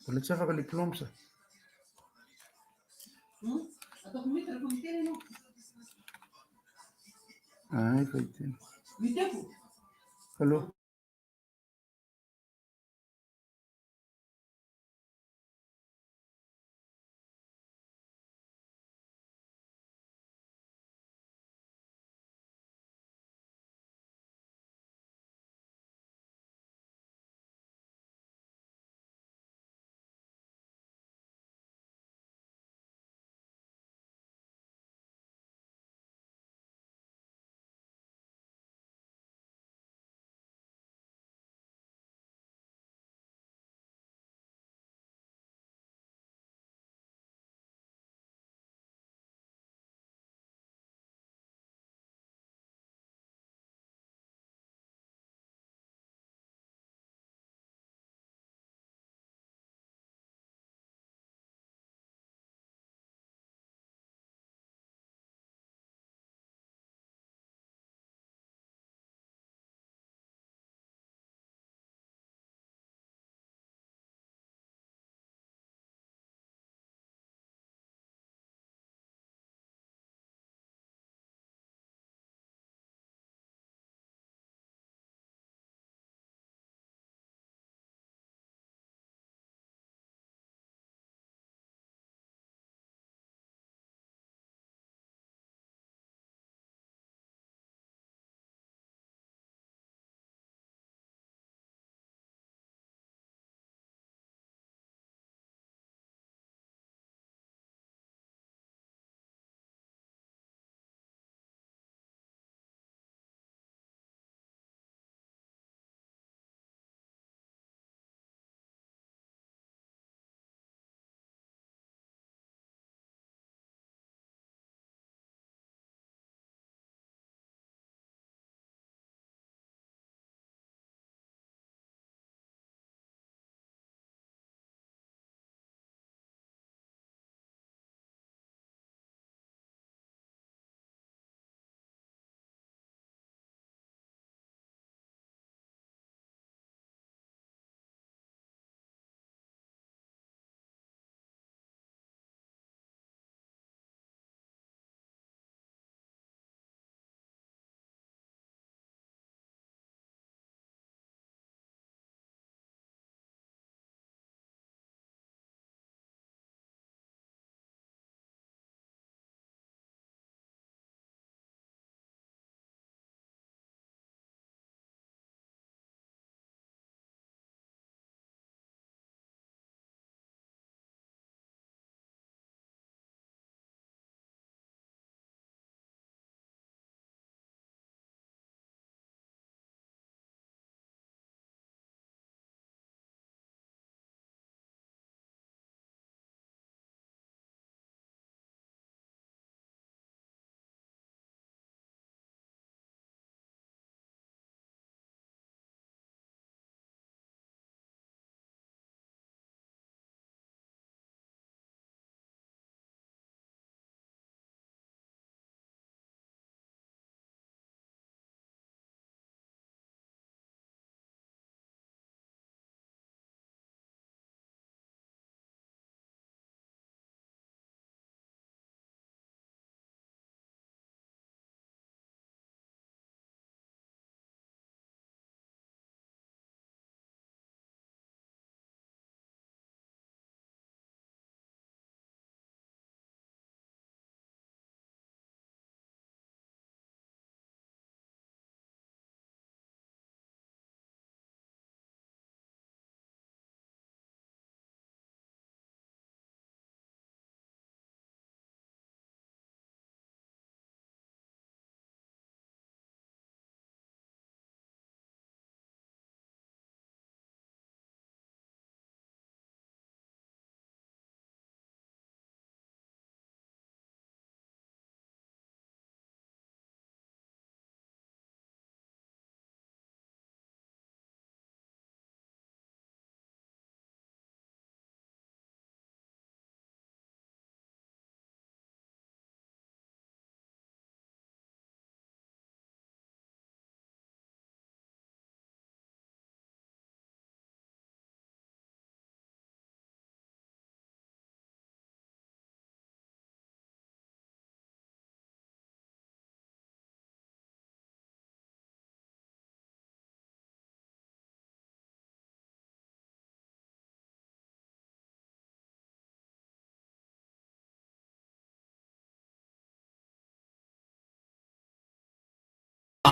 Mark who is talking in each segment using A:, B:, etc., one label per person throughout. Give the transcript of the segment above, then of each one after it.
A: Mbola tsy afaka le plomb sa?
B: Ataoko mute rehefa miteny ianao.
A: Ah, efa hiteny.
B: Muteko.
A: Allô?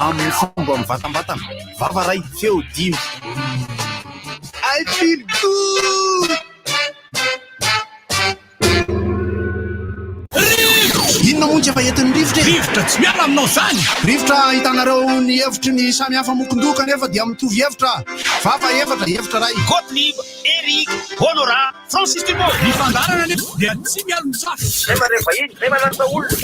C: Amin'ny fomba mivatambatana, vava ray, feo dimy. I feel good! Inona moa ny tsy efa entin'ny rivotra e?
D: Rivotra tsy miala aminao zany!
C: Rivotra ahitanareo ny hevitry ny samy hafa mokon-doha kanefa dia mitovy hevitra. Vava efatra, hevitra iray.
D: Gottlieb, Eric, Honorat, Francis Dubois. Ny fandaharana anefa dia tsy mialon-jafy.
E: Zay mandray vahiny, zay manatona olona.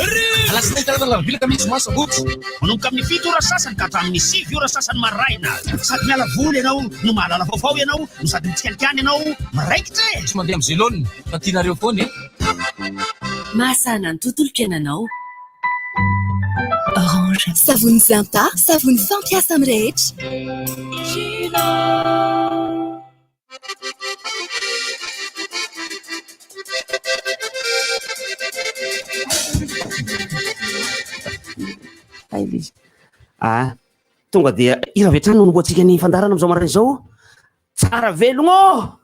D: Alatsinainy, talata, alarobia, alakamisy, zoma, sabotsy. Manomboka amin'ny 7 ora sasany ka hatramin'ny 9 ora sasany maraina. Sady miala voly ianao no mahalala vaovao ianao no sady mitsikalikany ianao miraikitra e!
F: Tsy mandeha amin'ny zelone fa tianareo foana e!
G: Mahasahana ny tontolom-piainanao.
H: Orange. Savony Zinta, savony fampiasa amin'ny rehetra.
I: Ah, tonga dia hira avy hatrany no nomboantsika ny fandaharana amin'izao maraina izao. Tsara velogno ô!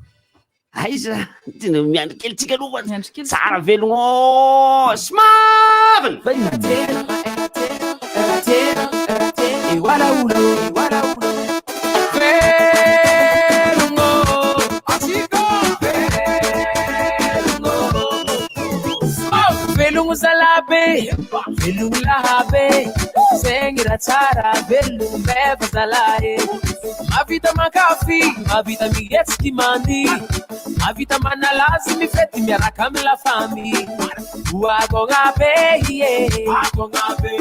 I: Aiza? Tena miandry kely tsika aloha fa
B: Miandry kely
I: tsara velogno ô! Smaviny!
J: Velogno zalahy be, velogno lahy be, zegny raha tsara, velogno meva zalahy e. Mahavita mankafy, mahavita mihetsiky mandihy, mahavita manala azy mifety miaraka amin'ny la famille. Oagogna be ie, oagogna be.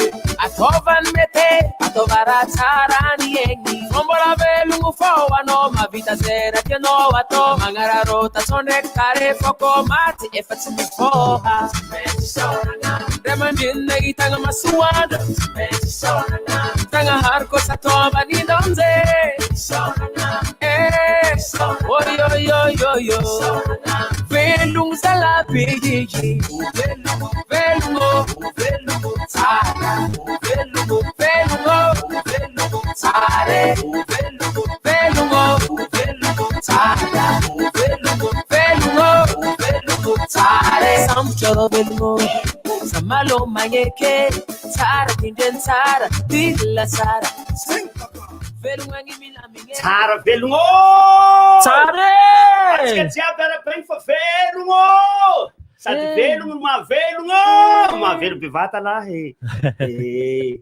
J: Ataova ny mety, ataova raha tsara ny egny. Fô mbola velogno fô anao, mahavita zay raha tianao atao. Magnararaota tsao ndraiky tare fô kô maty efa tsy mifoha. Ray aman-dreny nahitana masoandro. Zagnahary koa tsy atao ambanin-danja e. Eh, oi oi oi oi oi. Velogno zalahy be ye. Velogno, velogno, tsara. Velogno, velogno, tsara e. Velogno, velogno, tsara. Velogno, velogno, tsara e. Sambotra rô velogno, samalo magneke. Tsara tindreny tsara, dila tsara. Velogno agny milamigny.
I: Tsara velogno ô!
J: Tsara e!
I: Antsika jiaby arabaigny fa velogno ô! Sady velogno no mahavelogno ô! Mahavelo bevata lahy e!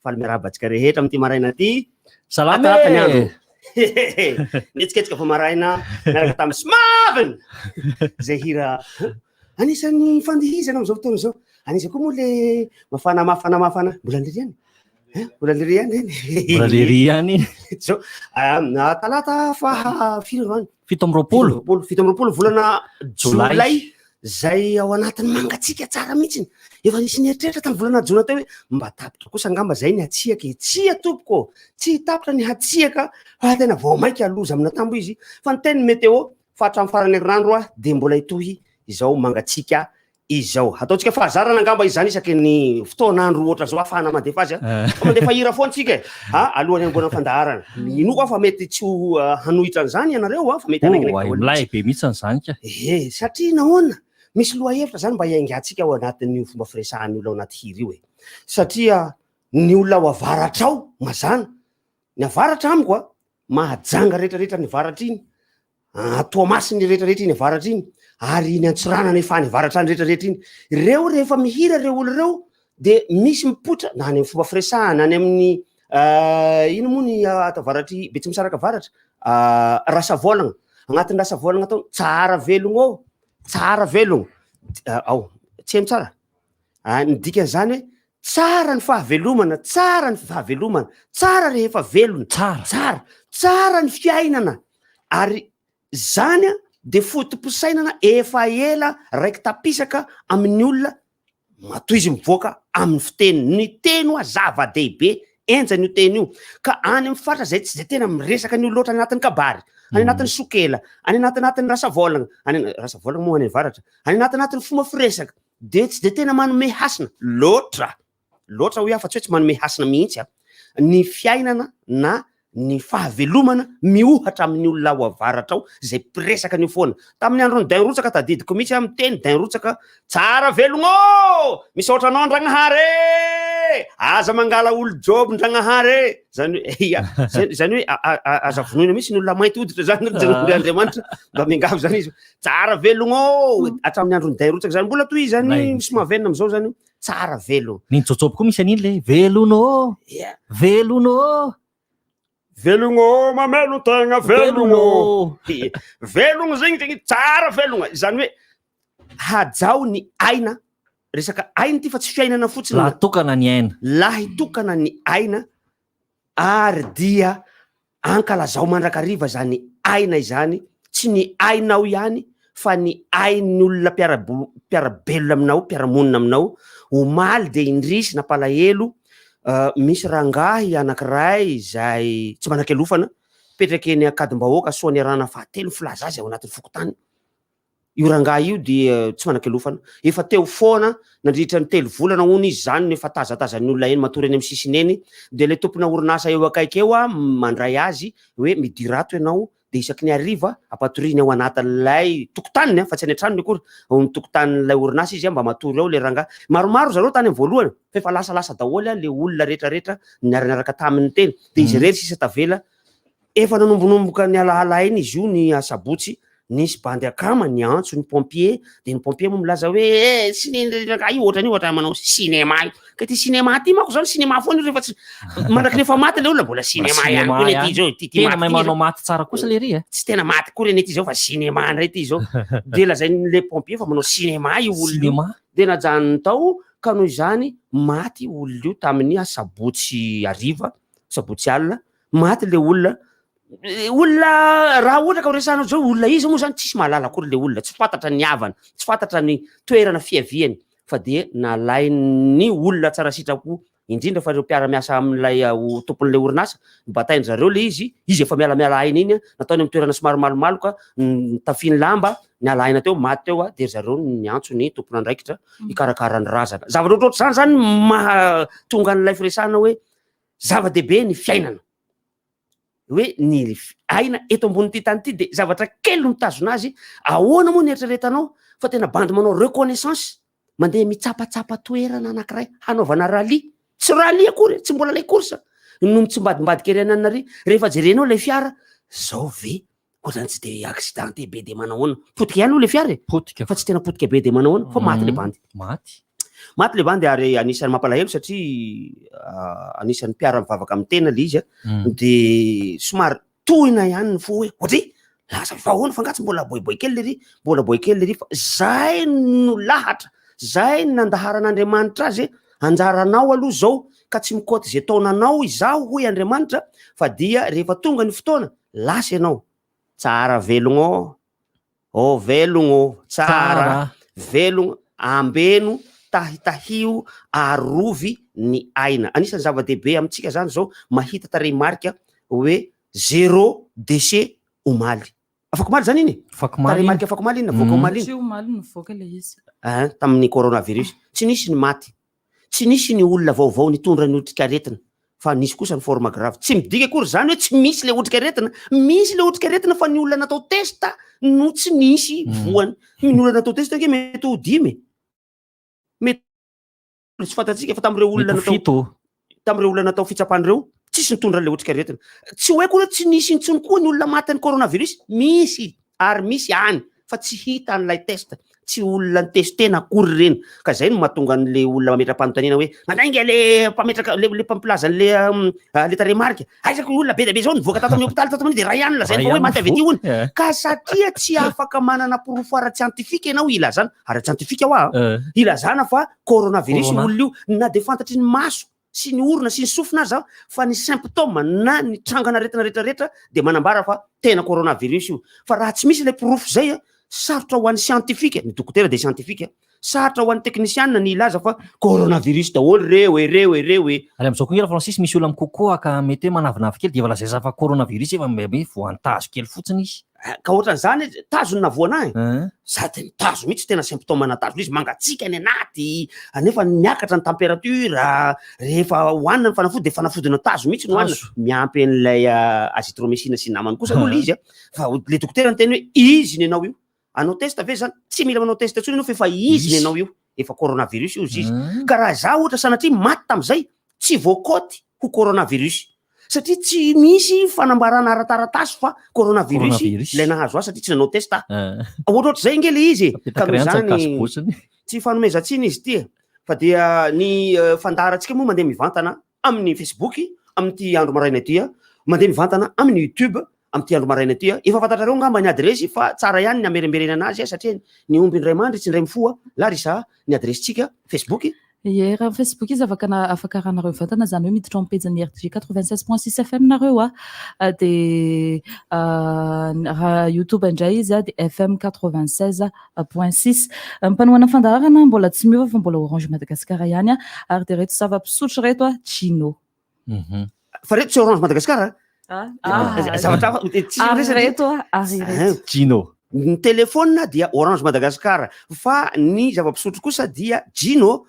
I: Faly miarahaba antsika rehetra amin'ity maraina ity.
K: Salama
I: Talata ny
K: e!
I: andro. Nihetsiketsika vao maraina niaraka tamin'ny Smavin! Izay hira anisan'ny fandihizana amin'izao fotoana izao. Anisan'ny koa moa le mafana mafana mafana. Mbola lery ihany? Hein? Mbola lery ihany iny?
K: Mbola lery ihany iny.
I: Zao, ah, talata faha firy androany?
K: 27.
I: 27 volana
K: Jolay.
I: jolay zay ao anatin'ny mangatsiaka tsara mihitsiny. Efa nisy nieritreritra tamin'ny volana jona teo hoe mba tapitra kosa angamba zay ny hatsiaka e. Tsia tompoko ô, tsy tapitra ny hatsiaka fa tena vao mainka loza amina tambo izy. Fa ny teny météo fa hatramin'ny faran'ny herinandro a dia mbola hitohy izao mangatsiaka izao. Ataontsika fahazarana angamba izany isaky ny fotoan'andro ohatra zao ahafahana mandefa azy a. Fa mandefa hira foana tsika e. A, alohan'ny hanombohana ny fandaharana. Minoako aho fa mety tsy ho hanohitra an'izany ianareo a, fa mety hanaikinaiky
K: Oh,
I: daholo
K: milay
I: mihitsy.
K: be mihitsy an'izany ka.
I: Ehe, satria nahoana? Misy lohahevitra zany mba hiaingantsika ao anatin'io fomba firesahan'ny olona ao anaty hira io e. Satria ny olona ao avaratra ao, mazàna, ny avaratra amiko a, Mahajanga rehetrarehetra ny avaratra iny, Toamasina rehetrarehetra iny avaratra iny, ary iny Antsiranana efa any avaratra any rehetrarehetra iny. Ireo rehefa mihira ireo olo ireo de misy mipoitra na any amin'ny fomba firesahana, any amin'ny ino moa ny ato avaratry Betsimisaraka avaratra, Rasavoalagna, agnatin'ny Rasavoalagna tao, tsara velogno ao, tsara velogno, ao, tsy haino tsara? Ny dikan'izany hoe tsara ny fahavelomana, tsara ny fahavelomana, tsara rehefa velona,
K: Tsara.
I: tsara, tsara ny fiainana. Ary zany a de foto-pisainana efa ela raiki-tapisaka amin'ny olona matoa izy mivoaka amin'ny fiteniny. Ny teny hoa zava-dehibe, enjana io teny io. Ka any amin'ny faritra zay tsy de tena miresaka an'io loatra any anatin'ny kabary, any anatin'ny sokela, any anatinatin'ny rasavaolagna, any rasavaolagna moa any avaratra, any anatinatin'ny fomba firesaka. de tsy de tena manome hasina loatra, loatra hoy aho fa tsy hoe tsy manome hasina mihitsy a, ny fiainana na ny fahavelomana miohatra amin'ny olona ao avaratra ao izay mpiresaka an'io foana. Tamin'ny andron'i Dain Rotsaka tadidiko mihitsy aho miteny Dain Rotsaka, tsara velogno ô! Misaotra anao Andragnahary e! e! Aza mangala olo job ndragnahary e! Zany hoe ia, zay- zany hoe aza vonoina mihitsy ny olona mainty hoditra zany ry Andriamanitra, mba miangavy zany izy. Tsara velogno ô! Hatramin'ny andron'ny Day rotsaka zany, mbola toy izany
K: Nay.
I: misy mavenina am'zao zany, tsara velogno.
K: Ny Jojob koa misy an'iny le velogno ô!
I: Ia.
K: Velogno ô!
I: Velogno ô, mamelo tegna velogno ô! Ia. Velogno zegny zegny tsara velogna, izany hoe hajao ny aina, resaka aina ity fa tsy fiainana fotsiny.
K: Lahy tokana ny aina.
I: Lahy tokana ny aina ary dia ankalazao mandrakariva zany aina izany, tsy ny ainao ihany fa ny ain'ny olona mpiara-belona aminao, mpiara-monina aminao. Omaly dia indrisy nampalahelo, misy rangahy anankiray izay tsy manan-kialofana, mipetraka eny Ankadimbahoaka Soanierana fahatelo ny filaza azy ao anatin'ny fokontany. Io rangahy io dia tsy manan-kialofana. Efa teo foana nandritra ny 3 volana hono izy izany no efa tazatazan'ny olona eny, matory eny amin'ny sisiny eny. Dia ilay tompona orinasa eo akaiky eo mandray azy hoe midira ato ianao, dia isaky ny hariva ampatoriany ao anatin'ilay tokotaniny, fa tsy any an-tranony akory, ao amin'ny tokotanin'ilay orinasa izy mba matory ao ilay rangahy. Maromaro zareo tany amin'ny voalohany fa efa lasalasa daholo ilay olona rehetrarehetra niara-niaraka taminy teny, dia izy irery sisa tavela. Efa nanombonomboka nialahala aina izy io ny asabotsy, nisy bandy akama niantso ny pompier, dia ny pompier moa milaza hoe eh, tsy ny rangahy io ohatran'io ohatran'ny manao cinéma io. Ka ity cinéma ity manko zany cinéma foana io rehefa tsy mandraky rehefa maty ilay olona mbola cinéma ihany koa ity zao, ity
K: Tena mahay manao maty tsara kosa le ry e.
I: Tsy tena maty koa reny ity zao fa cinéma indray ity zao. Dia lazain'ilay pompier fa manao cinéma io olona io. Dia najanony tao ka noho izany maty io olona io tamin'ny asabotsy hariva, sabotsy alina. Maty le olona, olona raha ohatra ka ho resahana zao olona iza moa zany tsisy mahalala akory le olona, tsy fantatra ny havany, tsy fantatra ny toerana fiaviany fa dia nalain'ny olona tsara sitrapo indrindra fa ireo mpiara-miasa amin'ilay tompon'ilay orinasa, nobatain-dry zareo le izy, izy efa mialamiala aina iny, nataony amin'ny toerana somary malomaloka, nitafiany lamba, niala aina teo, maty teo dia ry zareo no niantso ny tompon'andraikitra hikarakara ny razana. Zavatra ohatrohatr'izany zany mahatonga an'ilay firesahana hoe Zava-dehibe ny fiainana. Hoe ny aina eto ambonin'ity tany ity dia zavatra kely no mitazona azy. Ahoana moa ny eritreretanao fa tena bandy manao reconnaissance, mandeha mitsapatsapa toerana anankiray hanaovana rallye. Tsy rallye akory, tsy mbola ilay course no mitsimbadimbadika ery ananona ery. Rehefa jerenao ilay fiara, zao ve? Ohatrany tsy dia accidenté be dia manahoana. Potika ihany aloha ilay fiara e.
K: Potika.
I: Fa tsy tena potika be dia manahoana fa maty ilay bandy.
K: Maty.
I: Maty ilay bandy ary anisan'ny mampalahelo satria anisan'ny mpiara-mivavaka amin'ny tena ilay izy a. Dia somary tohina ihany ny fo hoe ohatry lasa fa ahoana fa angaha tsy mbola boiboy kely lery, mbola boy kely lery fa zay no lahatra, zay no nandaharan'Andriamanitra azy e. Anjaranao aloha zao ka tsy mikaoty izay taonanao izaho hoy Andriamanitra fa dia rehefa tonga ny fotoana Lasa ianao. Tsara velogno ô velogno tsara velogno ambeno tahitahio arovy ny aina. Anisan'ny zava-dehibe amintsika zany zao mahita tarehimarika hoe zéro déchet omaly. Afakomaly zany iny e?
K: Afakomaly iny.
I: Tarehimarika afakomaly iny navoaka omaly iny.
B: Tsy omaly nivoaka ilay izy.
I: Ein, tamin'ny coronavirus. Tsy nisy ny maty. Tsy nisy ny olona vaovao nitondra ny otrikaretina fa nisy kosa ny forme grave. Tsy midika akory izany hoe tsy misy ilay otrikaretina. Misy ilay otrikaretina fa ny olona natao test no tsy nisy voany. Ny olona natao test ange mety ho dimy e. Mety tsy fantatsika fa tamin'ireo olona
K: Mety ho
I: natao
K: fito.
I: tamin'ireo olona natao fitsapana ireo, tsisy nitondra an'ilay otrikaretina. Tsy hoe akory hoe tsy nisy intsony koa ny olona matin'ny coronavirus, misy ary misy any fa tsy hita an'ilay test, tsy olona nitestena akory ireny. Ka izay no mahatonga an'ilay olona mametra-panontaniana hoe mandainga le mpametraka, le le mpampilaza an'le le tarehimarika, aiza ko olona be dia be zao nivoaka tato amin'ny hopitaly tato amin'ny dia iray ihany no lazainy fa hoe maty avy aty hono. Ka satria tsy afaka manana porofo ara-tsiantifika ianao hilazana, ara-tsiantifika hoa an, hilazana fa Coronavirus io olona io na dia fantatry ny maso sy ny orona sy ny sofina aza fa ny symptôme na ny trangan'aretina rehetrarehetra dia manambara fa tena coronavirus io. Fa raha tsy misy ilay porofo izay, sarotra ho an'ny siantifika, ny dokotera dia siantifika, sarotra ho an'ny teknisianina ny hilaza fa coronavirus daholo ireo e, ireo e, ireo e.
K: Ary amin'izao koa nge Ra-Francis misy olona mikokoaka mety hoe manavinavy kely dia efa lazaina fa coronavirus efa mba hoe voan-tazo kely fotsiny izy.
I: Ka ohatran'izany izy, tazo no nahavoana ahy e. Sady ny tazo mihitsy tena symptôme ana tazo izy, mangatsiaka ny anaty, anefa miakatra ny température, rehefa hohanina ny fanafody dia fanafodina tazo mihitsy no hohanina, miampy an'ilay azithromycine sy ny namany kosa aloha ilay izy a, fa ilay dokotera niteny hoe izy ny anao io, hanao test ve zany? Tsy mila manao test intsony ianao fa efa izy ny anao io. Efa coronavirus io izy. Ka raha za ohatra sanatria maty tamin'izay, tsy voakaoty ho coronavirus. Satria tsy misy fanambarana ara-taratasy fa coronavirus ilay nahazo ahy satria tsy nanao test aho. Ohatrohatr'izay ange ilay izy e. Ka noho izany tsy fanomezan-tsiny izy ity e. Fa dia ny fandaharantsika moa mandeha mivantana amin'ny Facebook amin'ity andro maraina ity, mandeha mivantana amin'ny YouTube amin'ity andro maraina ity. Efa fantatrareo angamba ny adiresy fa tsara ihany ny hamerimberenana azy satria ny omby indray mandry tsy indray mifoha. Larissa, ny adiresintsika Facebook.
L: Ie, raha Facebook izy afaka afaka arahanareo mivantana, izany hoe miditra ao amin'ny pejin'ny RJ 96.6 FM nareo a, dia raha YouTube indray izy a dia FM 96.6. Ny mpanohana ny fandaharana mbola tsy miova fa mbola Orange Madagascar ihany a, ary dia ireto zava-pisotro ireto a, Gino.
I: Fa reto tsy Orange Madagascar a. Ah, zavatra hafa tsy
L: Ary ireto a, ary ireto.
K: Gino.
I: Ny telephone dia Orange Madagascar fa ny zava-pisotro kosa dia Gino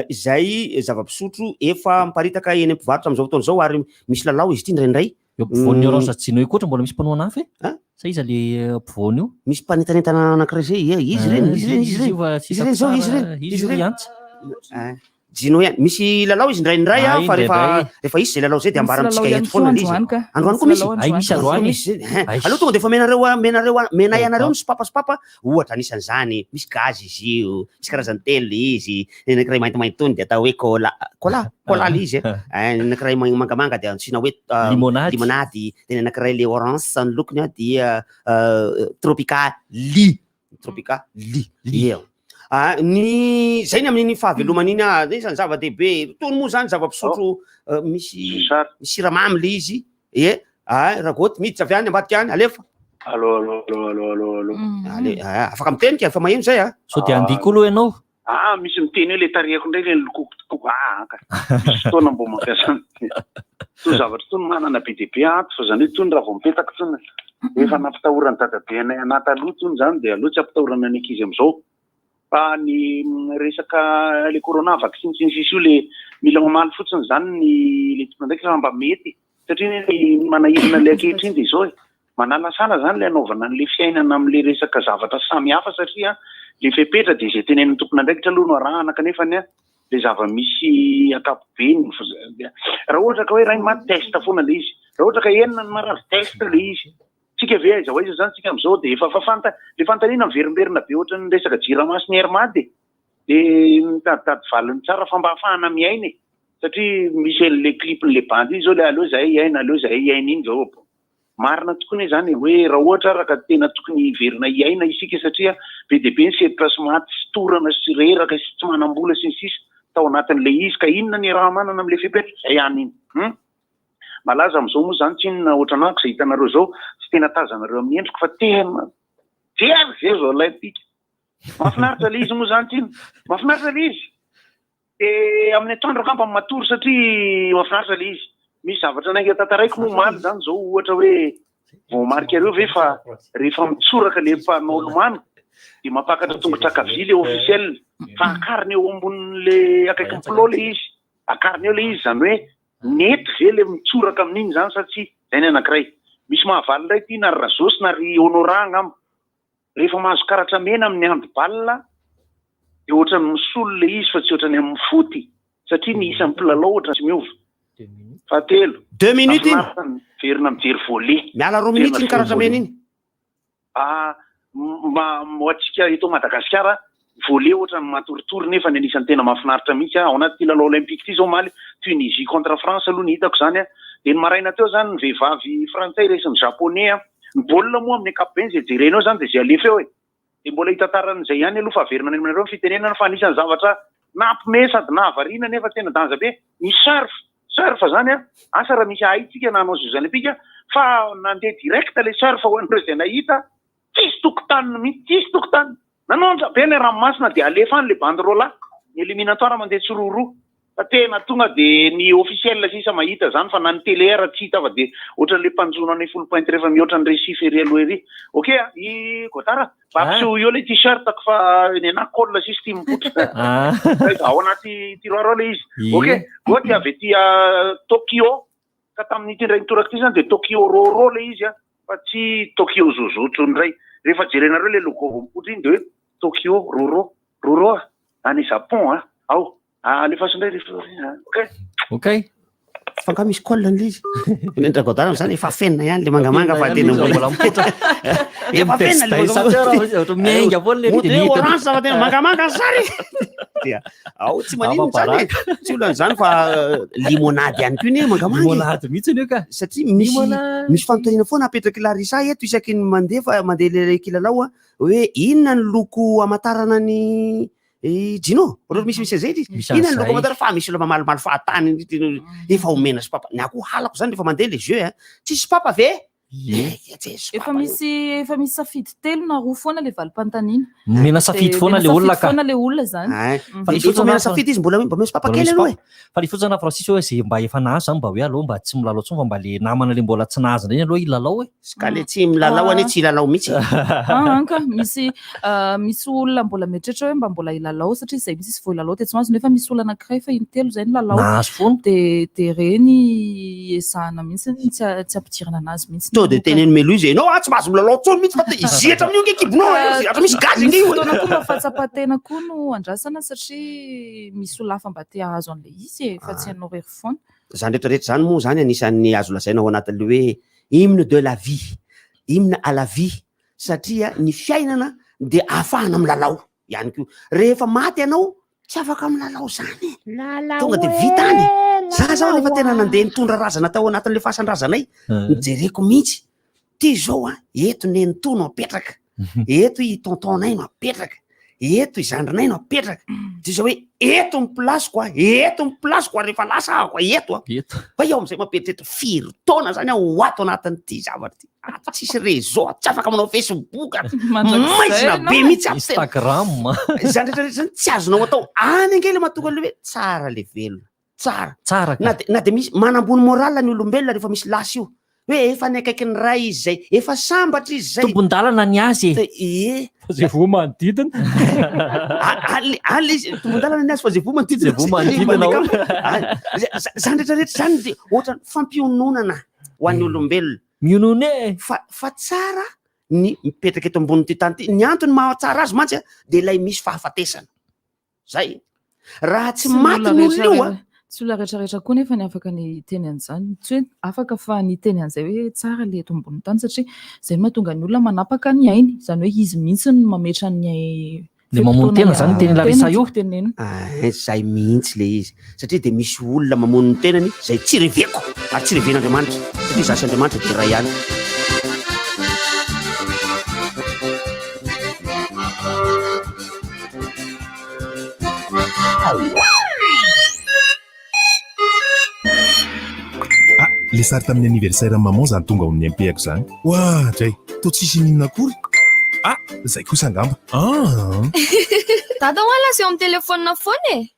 I: izay zava-pisotro efa miparitaka eny am-pivarotra amin'izao fotoana izao ary misy lalao izy ity indraindray.
K: Eo ampovoan'ny Orange Gino io koa mbola misy mpanohana hafa e? Sa iza le ampovoany io?
I: Misy mpanentanentana anankiray izay, ie, izy ireny, izy ireny, izy ireny. Izy ireny izao, izy ireny.
K: Izy ireny.
I: Jino ihany. Misy lalao izy indraindray a, fa rehefa rehefa hisy zay lalao zay de ambara amintsika eto foana le izy. Androany koa misy.
K: Ay misy androany.
I: Misy zay. Hein. Aleo tonga de efa menareo menareo menay anareo ny sopapa sopapa ohatra anisan'izany. Misy gaz izy io, misy karazany telo le izy. Ny anankiray maintimainty tony de atao hoe cola, cola, cola le izy e. Ny anankiray mangamanga de antsoina hoe
K: limonady.
I: Limonady. De ny anankiray le orange ny lokony a dia tropicali. Tropica li. Li. Ah, ny zay ny amin'iny fahavelomana iny ah, zay zany zava-dehibe. Tony moa zany zava-pisotro eh, misy siramamy le izy. E, ah, Ragoty miditra avy any ambadika any, alefa.
M: Allo, allo, allo, allo, allo, allo.
I: Ale, ah, afaka miteny ka, efa maheno zay ah.
K: Sao dia handihy koa aloha ianao?
M: Ah, misy miteny hoe le tarehiko indray le nilokoko ah, ka. Misy fotoana mbo mampiasa Toa zavatra toa ny manana be dia be ato fa zany hoe toa ny raha vao mipetaka toa ny efa nampitahoran'ny dadabe anay anah taloha toa ny zany dia aleo tsy ampitahorana ny ankizy amin'izao. Fa ny resaka le corona vaccine sy ny sisa io le mila mamaly fotsiny zany ny le tompon'andraikitra raha mba mety satria ny manahirana le ankehitriny dia izao e, manalasala zany le anaovana an'le fiainana amin'le resaka zavatra samy hafa satria le fepetra dia izay tenenin'ny tompon'andraikitra aloha no arahana kanefa ny le zava-misy ankapobeny raha ohatra ka hoe ray maty test foana le izy raha ohatra ka enina ny marary test le izy tsika ve aiza ho aiza zany tsika am'izao de efa fa fanta le fanontaniana miverimberina be ohatran'ny resaka jirama sy ny air mad e de mitaditady valiny tsara fa mba ahafahana miaina e satria misy an'le clip-n'le bandy iny zao le aleo zahay hiaina aleo zahay hiaina iny zao Marina tokoa anie izany e, hoe raha ohatra ara ka tena tokony hiverina hiaina isika satria be dia be ny setrotra sy maty sy torana sy reraka sy tsy manam-bola sy ny sisa tao anatin'ilay izy ka inona ny iaraha-manana amin'ilay fepetra? Izay ihany iny. Hum. Malaza amin'izao moa izany tsinona ohatran'ahako izay hitanareo izao tsy tena tazanareo amin'ny endriko fa tena very ve izao ilay bika. Mahafinaritra ilay izy moa izany tsinona. Mahafinaritra ilay izy. Dia amin'ny atoandro angamba matory satria mahafinaritra ilay izy. Misy zavatra nainga tantaraiko moa omaly izany izao ohatra hoe voamarikareo ve fa rehefa mitsoraka ilay mpanao lomano dia mampakatra tongotra ankavia ilay officiel fa akariny eo ambonin'ilay akaikin'ny pilot ilay izy. Akariny eo ilay izy izany hoe nety ve ilay mitsoraka amin'iny izany sa tsia. Izay ny anankiray. Misy mahavaly indray ity na ry Razosy na ry Honorat angamba. Rehefa mahazo karatra mena amin'ny hand ball dia ohatran'ny misolo ilay izy fa tsy ohatran'ny amin'ny foot satria ny isan'ny mpilalao ohatran'ny tsy miova. Fahatelo,
I: Deux minutes iny.
M: mahafinaritra ny miverina mijery volley.
I: Miala roa minutes iny karatra mena iny.
M: Ah, mba ho antsika eto Madagasikara, volley ohatran'ny matoritory nefa ny anisan'ny tena mahafinaritra mihitsy ao anatin'ity lalao olympique ity izao omaly, Tunisie contre France aloha ny hitako izany dia ny maraina teo izany ny vehivavy frantsay resin'ny japonais Ny baolina moa amin'ny ankapobeny izay jerena eo izany dia izay alefa eo e! Dia mbola hitantaran'izay ihany aloha fa averina any aminareo ny fitenenana fa anisan'ny zavatra nampime sady nahavariana nefa tena danja be ny surf, surf izany an! Asa raha misy haintsika na hanao jeux olympiques fa nandeha direct ilay surf ho an'ireo izay nahita, tsisy tokotaniny mihitsy, tsisy tokotaniny! Nanonja be ilay ranomasina dia alefa any ilay bandy roalahy, ny éliminatoire mandeha tsiroaroa. Fa tena tonga dia ny officiel sisa mahita izany fa na ny télé ara tsy hita fa dia ohatran'ilay mpanjono any Foulpointe rehefa mihoatra ny récif ery aloha ery. Ok a! I Godard a! Mba ampisehoy eo ilay t-shirt-ko fa ny anah col sisa ity mipoitra. Ao anaty tiroir ao ilay izy. Ok! Goty avy aty Tokyo. Ka tamin'ity indray nitoraka ity izany dia Tokyo Roro ilay izy an, fa tsy Tokyo Zozo intsony indray. Rehefa jerenareo ilay logo vao mipoitra iny dia hoe Tokyo Roro. Roro a! Any Japon a! Ao! Alefaso indray rehefa ok!
K: Ok!
I: Fa nga misy colle an'ilay izy? Ny Dragodara zany efa afenina ihany le mangamanga fa tena
K: mbola mipoitra.
I: Efa afenina le mangamanga.
K: Miainga foana le
I: Mody hoe orange fa tena mangamanga ny sary. Dia ao tsy maninona zany e. Tsy olana zany fa limonade ihany koa anie mangamanga.
K: Limonade mihitsy io ka.
I: Satria misy misy fanontaniana foana apetrak'i Larissa eto isaky ny mandeha mandeha le kilalao a hoe inona ny loko hamantarana ny i Gino, ohatra misy misy an'izay izy.
K: Misy
I: Inona ny loko
K: an'izay.
I: hamantarana fa misy olona mamalimaly fahatany efa omena sopapa. Ny ahy koa halako zany rehefa mandeha le jeu a. Tsisy sopapa ve?
K: Ie.
L: Efa misy efa misy safidy telo na roa foana le valim-panontaniana.
K: Omena safidy
L: Dia
K: foana
L: omena
K: le olona
L: safidy
K: ka.
L: foana le olona zany.
I: Ay.
K: Fa
I: Efa
K: nisy fotoana
I: omena
K: fa-
I: safidy izy mbola mba misy papa
K: Mbola
I: kely
K: misy
I: aloha e.
K: papa. Fa nisy fotoana Francis hoe zay mba efa nahazo zany mba hoe aleo mba tsy milalao intsony fa mba le namana le mbola tsy nahazo indray aloha hilalao e.
I: Ka le tsy milalao anie tsy hilalao mihitsy.
L: Ah, an ka misy ah, misy olona mbola mieritreritra hoe mba mbola hilalao satria izay mihitsy izy vao hilalao dia tsy mahazo nefa misy olona anankiray fa intelo izay nilalao.
K: Nahazo foana.
L: Dia dia ireny ezahana mihitsy ny tsy tsy ampidirana anazy mihitsy.
I: Sao dia teneno Melo izy ianao ah tsy mahazo milalao intsony mihitsy fa te hizihatra amin'io ange kibonao e, hizihatra misy gaz ange
L: Misy
I: io e.
L: fotoana koa mba fahatsapan-tena koa no andrasana satria misy olona hafa mba te hahazo an'ilay izy e, fa tsy ianao irery foana.
I: Izany rehetra rehetra izany moa izany anisan'ny azo lazaina ao anatin'ilay hoe hymne de la vie, hymne à la vie, satria ny fiainana dia ahafahana milalao ihany koa. Rehefa maty ianao, tsy afaka milalao izany e. Tonga dia vita any. Za zao rehefa tena nandeha nitondra razana tao anatin'ilay fasan-drazanay, nojereko mihitsy. Ty izao an, eto nenitoa no apetraka, eto i tonton-nay no apetraka, eto i zandrinay no apetraka. Ty izao hoe eto ny place-ko an, eto ny place-ko an, rehefa lasa aho eto an.
K: Eto.
I: Fa eo amin'izay mampieritreritra firy taona zany aho ho ato anatin'ity zavatra ity. Ato tsisy réseau, ato tsy afaka manao Facebook, ato
L: Mandrakizay
I: maizina be
L: ianao.
I: mihitsy ato tena.
K: Instagram.
I: Izany rehetra rehetra izany tsy azonao atao. Any ange le mahatonga an'le hoe tsara le velona. Tsara.
K: Tsara ka.
I: Na de, na de misy manambony moral ny olombelona rehefa misy lasa io. Hoe efa ny akaikin'ny ray izy zay, efa sambatra izy zay.
K: Tompon-dalana ny azy e.
I: Ie.
N: Fa zay voa manodidina.
I: Any any izy tompon-dalana ny azy fa zay voa manodidina.
K: Zay voa manodidina ao.
I: Zany rehetra rehetra zany de ohatran'ny fampiononana ho an'ny olombelona.
K: Mionona e.
I: Fa fa tsara ny mipetraka eto ambonin'ity tany ity. Ny antony mahatsara azy mantsy a de ilay misy fahafatesana. Zay. Raha tsy maty ny olona io a.
L: Tsy olona rehetrarehetra koa nefa ny afaka ny hiteny an'izany. Tsy hoe afaka fa ny hiteny an'izay hoe tsara le eto ambonin'ny tany satria izay no mahatonga ny olona manapaka ny ainy. Izany hoe izy mihitsy no mametra ny
K: Le mamono tena zany ny teny Larissa io.
L: Teneno.
I: Ah, zay mihitsy le izy. Satria dia misy olona mamono ny tenany izay tsy reveko ary tsy reven'Andriamanitra. Satria za sy Andriamanitra dia iray ihany.
O: Ah, le sary tamin'ny anniversaire maman zany tonga ao amin'ny MP-ako zany. Oa, dray, toa tsisy ininona akory. Ah, zay kosa angamba. Ah.
P: Dada hoa lasa eo amin'ny telefaonina foana e!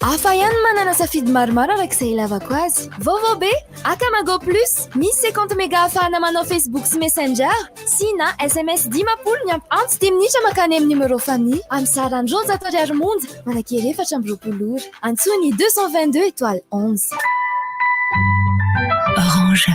P: Hafa ihany ny manana safidy maromaro araka izay ilavako azy. Vaovao be! Akamago Plus, misy 50 méga ahafahana manao Facebook sy Messenger, sy na sms 50 miampy antso dimy minitra mankany amin'ny numéro famille, amin'ny sarany 200 ariary monja, manan-kery 24 ora. Antsoy ny 222 étoile 11.
G: Orange.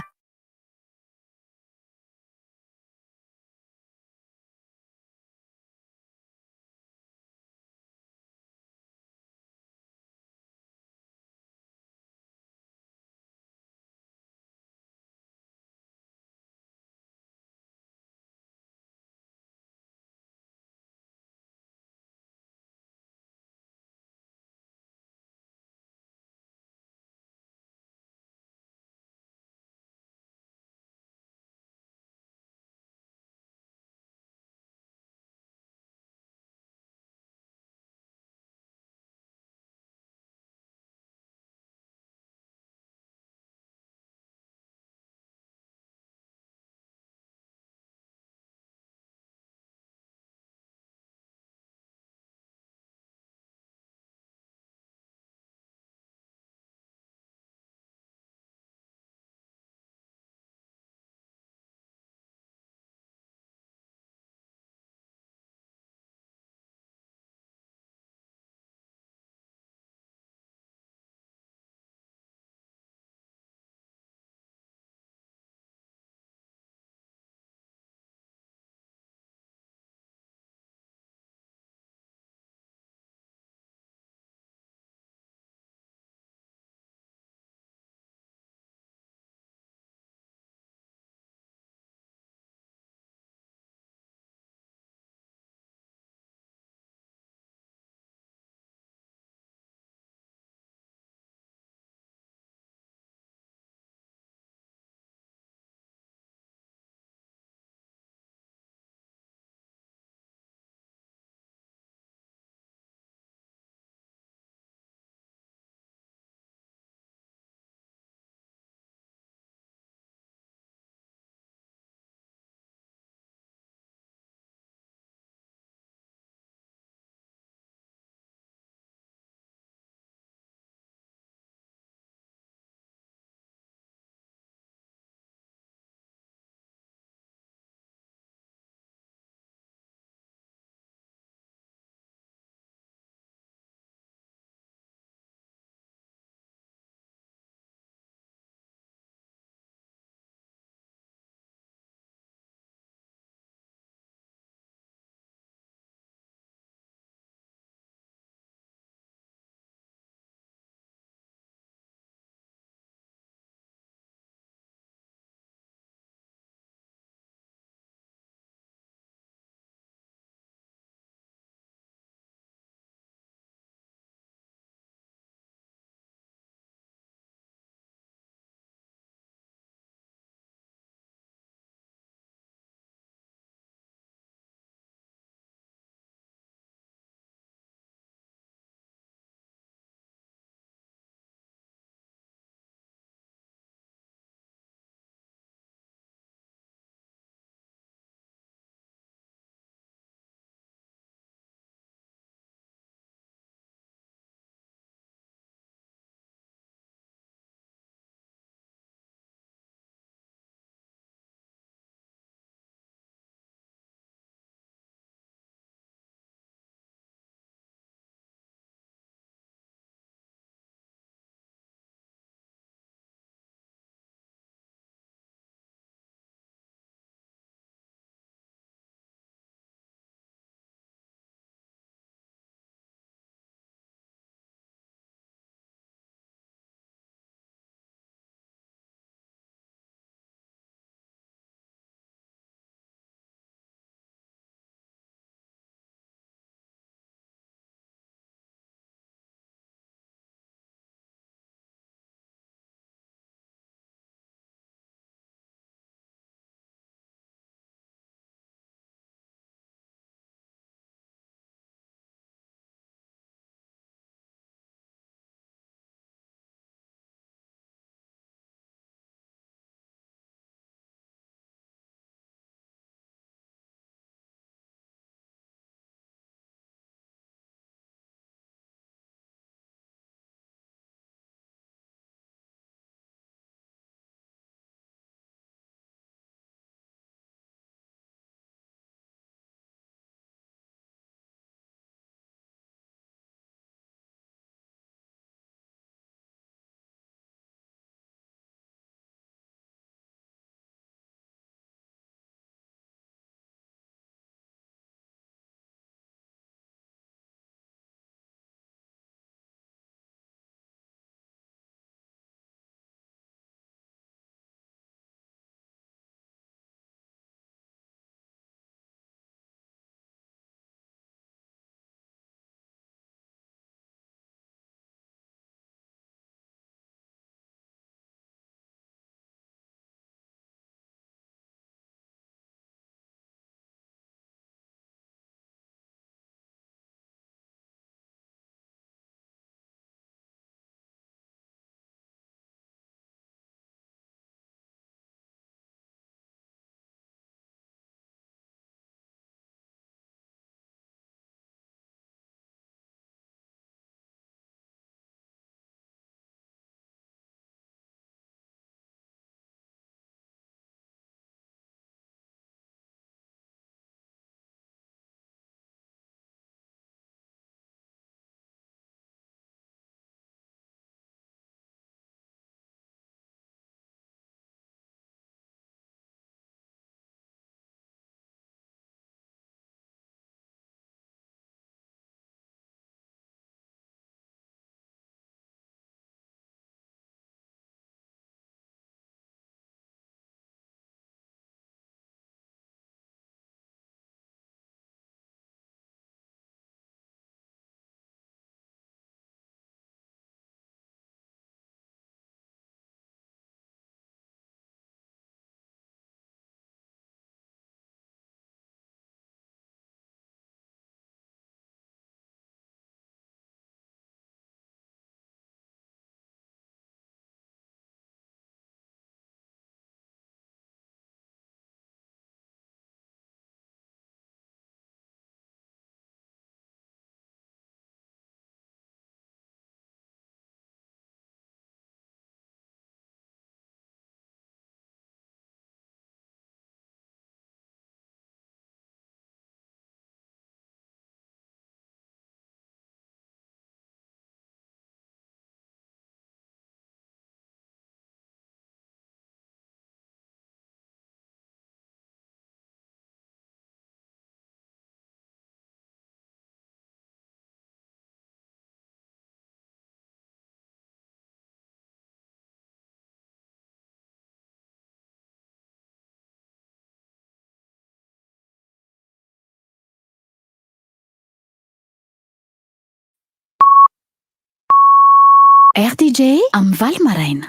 H: RTJ amin'ny valo maraina.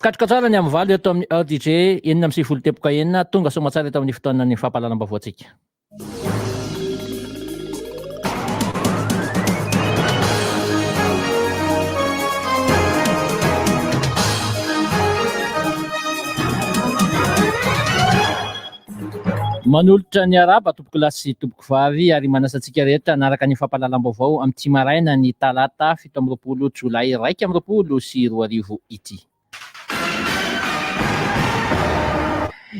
N: Katroka tsara ny amin'ny valo eto amin'ny RTJ 96.6 tonga soamatsara eto amin'ny fotoanan'ny fampahalalam-baovaontsika. Manolotra ny arahaba tompokolahy sy tompokovavy ary manasa antsika rehetra hanaraka ny fampahalalam-baovao amin'ity maraina ny talata 27 jolay 2021 ity.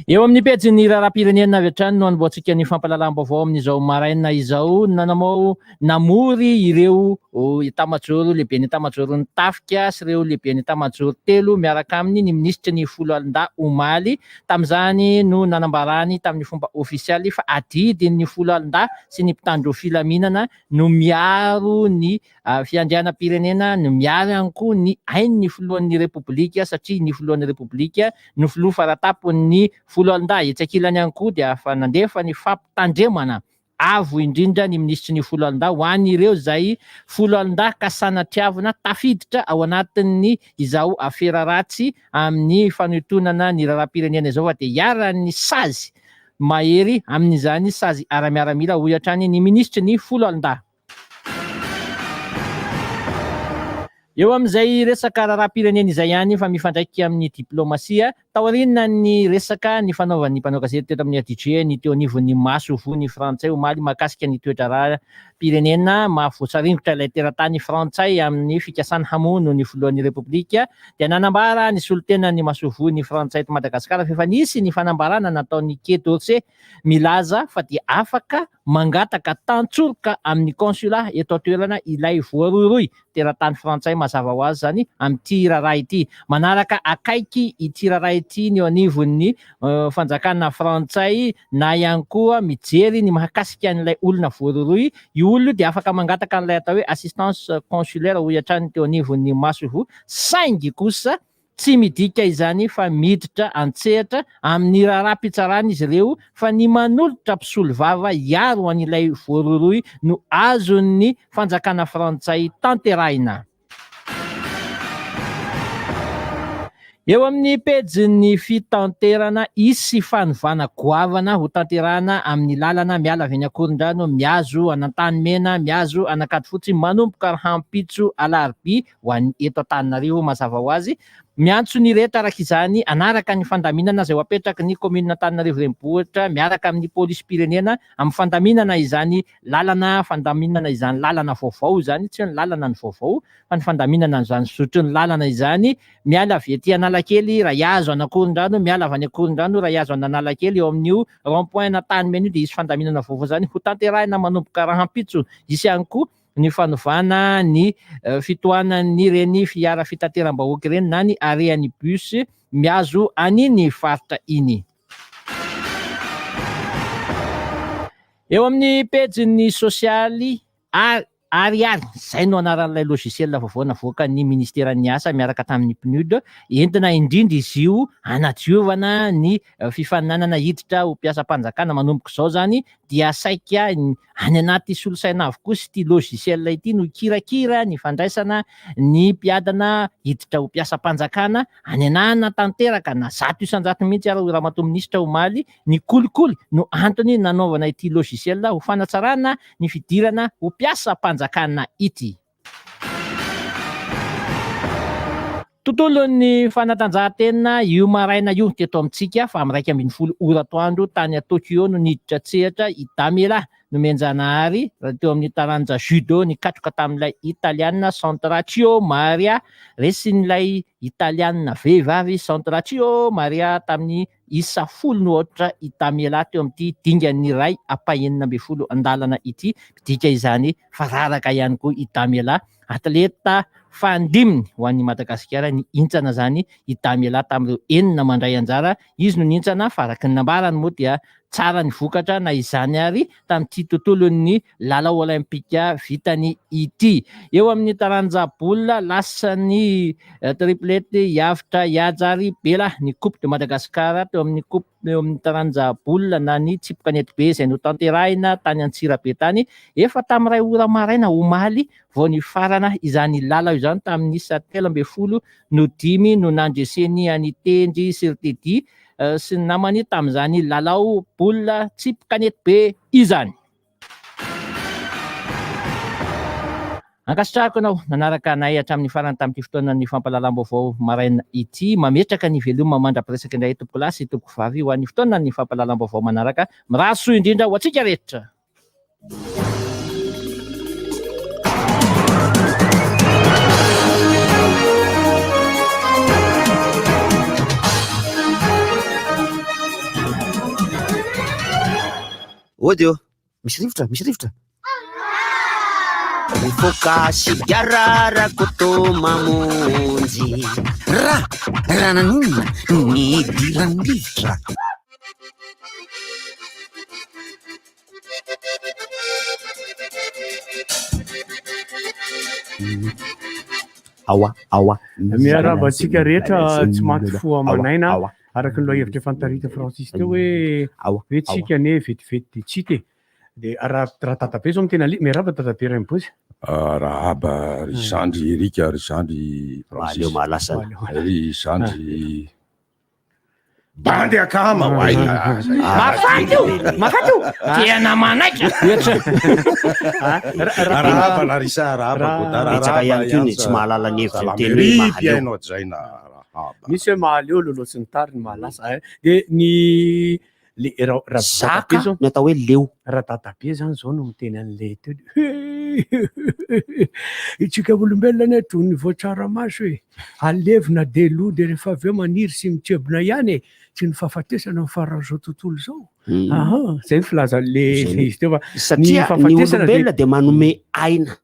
N: Eo amin'ny pejin'ny raharaham-pirenena avy hatrany no hanombohantsika ny fampahalalam-baovao amin'izao maraina izao. Nanamao namory ireo etamajoro lehiben'ny etamajoron'ny tafika sy ireo lehiben'ny etamajoro telo miaraka aminy ny minisitry ny foloalindahy omaly. Tamin'izany no nanambarany tamin'ny fomba ofisialy fa adidin'ny foloalindahy sy ny mpitandro filaminana no miaro ny fiandrianam-pirenena no miaro ihany koa ny ain'ny filohan'ny Repoblika satria ny filohan'ny Repoblika no filoha faratapon'ny foloalindahy. Etsy ankilany ihany koa dia efa nandefa ny fampitandremana avo indrindra ny minisitry ny foloalindahy ho an'ireo izay foloalindahy ka sanatriavina tafiditra ao anatin'ny izao afera ratsy amin'ny fanointoinana ny raharaham-pirenena izao fa dia iharan'ny sazy mahery amin'izany sazy ara-miaramila hoy hatrany ny minisitry ny foloalindahy. Eo amin'izay resaka raharaham-pirenena izay ihany fa mifandraika amin'ny diplaomasia, taorian'ny resaka nifanaovan'ny mpanao gazety teto amin'ny RDJ ny teo anivon'ny masoivohon'ny frantsay omaly mahakasika ny toe-draharaham-pirenena mahavoasaringotra ilay teratany frantsay amin'ny fikasana hamono ny filohan'ny Repoblika dia nanambara ny solontenan'ny masoivohon'ny frantsay eto Madagasikara fa efa nisy ny fanambarana nataon'ny Quai d'Orsay milaza fa dia afaka mangataka tantsoroka amin'ny consulat eto an-toerana ilay voarohirohy, teratany frantsay mazava ho azy izany, amin'ity raharaha ity. Manaraka akaiky ity raharaha ity ny eo anivon'ny fanjakana frantsay na ihany koa mijery ny mahakasika an'ilay olona voarohirohy. Io olona io dia afaka mangataka an'ilay atao hoe assistance consulaire hoy hatrany ny teo anivon'ny masoivoho saingy kosa Tsy midika izany fa miditra an-tsehatra amin'ny raharaham-pitsarana izy ireo fa ny manolotra mpisolovava hiaro an'ilay voarohirohy no azon'ny fanjakana frantsay tanterahina. Eo amin'ny pejin'ny fitanterana, hisy fanovana goavana hotanterahana amin'ny lalana miala avy eny Ankorondrano mihazo an'Antanimena mihazo an'Ankadifotsy manomboka rahampitso alarobia ho an'ny eto Antananarivo mazava ho azy. Miantso ny rehetra araka izany hanaraka ny fandaminana izay ho apetraky ny kaominina Antananarivo Renivohitra miaraka amin'ny polisim-pirenena amin'ny fandaminana izany lalana fandaminana izany lalana vaovao izany, tsy hoe ny lalana no vaovao fa ny fandaminana an'izany zotry ny lalana izany, miala avy ety Analakely raha hihazo an'Ankorondrano, miala avy any Ankorondrano raha hihazo an'Analakely eo amin'io rond point an'Antanimena io dia hisy fandaminana vaovao izany hotanterahina manomboka rahampitso. Hisy ihany koa ny fanovana ny fitohanan'ireny fiara fitateram-bahoaka ireny na ny arrêt-n'ny bus mihazo an'iny faritra iny. Eo amin'ny pejin'ny sosialy Ariary, izay no anaran'ilay logiciel vaovao navoakan'ny ministeran'ny asa miaraka tamin'ny PNUD, entina indrindra izy io hanadiovana ny fifaninanana hiditra ho mpiasam-panjakana manomboka izao izany dia saika any anaty solosaina avokoa sy ity logiciel ity no hikirakira ny fandraisana ny mpiadana hiditra ho mpiasam-panjakana any anana tanteraka na 100% mihitsy ara hoy ramatoa minisitra omaly ny kolikoly no antony nanaovana ity logiciel ho fanatsarana ny fidirana ho mpiasam-panjakana ity. Tontolon'ny fanatanjahantena io maraina io teto amintsika fa amin'ny 11 ora atoandro tany Tokyo no niditra an-tsehatra i Damiela Nomenjanahary raha teo amin'ny taranja judo nikatroka tamin'ilay Italiana Santraccio Maria. Resin'ilay Italiana vehivavy Santraccio Maria tamin'ny isa folo no aotra i Damiela teo amin'ity dingan'ny iray ampahenina ambin'ny folo an-dalana ity. Midika izany fa raraka ihany koa i Damiela Atleta fahadiminy ho an'i Madagasikara nihintsana izany i Damiela tamin'ireo enina mandray anjara. Izy no nihintsana fa araka ny nambarany moa dia Tsara ny vokatra na izany ary tamin'ity tontolon'ny lalao olympika vitany ity. Eo amin'ny taranja baolina, lasan'ny triplette Iavotra, Ihaja ary Bela ny Coupe de Madagascar teo amin'ny coupe eo amin'ny taranja baolina na ny tsipy kanetibe izay notanterahina tany Antsirabe tany efa tamin'ny iray ora maraina omaly vao nifarana izany lalao izany tamin'ny isa 13 no 5 no nandreseny an'i Tendry sy ry Teddy sy ny namany tamin'izany lalao baolina tsipy kanetibe izany. Ankasitrahako ianao nanaraka anay hatramin'ny farany tamin'ity fotoanan'ny fampahalalam-baovao maraina ity. Mametraka ny veloma mandra-piresaka indray tompokolahy sy tompokovavy ho an'ny fotoanan'ny fampahalalam-baovao manaraka. Mirary soa indrindra ho antsika rehetra.
I: Ody ô, misy rivotra, misy rivotra. Mifoka sigara Rakoto mamonjy.
D: Ra, raha naninona no nidiran'ny rivotra?
I: Aoa, aoa.
Q: Miarahaba antsika rehetra tsy maty fo aman'aina araka ny lohahevitra efa notaritin'i Francis teo hoe hoe tsika anie vetivety dia tsy hita e. Dia raha raha dadabe zao no tena li- miarahaba dadabe Rainibozy.
R: Arahaba ry zandry Eric, ry zandry Francis.
I: Mahaleo mahalasana.
R: Ry zandry Bandy akama oay.
N: Mahafaty io! Mahafaty io! Tena manaitra!
R: Arahaba Larissa, arahaba Godard,
I: Betsaka
R: arahaba
I: ihany koa ny
R: Iantsa.
I: tsy mahalala ny hevitry ny
R: Salama
I: teny hoe
R: ery
I: mahaleo.
R: mpihaino hajaina, arahaba.
Q: Misy hoe mahaleo loloha tsy ny tariny mahalasa. Eh, Dia ny le raha raha
I: Zaka
Q: dadabe zao
I: ny atao hoe leo.
Q: Raha dadabe zany zao no miteny an'le teo Itsika olombelona anie toy ny voatsaramaso e! Alevina dia lo dia rehefa avy eo maniry sy mitrebona ihany e! Tsy ny fahafatesana no faran'izao tontolo izao. Aha, zay ny filazan'le izy teo fa ny
I: Satria ny
Q: fahafatesana dia
I: olombelona dia manome aina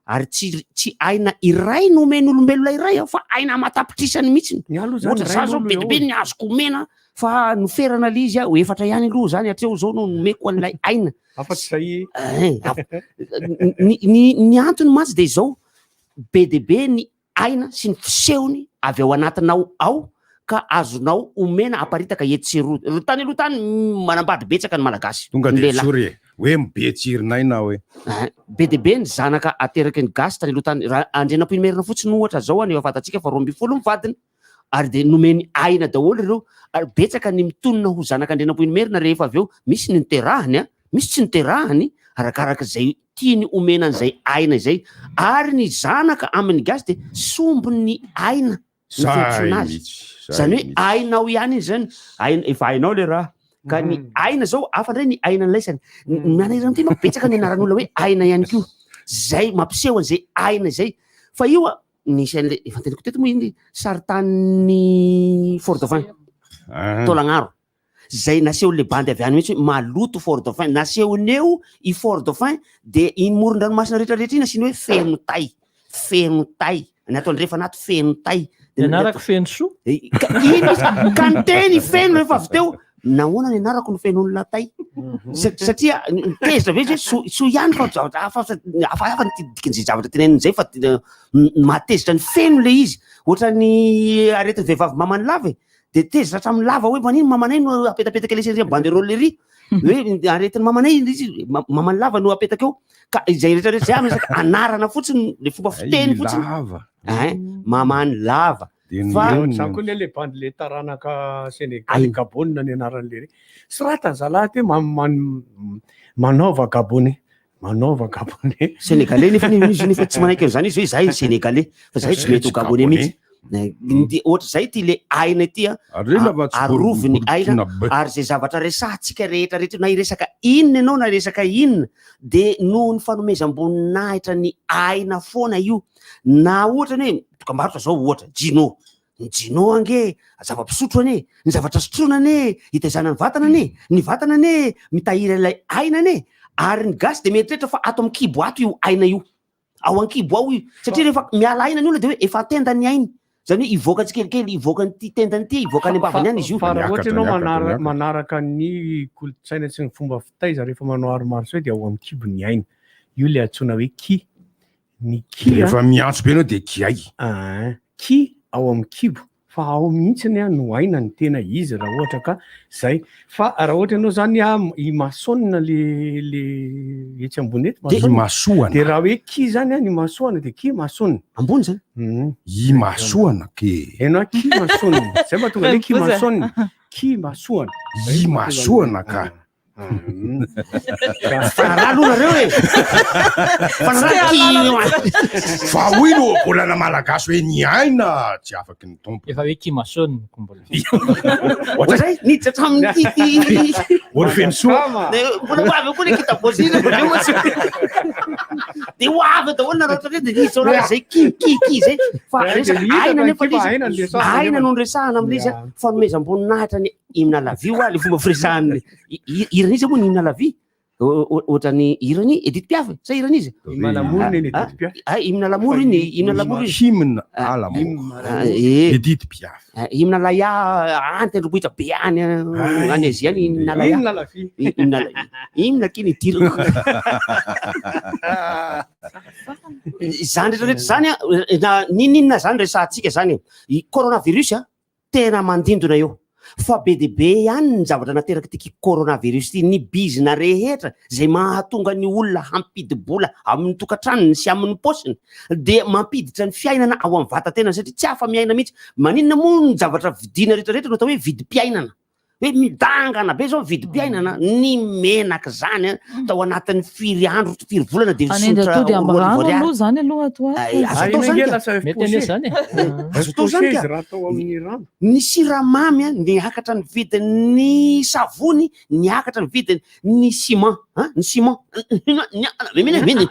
I: ary tsy tsy aina iray no omen'ny olombelona iray aho fa aina aman-tapitrisany mihitsy.
Q: Ny aloha zany
I: Ohatra
Q: iray
I: za zao
Q: aloha
I: be dia be
Q: eo e.
I: ny azoko omena fa noferana le izy aho efatra ihany aloha zany hatreo zao no nomeko an'ilay aina.
Q: Afa-tsy zay.
I: Eh, ny ny ny antony mantsy dia izao be dia be ny aina sy ny fisehony avy ao anatinao ao ka azonao omena aparitaka etsy sy eroa. Ry tany aloha tany manambady betsaka ny Malagasy,
R: Tonga
I: ny
R: dia
I: lehilahy.
R: tsory e! Hoe be tsirin'aina aho e!
I: Ein, be dia be ny zanaka ateraky ny gasy tany aloha tany. Raha Andrianampoinimerina fotsiny ohatra zao an, efa fantatsika fa 12 ny vadiny. Ary dia nomeny aina daholo ireo. Ary betsaka ny mitonona ho zanak'Andrianampoinimerina rehefa avy eo. Misy ny niterahany an, misy tsy niterahany, arakaraka izay tiany omena an'izay aina izay. Ary ny zanaka amin'ny gasy dia sombin'ny aina ny
R: Zay
I: fiantsoana azy.
R: mihitsy, zay
I: Zany hoe
R: mihitsy.
I: ainao ihany iny zany, aina, efa ainao le raha. Ka ny aina zao, hafa indray ny aina an'laisany. Ny ny manahirana an'ity manko betsaka ny anaran'olona hoe aina ihany koa. Zay mampiseho an'izay aina izay. Fa io a, nisy an'le, efa noteneniko teto moa iny saritanin'ny Fort Dauphin, Taolagnaro. Zay nasehon'le bandy avy any mihitsy hoe maloto Fort Dauphin. Nasehony eo i Fort Dauphin de iny moron-dranomasina rehetrarehetra iny asiany hoe feno tay, feno tay. Ny ato andrefana ato feno tay.
N: Ny anarako feno soa.
I: Ka iny izy, ka niteny i feno rehefa avy teo, nahoana ny anarako no feno olona tay? Satria tezitra be izy hoe soa, soa ihany fa zavatra hafa, hafahafa ny dikan'izay zavatra teneniny izay fa mahatezitra ny feno le izy. Ohatran'ny aretin'ny vehivavy mamany lava e. De tezitra hatramin'ny lava hoe manino mamanay no apetapetaka ilay ery banderole ery. Hoe aretin'ny mamanay izy, mamany lava no apetaka eo. Ka izay rehetra rehetra izay amin'ny resaka anarana fotsiny, le fomba fiteny fotsiny.
R: Lava.
I: Hein, mamany lava. Fa
Q: Za koa anie le bandy le taranaka Senegaly, Gabon ny anaran'le ry. Soratany zalahy ty manaova Gabonais. Manaova Gabonais.
I: Sénégalais nefa izy nefa tsy manaiky an'izany izy hoe izahay Sénégalais fa zahay tsy mety ho Gabonais mihitsy. Dia ohatr'izay ity le aina ity a, arovy ny aina ary izay zavatra resahantsika rehetra rehetra na hiresaka inona ianao na hiresaka inona dia noho ny fanomezam-boninahitra ny aina foana io. Na ohatra ny hoe dokam-barotra zao ohatra Gino, Ny Gino ange zava-pisotro anie, ny zavatra sotroina anie hitaizana ny vatana anie, ny vatana anie mitahiry an'ilay aina anie, ary ny gasy dia mieritreritra fa ato amin'ny kibo ato io aina io, ao an-kibo ao io, satria rehefa miala aina ny olona dia hoe efa an-tenda ny ainy. Zany hoe hivoaka tsikelikely, hivoaka an'ity tendany ity, hivoaka any am-bavany any izy io.
Q: Fa raha ohatra ianao manara- manaraka ny kolontsaina sy ny fomba fitaiza rehefa manao arts martiaux dia ao amin'ny kibo ny aina. Io ilay antsoina hoe ki. Ny ki a.
R: Rehefa miantso be ianao dia kiay.
Q: Ah, ki ao amin'ny kibo. Fa ao mihitsiny a no aina ny tena izy raha ohatra ka zay. Fa raha ohatra ianao zany a i maçon le le etsy ambony etsy
R: De imasoana.
Q: De raha hoe ki zany a ny masoana de ki maçon.
I: Ambony zany.
R: Imasoana ke.
Q: Enao ki maçon. Zay mahatonga le ki maçon. Ki masoana.
R: Imasoana ka.
I: Fanaraha aloha nareo e! Fanaraha ki.
R: Fa hoy ny ohabolana malagasy hoe ny aina tsy afaky ny tompo.
N: Efa hoe kimason ko mbola.
I: Ohatray niditra hatramin'ny
R: Ory Fenosoa.
I: De mbola ho avy eo koa le kitabozina avy eo mantsy. De ho avy eo daholo nareo rehetra de niditra ao anaty zay ki ki ki zay fa resaka aina nefa le izy. Aina no niresahana amin'ilay izy fanomezam-boninahitra ny hymne à la vie hoa le fomba firesahan'ny hiran'iza moa ny hymne à la vie? Ohatran'ny hiran'i Edith Piaf sa hiran'iza?
Q: Hymne à l'amour ny an'i Edith Piaf.
I: Ah, hymne à l'amour iny, hymne à l'amour iny.
R: Hymne à l'amour. Edith Piaf.
I: Hymne à la ya any tendrombohitra be any any Asie any hymne à la ya.
Q: Hymne à la vie.
I: Hymne à la hymne akia ny idirako. Izany rehetra rehetra izany na n'inon'inona zany resahantsika zany e. Coronavirus a Tena mandindona eo. Fa be dia be ihany ny zavatra naterak'ity coronavirus ity, ny bizina rehetra izay mahatonga ny olona hampidi-bola amin'ny tokantranony sy amin'ny paosiny dia mampiditra ny fiainana ao amin'ny vatan-tenany satria tsy afa-miaina mihitsy. Maninona moa ny zavatra vidiana rehetra rehetra no atao hoe vidim-piainana? Hoe midangana be zao vidim-piainana, ny menaka izany an, tao anatin'ny firy andro, firy volana dia
L: Hanendy
I: nisotra
L: atody amin'ny
I: 2000
L: rano
I: ariary.
L: aloha izany aloha ato ho ato.
I: Ay, azo atao izany ka.
N: Mety anie izany e.
I: Azo atao izany ka.
Q: Raha atao amin'ny rano.
I: Ny siramamy an, niakatra ny vidin'ny savony, niakatra ny vidiny ny ciment, an, ny ciment, ny amin'ny hena, ny hena, ny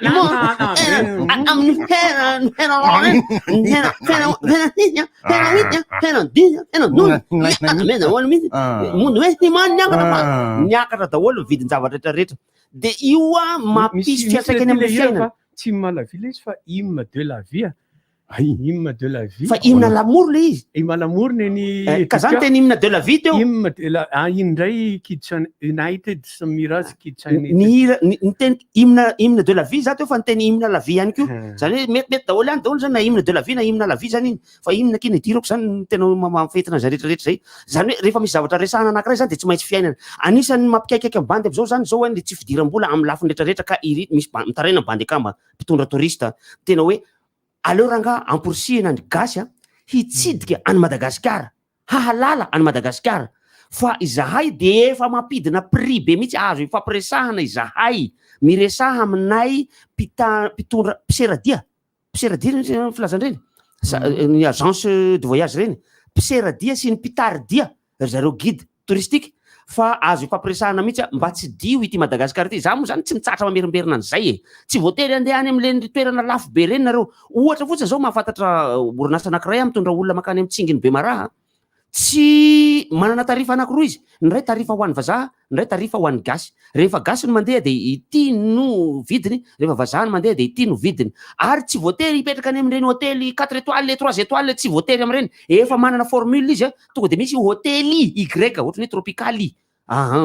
I: hena, hena, hena, hena, hena mihitsy an, hena dimy, hena dimy, mena hoany mihitsy, mony hoe ciment niakatra fa niakatra daholo ny vidin-javatra rehetra rehetra. Dia io an mampisy fiantraikany amin'ny fiainana.
Q: Tsy hymne à la vie ilay izy fa hymne de la vie. Hymne de la vie.
I: Fa hymne à l'amour le izy.
Q: Hymne à l'amour ny ny.
I: Eh, ka zany teny hymne de la vie teo.
Q: Hymne de la ah iny indray Kids United sy Mirage Kids United.
I: Ny hira ny ny teny hymne hymne de la vie za teo fa niteny hymne à la vie ihany koa. Zany hoe metimety daholo ihany daholo zany na hymne de la vie na hymne à la vie zany iny. Fa hymne akia no idirako zany no tena mampientina an'izay rehetra rehetra zay. Zany hoe rehefa misy zavatra resahana anankiray zany dia tsy maintsy fiainana. Anisan'ny mampikaikaika ny bandy amin'izao zany zao hoe ny tsy fidiram-bola amin'ny lafiny rehetra rehetra ka iry misy ba- mitaraina ny bandy akama mpitondra touriste tena hoe aleo rangaha amporisihina ny gasy a hitsidika an'i Madagasikara, hahalala an'i Madagasikara fa izahay dia efa mampidina prix be mihitsy azo ifampiresahana izahay, miresaha aminay mpita- mpitondra mpiseradia, mpiseradia ireny filazana ireny, sa- ny agence de voyage ireny, mpiseradia sy ny mpitaridia ry zareo guide touristique fa azo ifampiresahana mihitsy a, mba tsidiho ity Madagascar ity, za moa zany tsy mitsahatra mamerimberina an'izay e, tsy voatery handeha any amin'ireny toerana lafo be ireny nareo, ohatra fotsiny zao mahafantatra orinasa anankiray aho mitondra olona mankany amin'ny Tsingin'i Bemaraha, tsy manana tarif anankiroa izy, ny iray tarif ho an'ny vazaha, ny iray tarif ho an'ny gasy, rehefa gasy no mandeha dia ity no vidiny, rehefa vazaha no mandeha dia ity no vidiny, ary tsy voatery hipetraka any amin'ireny hotely quatre étoiles, trois étoiles, tsy voatery amin'ireny, efa manana formule izy a, Tonga dia misy hotely Y, ohatran'ny hoe Tropical. Aha,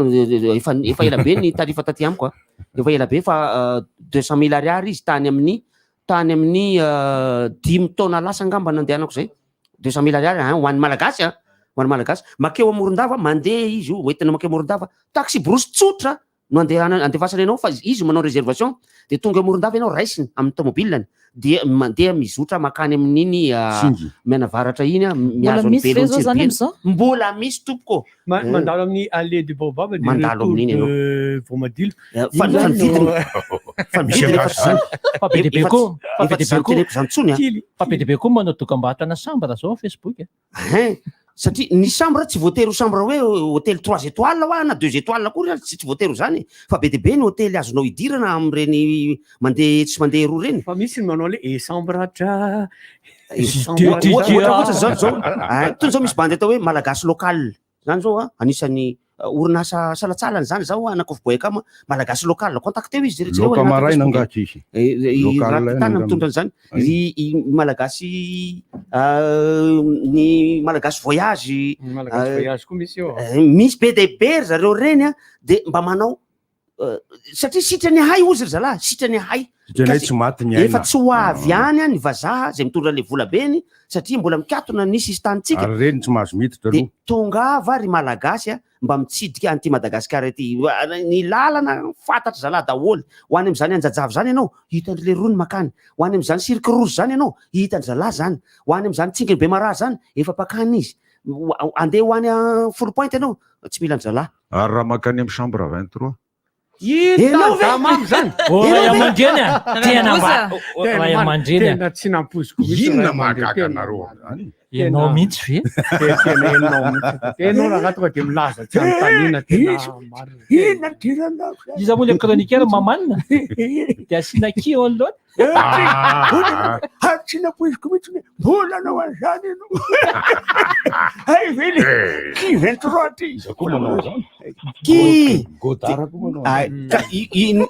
I: efa efa ela be ny tarifa taty amiko a. Efa ela be fa 200 000 ariary izy tany amin'ny tany amin'ny dimy taona lasa angamba nandehanako zay. 200 000 ariary hein, ho an'ny Malagasy a, ho an'ny Malagasy. Makeo Morondava, mandeha izy io, hoentina makeo Morondava. Taxi brousse tsotra no andehana andefasana ianao fa izy manao réservation dia tonga eo Morondava ianao raisiny amin'ny tomobilany dia mandeha mizotra makany amin'iny
R: Tsingy.
I: mianavaratra iny a
L: Mbola
I: mihazo an'i
L: misy ve
I: Belo
L: zao zany
I: Antsirabe
L: amin'izao?
I: mbola misy tompoko
Q: Ma- Mandalo amin'ny allée du Baobab dia
I: Mandalo
Q: retour
I: amin'iny ianao.
Q: de Voamadilo.
I: Fa
Q: Iny
I: fa ny
Q: zany
I: vidiny
Q: no-
I: fa ny
R: Misy
I: vidiny efa
R: angaha
I: tsy zany
N: Fa be dia be
I: efa
N: koa,
I: tsy
N: fa be
I: efa
N: dia
I: tsy
N: be
I: zany
N: koa,
I: teneniko zany tsony a
Q: Kely.
N: fa be dia be koa manao dokam-barotra chambre zao amin'ny Facebook e.
I: Hein, satria ny chambre tsy voatery ho chambre hoe hôtel trois étoiles hoa na deux étoiles akory ary tsy voatery ho zany fa be dia be ny hôtely azonao idirana amin'ireny mandeha etsy sy mandeha eroa ireny.
Q: Fa misy ny manao le esambratra,
I: Ohatra ohatra zao zao, ah, toy zao misy bandy atao hoe malagasy local zany zao a, anisan'ny orinasa salatsalany zany zao anakofy boyakama malagasy local contacteo izy ry jereo
R: Loka
I: any anaty
R: maraina
I: Facebook.
R: angaha izy.
I: I
R: Local
I: Rakotana
R: ihany
I: mitondra an'izany
R: Ay.
I: ry i malagasy ny malagasy voyage
Q: Ny Malagasy voyage koa misy eo.
I: Misy be dia be ry zareo reny a de mba manao satria sitrany hay ozy ry zalahy sitrany hay
R: Sitrany hay tsy maty ny aina.
I: Efa tsy ho avy any ny vazaha zay mitondra le vola beny satria mbola mikatona ny sisin-tanintsika.
R: Ary reny tsy mahazo miditra
I: De
R: aloha.
I: tongava ry malagasy a mba mitsidika an'ity Madagasikara ity. Ny lalana fantatry zalahy daholo. Ho any amin'izany Anjajavy zany ianao, hitan-dry leroa ny makany. Ho any amin'izany Cirque Rouge zany ianao, hitan-dry zalahy zany. Ho any amin'izany Tsingy Bemaraha zany, efa mpakany izy. Andeha ho any Foulpointe ianao, tsy mila an-dry zalahy.
S: Ary raha mankany amin'ny chambre 23?
I: Ianao ve?
Q: Damamy zany.
N: Oh, ray aman-dreny a! Tena mba
Q: Tena
N: ray aman-dreny a!
Q: Tena tsy nampoiziko mihitsy
R: Inona
Q: ray aman-dreny.
R: mahagaga
Q: Tena
R: anareo amin'izany?
N: Ianao mihitsy ve?
Q: Tena ianao mihitsy. Ianao rangahy tonga dia milaza tsy anontaniana tena marina.
A: Inona tiranao?
N: Iza moa le chroniqueur mamanina? Dia asiana ki eo anoloana?
A: Ah. Ary tsy nampoiziko mihitsy hoe mbola hanao an'izany ianao. Hay ve le ki 23 ty.
R: Iza koa manao an'izany?
I: Ki!
R: Godard koa manao
I: Ay,
R: an'izany.
I: ka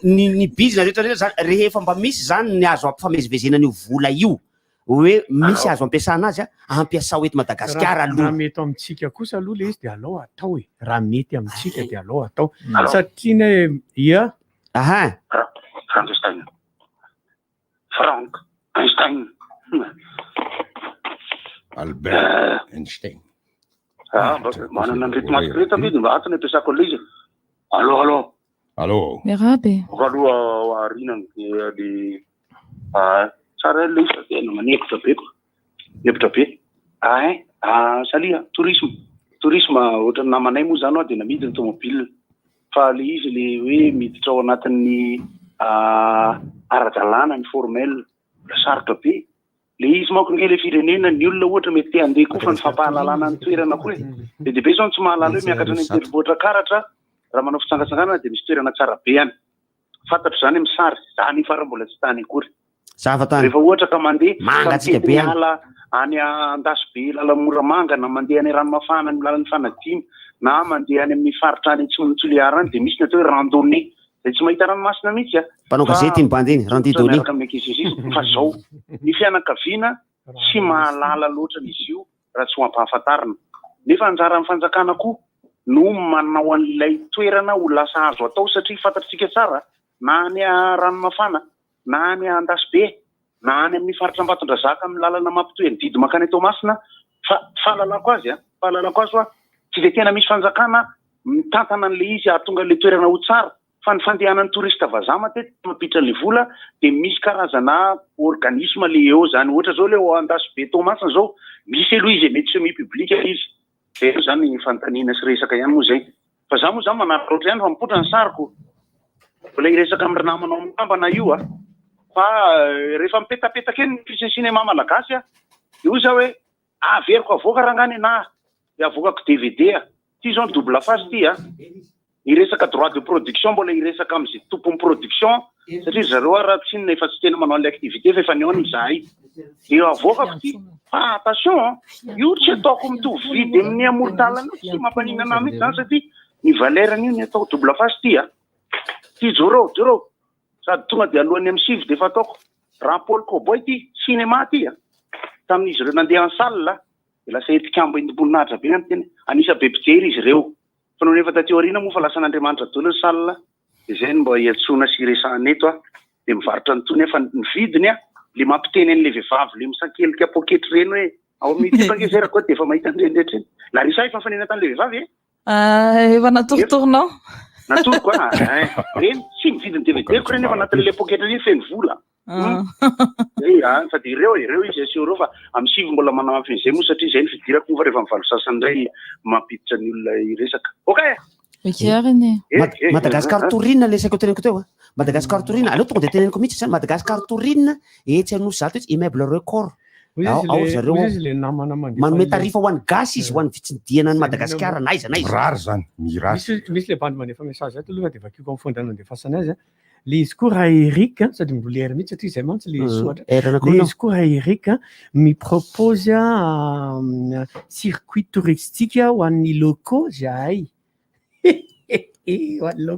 I: ny bizina rehetra rehetra zany rehefa mba misy zany ny azo ampifamezivezena an'io vola io hoe misy azo ampiasana azy a, ampiasao eto Madagasikara
Q: Raha
I: aloha.
Q: mety amintsika kosa aloha le izy dia alao atao e. Raha mety amintsika dia alao atao.
M: Alao.
Q: Satria ne ia.
I: Aha.
M: Frankenstein. Frank Einstein.
R: Albert Einstein.
M: Ah, mba manana an'ireto masque ireto amidy mba ato ny ampiasako an'ilay izy. Allô, allô.
R: Allô.
L: Miarahaba e.
M: Boka aloha aoriana ny le ah, tsara ilay izy fa tena manekotra be ko. Nepotra be. Ah, hein. Ah, salut, ah, tourisme. Tourisme ohatran'ny namanay moa zany dia namidy ny tomobile. Fa le izy le hoe miditra ao anatin'ny ara-dalàna ny formel. Mbola sarotra be. Le izy manko nge le firenena, ny olona ohatra mety te handeha koa fa ny fampahalalana ny toerana koa e. Be dia be zao ny tsy mahalala hoe miakatra any amin'ny tendrombohitra Karatra raha manao fitsangatsanganana dia misy toerana tsara be any. Fantatro izany amin'ny sary, za anefa ary mbola tsy tany akory.
I: Zava tany.
M: Rehefa ohatra ka mandeha ka
I: Mangatsiaka
M: mitety
I: be any.
M: miala any Andasibe Lalamora-manga na mandeha any Ranomafana any lalan'ny Fanadino na mandeha any amin'ny faritra any Atsimon'i Toliara any dia misy ny atao hoe randonnée izay tsy mahita ranomasina mihitsy a.
I: Mpanao
M: Fa
I: gazety iny bandy iny, Randy
M: ohatra
I: Donny.
M: miaraka amin'ny ankizy sy sisa fa zao ny fianakaviana tsy mahalala loatra an'izy io raha tsy ho ampahafantarina. Nefa anjaran'ny fanjakana koa no manao an'ilay toerana ho lasa azo atao satria fantatr'tsika tsara na any Ranomafana na any Andasibe na any amin'ny faritra Ambatondrazaka amin'ny lalana mampitohy an'i Didy mankany Toamasina fa fahalalako azy an, fahalalako azy hoa tsy dia tena misy fanjakana mitantana an'ilay izy hahatonga an'ilay toerana ho tsara fa ny fandehanan'ny touriste vazaha matetika mampiditra an'ilay vola dia misy karazana organisme le eo zany ohatra zao le ao Andasibe Toamasina zao misy aloha izy e mety semi public izy Zay aloha zany fanontaniana sy resaka ihany moa zay. Fa za moa zany manararaotra ihany fa mipoitra ny sariko. Mbola hiresaka amin'ry namanao mikambana io a. Fa rehefa mipetapetaka eny ny fiche cinéma malagasy a, de hoy za hoe averiko avoaka rangaha nenaha, de avoakako DVD a. Ty zao ny double face ty a. Ny resaka droit de production mbola hiresaka amin'izay tompon'ny production satria ry zareo ara tsinona efa tsy tena manao an'ilay activité fa efa nihaona izahay. Dia avoakako ity fa attention an, io tsy ataoko mitovy vidy amin'ny amoron-dalana io, tsy mampaninona anah mihitsy izany satria ny valeur-n'io ny atao double face ity an. Ity Joro, Joro, sady tonga dia alohan'ny amin'ny 9 dia efa ataoko. Rapaoly Cowboy ity, cinéma ity an. Tamin'izy ireo nandeha en salle dia lasa etikambo entim-boninahitra be ny tena. Anisan'ny be mpijery izy ireo. Fa nony efa taty aoriana moa fa lasan'Andriamanitra daholo ny salle dia izay no mba iantsoana sy iresahana eto a, dia mivarotra an'itony aho fa ny vidiny a, le mampiteny an'le vehivavy le misakelika poketra ireny hoe ao amin'ny youtube ange izay Rakoto dia efa mahita an'ireny rehetra ireny. Larissa efa nifanena tamin'le vehivavy e?
L: Ah, efa natorotoronao.
M: Natoroko a, eh, ireny tsy mividy ny DVD-ko ireny efa anatin'le poketra iny feno vola.
L: Ah.
M: Zay a, fa dia ireo ireo izy aseho ireo fa amin'ny 9 mbola manamafy an'izay moa satria izay ny fidirako moa fa rehefa amin'ny 8 sasany indray mampiditra ny olona hiresaka. Ok!
L: Ok ary anie.
M: Eh, eh,
I: Madagascar
M: eh,
I: Tourine le saiko teneniko teo a. Madagascar Tourine, aleo tonga dia teneniko mihitsy zany Madagascar Tourine etsy Anosizato etsy immeuble record.
Q: Hoy
I: Ao
Q: izy
I: ao
Q: le-
I: zareo
Q: hoy
I: ao.
Q: izy le namana mandefa
I: Manome
Q: le-
I: tarifa ho an'ny gasy izy ho an'ny fitsidihana an'i Madagasikara na aiza na aiza.
R: Mirary zany, mirary.
Q: Misy misy le bandy mandefa message ato aloha dia vakiko amin'ny fondana andefasana azy a. Le izy koa raha Eric a, sady mbola R mihitsy satria izay mantsy le soratra.
I: R anaky
Q: Le
I: roa
Q: izy koa raha Eric a, mi-propose a, circuit touristique ho an'ny locaux zahay.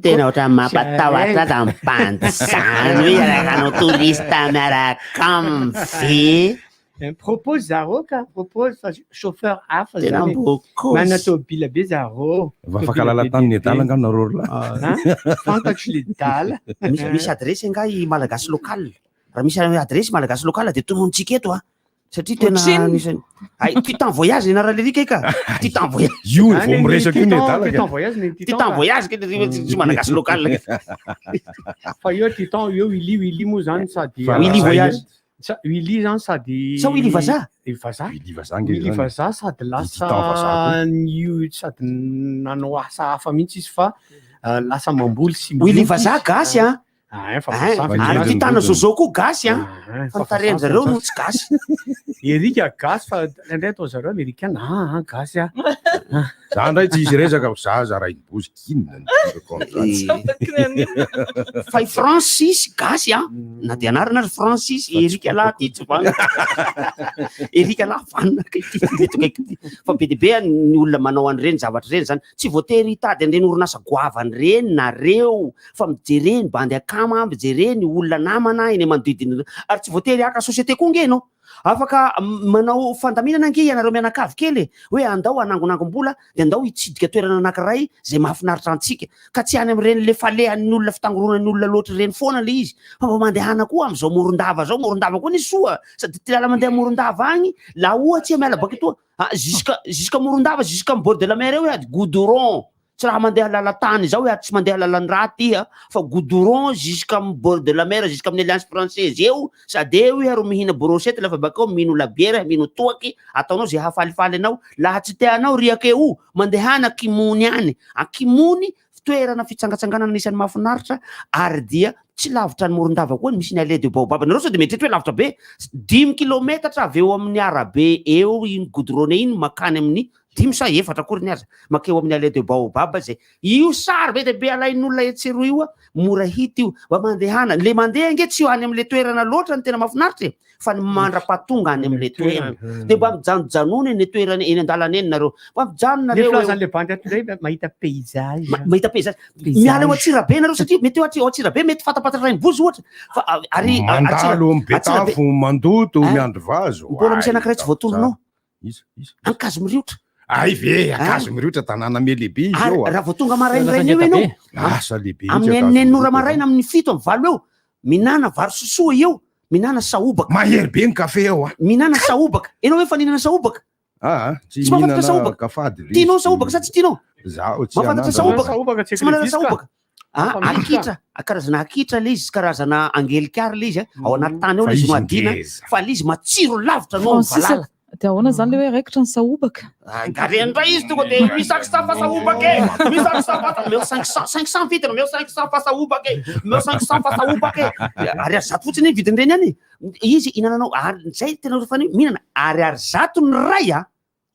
I: Tena ohatran'ny mampatahotra zany bandy zany hoe hiaraka hanao touriste miaraka aminy ve?
Q: Propose zareo ka, propose fa chauffeur hafa
I: Tena
Q: zany.
I: mbô kôzy.
Q: Manana tôbila be zareo.
R: Efa afaka lala tamin'ny adala angamba nareo ry lahy.
Q: Fantatro le dala.
I: Misy misy adresy angaha i Malagasy local? Raha misy adresy Malagasy local dia tononontsika eto a. Satria tena
L: Ohatrinona?
I: anisan'ny Ay, Titan voyage ny anaran'ilay alika ka. Titan voyage.
R: Io vao miresaka io ny adala ka.
Q: Titan voyage ny Titan.
I: Titan voyage ka tsy Malagasy local.
Q: Fa io Titan io Willy Willy moa zany sady
R: Fa
I: Willy
R: raha
I: voyage.
Q: Sa- Willy zany sady
I: Sa Willy vazaha?
Q: I vazaha.
R: Willy vazaha nge
Q: Willy
R: zany.
Q: vazaha sady lasa
R: Titan vazaha koa.
Q: nio sady nanao asa hafa mihitsy izy fa lasa mamboly sy
I: Willy
Q: miompy
I: vazaha
Q: izy.
I: gasy a.
Q: Ah, fa
I: Hein,
Q: vazaha
I: Ary
Q: fa
I: Titan Zozo koa gasy a.
Q: Ah,
I: Fa ny tarehin-jareo no tsy gasy.
Q: Erika gasy fa indraindray atao zareo amerikana ah, ah, gasy ah.
R: Za ndray tsy izy resaka fa za za rainibozy inona ny resako amin'izany.
I: Fa i Francis gasy a. Na dia anarana ary Francis Erika lahy ty tsy vanona. Erika lahy vanona kay ty reto kaiky ty. Fa be dia be ny olona manao an'ireny zavatra ireny zany. Tsy voatery hitady an'ireny orinasa goavana ireny nareo fa mijere ny bandy akama, mijere ny olona namana eny manodidina. Ary tsy voatery haka société koa nge ianao. Afaka manao fandaminana ange ianareo mianakavy kely e, hoe andao hanangonangom-bola dia andao hitsidika toerana anankiray izay mahafinaritra antsika. Ka tsy any amin'ireny le falehan'ny olona fitangoronan'ny olona loatra ireny foana le izy fa mba mandehana koa amin'izao Morondava zao, Morondava koa anie soa sady ty lala mandeha Morondava agny la ohatsy miala baka etoa ah, jusqu'à jusqu'à Morondava jusqu'à amin'ny bord de la mer eo ady goudron Tsy raha mandeha lalan-tany izao iah, tsy mandeha lalan-draha ty ah, fa goudron jusqu'am bord de la mer jusqu'amin'ny alliance française eo, sady eo iha ro mihina brochette lafa bakeo mino labiera, mino toaky, ataonao ze hahafalifaly anao, laha tsy teanao riaka eo, mandehana Kimony any, Ankimony toerana fitsangatsanganana anisan'ny mahafinaritra ary dia tsy lavitra an'i Morondava koa ny misy ny allée de Baobab, nareo sao dia mieritreritra hoe lavitra be, dimy kilometatra avy eo amin'ny arabe eo iny goudronné iny makany amin'ny dimy sa efatra akory ny aza, makeo amin'ny allée de Baobab zay. Io sary be dia be alain'olona etsy sy eroa io, mora hita io. Mba mandehana, le mandeha ange tsy any amin'le toerana loatra no tena mahafinaritra e, fa ny mandra-pahatonga any amin'le toerana. Dia mba mijanojanona eny toerana eny an-dalana eny nareo. Mba mijanona
Q: Le
I: nareo eo.
Q: filazan'le bandy ato indray mahita paysage.
I: Mahita paysage. Miala eo Antsirabe nareo satria mety eo Antsirabe mety fantapantatra Rainibozy ohatra. Fa ary
R: Mandalo amin'ny
I: Antsirabe-
R: Betafo, mandoto,
I: Hein?
R: miandry vazo.
I: Mbola misy anankiray tsy voatoronao.
R: Iza? Iza?
I: Ankazomiriotra.
R: Ay ve, Ankazomiriotra tanàna me lehibe izy
I: Ary
R: eo.
I: raha vao tonga maraindraina eo ianao,
R: Lasa lehibe mihitsy
I: amin'ny
R: Ankazomiriotra
I: eninenina ora
R: zany.
I: maraina, amin'ny fito, amin'ny valo eo, mihinana vary sosoa eo, mihinana sahobaka.
R: Mahery be ny kafe ao a.
I: Mihinana sahobaka. Ianao ve efa nihinana sahobaka?
R: Ah, tsy
I: Tsy mahafantatra
R: mihinana
I: sahobaka.
R: kafady le
I: Tianao
R: izy.
I: sahobaka sa tsy tianao?
R: Zaho tsy
I: Mahafantatra
R: anandrana.
I: sahobaka.
Q: Sahobaka tsy
I: Tsy manana
Q: ekrevista.
I: sahobaka. Ah,
Q: Fa misy
I: akitra, karazana akitra le izy, karazana angelikary le izy, a, ao anaty tany ao
R: Fa
I: le izy
R: izy
I: no adina,
R: ngeza.
I: fa le izy matsiro lavitra noho ny
L: Francis,
I: valala.
L: dia ahoana zany le hoe raikitra ny sahobaka?
I: Gare indray izy tonga dia misaky safa sahobaka e! Misaky safa, omeo 500, 500 vidiny, omeo 500 fa sahobaka e! Omeo 500 fa sahobaka e! Ariary zato fotsiny ny vidin'ireny ihany e! Izy hinananao, ary zay tena rehefa mihinana, ariary zato ny iray a!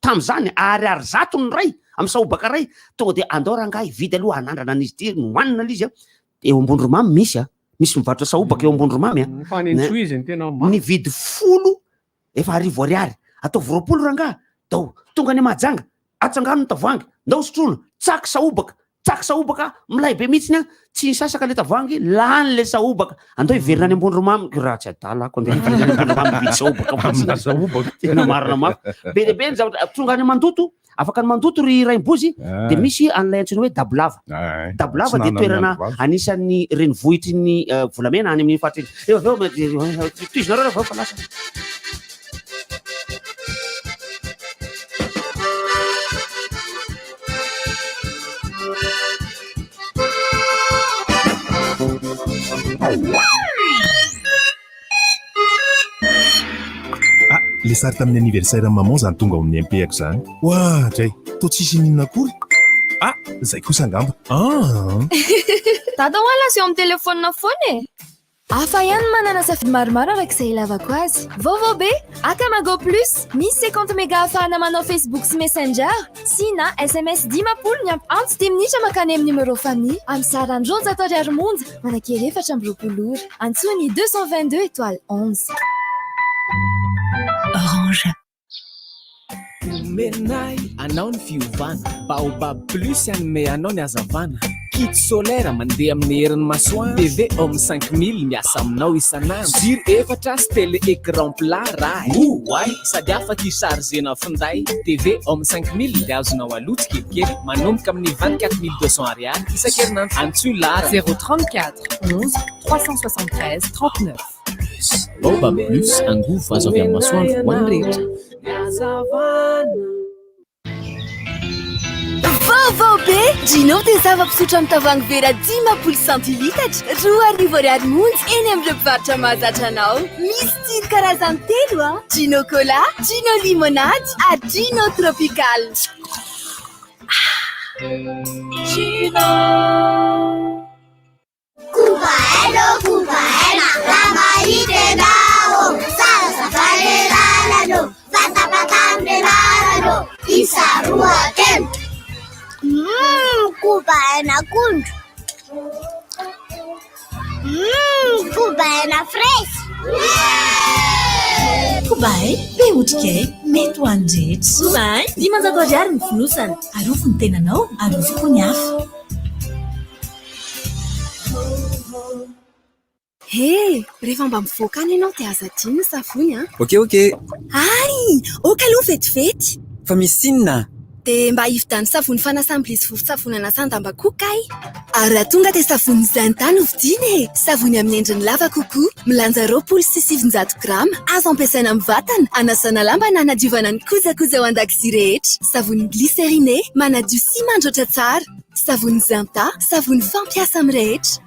I: Tamin'izany, ariary zato ny iray, amin'ny sahobaka iray, tonga dia andao rangahy hividy aloha hanandrana an'izy ity, nohanina ilay izy a! Eo Ambondromamy misy a! Misy mivarotra sahobaka eo Ambondromamy a!
Q: Fa any Antsohihy izy no tena mafy.
I: Nividy folo Efa arivo ariary, ataovy 20 rangaha, dao tonga any Mahajanga, atsangano ny tavoahangy, ndao sotroina, tsaky sahobaka, tsaky sahobaka, milay be mihitsiny an, tsy nisasaka le tavoahangy, lany le sahobaka, andao hiverina any Ambondromamy, raha tsy adala ako andeha hiverina any Ambondromamy hividy sahobaka fotsiny.
R: Amina sahobaka.
I: Tena marina mafy. Be dia be ny zavatra, tonga any Mandoto, afaka ny Mandoto ry Rainibozy,
R: Ah.
I: dia misy an'ilay antsoina hoe Dabolava.
R: Ah,
I: Dabolava dia
R: Atsinanana
I: toerana
R: miandry vazo.
I: anisan'ny renivohitry ny volamena any amin'ny faritra iny. Eo avy eo, tohizinareo raha vao fa lasa.
O: Ah, le sary tamin'ny anniversaire maman zany tonga ao amin'ny MP-ako zany. Oa, dray, toa tsisy ininona akory. Ah, zay kosa angamba. Ah.
P: Dada hoa lasa eo amin'ny telefaonina foana e! Hafa ihany ny manana safidy maromaro araka izay ilavako azy. Vaovao be! Akamago Plus, misy 50 méga ahafahana manao Facebook sy Messenger, sy na sms 50 miampy antso dimy minitra mankany amin'ny numéro famille, amin'ny sarany 200 ariary monja. Manan-kery 24 ora. Antsoy ny 222 étoile 11.
G: Orange.
J: Omenay anao ny fiovana, Baobab Plus hanome anao ny hazavana, kit solaire mandeha amin'ny herin'ny masoandro, TV Home 5000 miasa aminao isan'andro, jiro efatra sy télé écran plat raha oay sady afaka hi-chargena finday, TV Home 5000 dia azonao aloa tsikelikely manomboka amin'ny 24200 ariary isan-kerinandro. Antsoy laharana
T: 034 11 373 39.
F: Baobab Plus, angovo azo avy amin'ny masoandro ho an'ny rehetra.
H: Vaovao be! Gino dia zava-pisotro amin'ny tavoahangy vera 50 centilitatra, 2000 ariary monja eny amin'ireo mpivarotra mahazatra anao. Misy tsiro karazany telo a! Gino Cola, Gino Limonade ary Gino Tropical.
T: Gino!
U: Koba aina ô, koba aina, raha mahita ianao ô, zarazava ny lalana ô, fatapatano ny anarana ô, isa roa telo.
V: Mmm, koba aina akondro. Mmm, koba aina fraise.
G: Koba aina, be otrikaina, mety ho an'ny rehetra. Koba aina, 500 ariary ny fonosana. Arovy ny tenanao, arovy koa ny hafa.
H: He! Rehefa mba mivoaka any ianao dia aza adino ny savony an!
W: Ok ok!
H: Hay! Ok aloha vetivety!
W: Fa misy inona?
H: Dia mba hividiano savony fanasam-bilia sy vovon-tsavony anasan-damba koa kay! Ary raha tonga dia savony Zinta no vidiana e! Savony amin'ny endriny lava kokoa, milanja 920 grama, azo ampiasaina amin'ny vatana, anasana lamba na hanadiovana ny kojakoja ao an-dakozia rehetra. Savony glycériné, manadio sy mandroatra tsara. Savony Zinta, savony fampiasa amin'ny rehetra.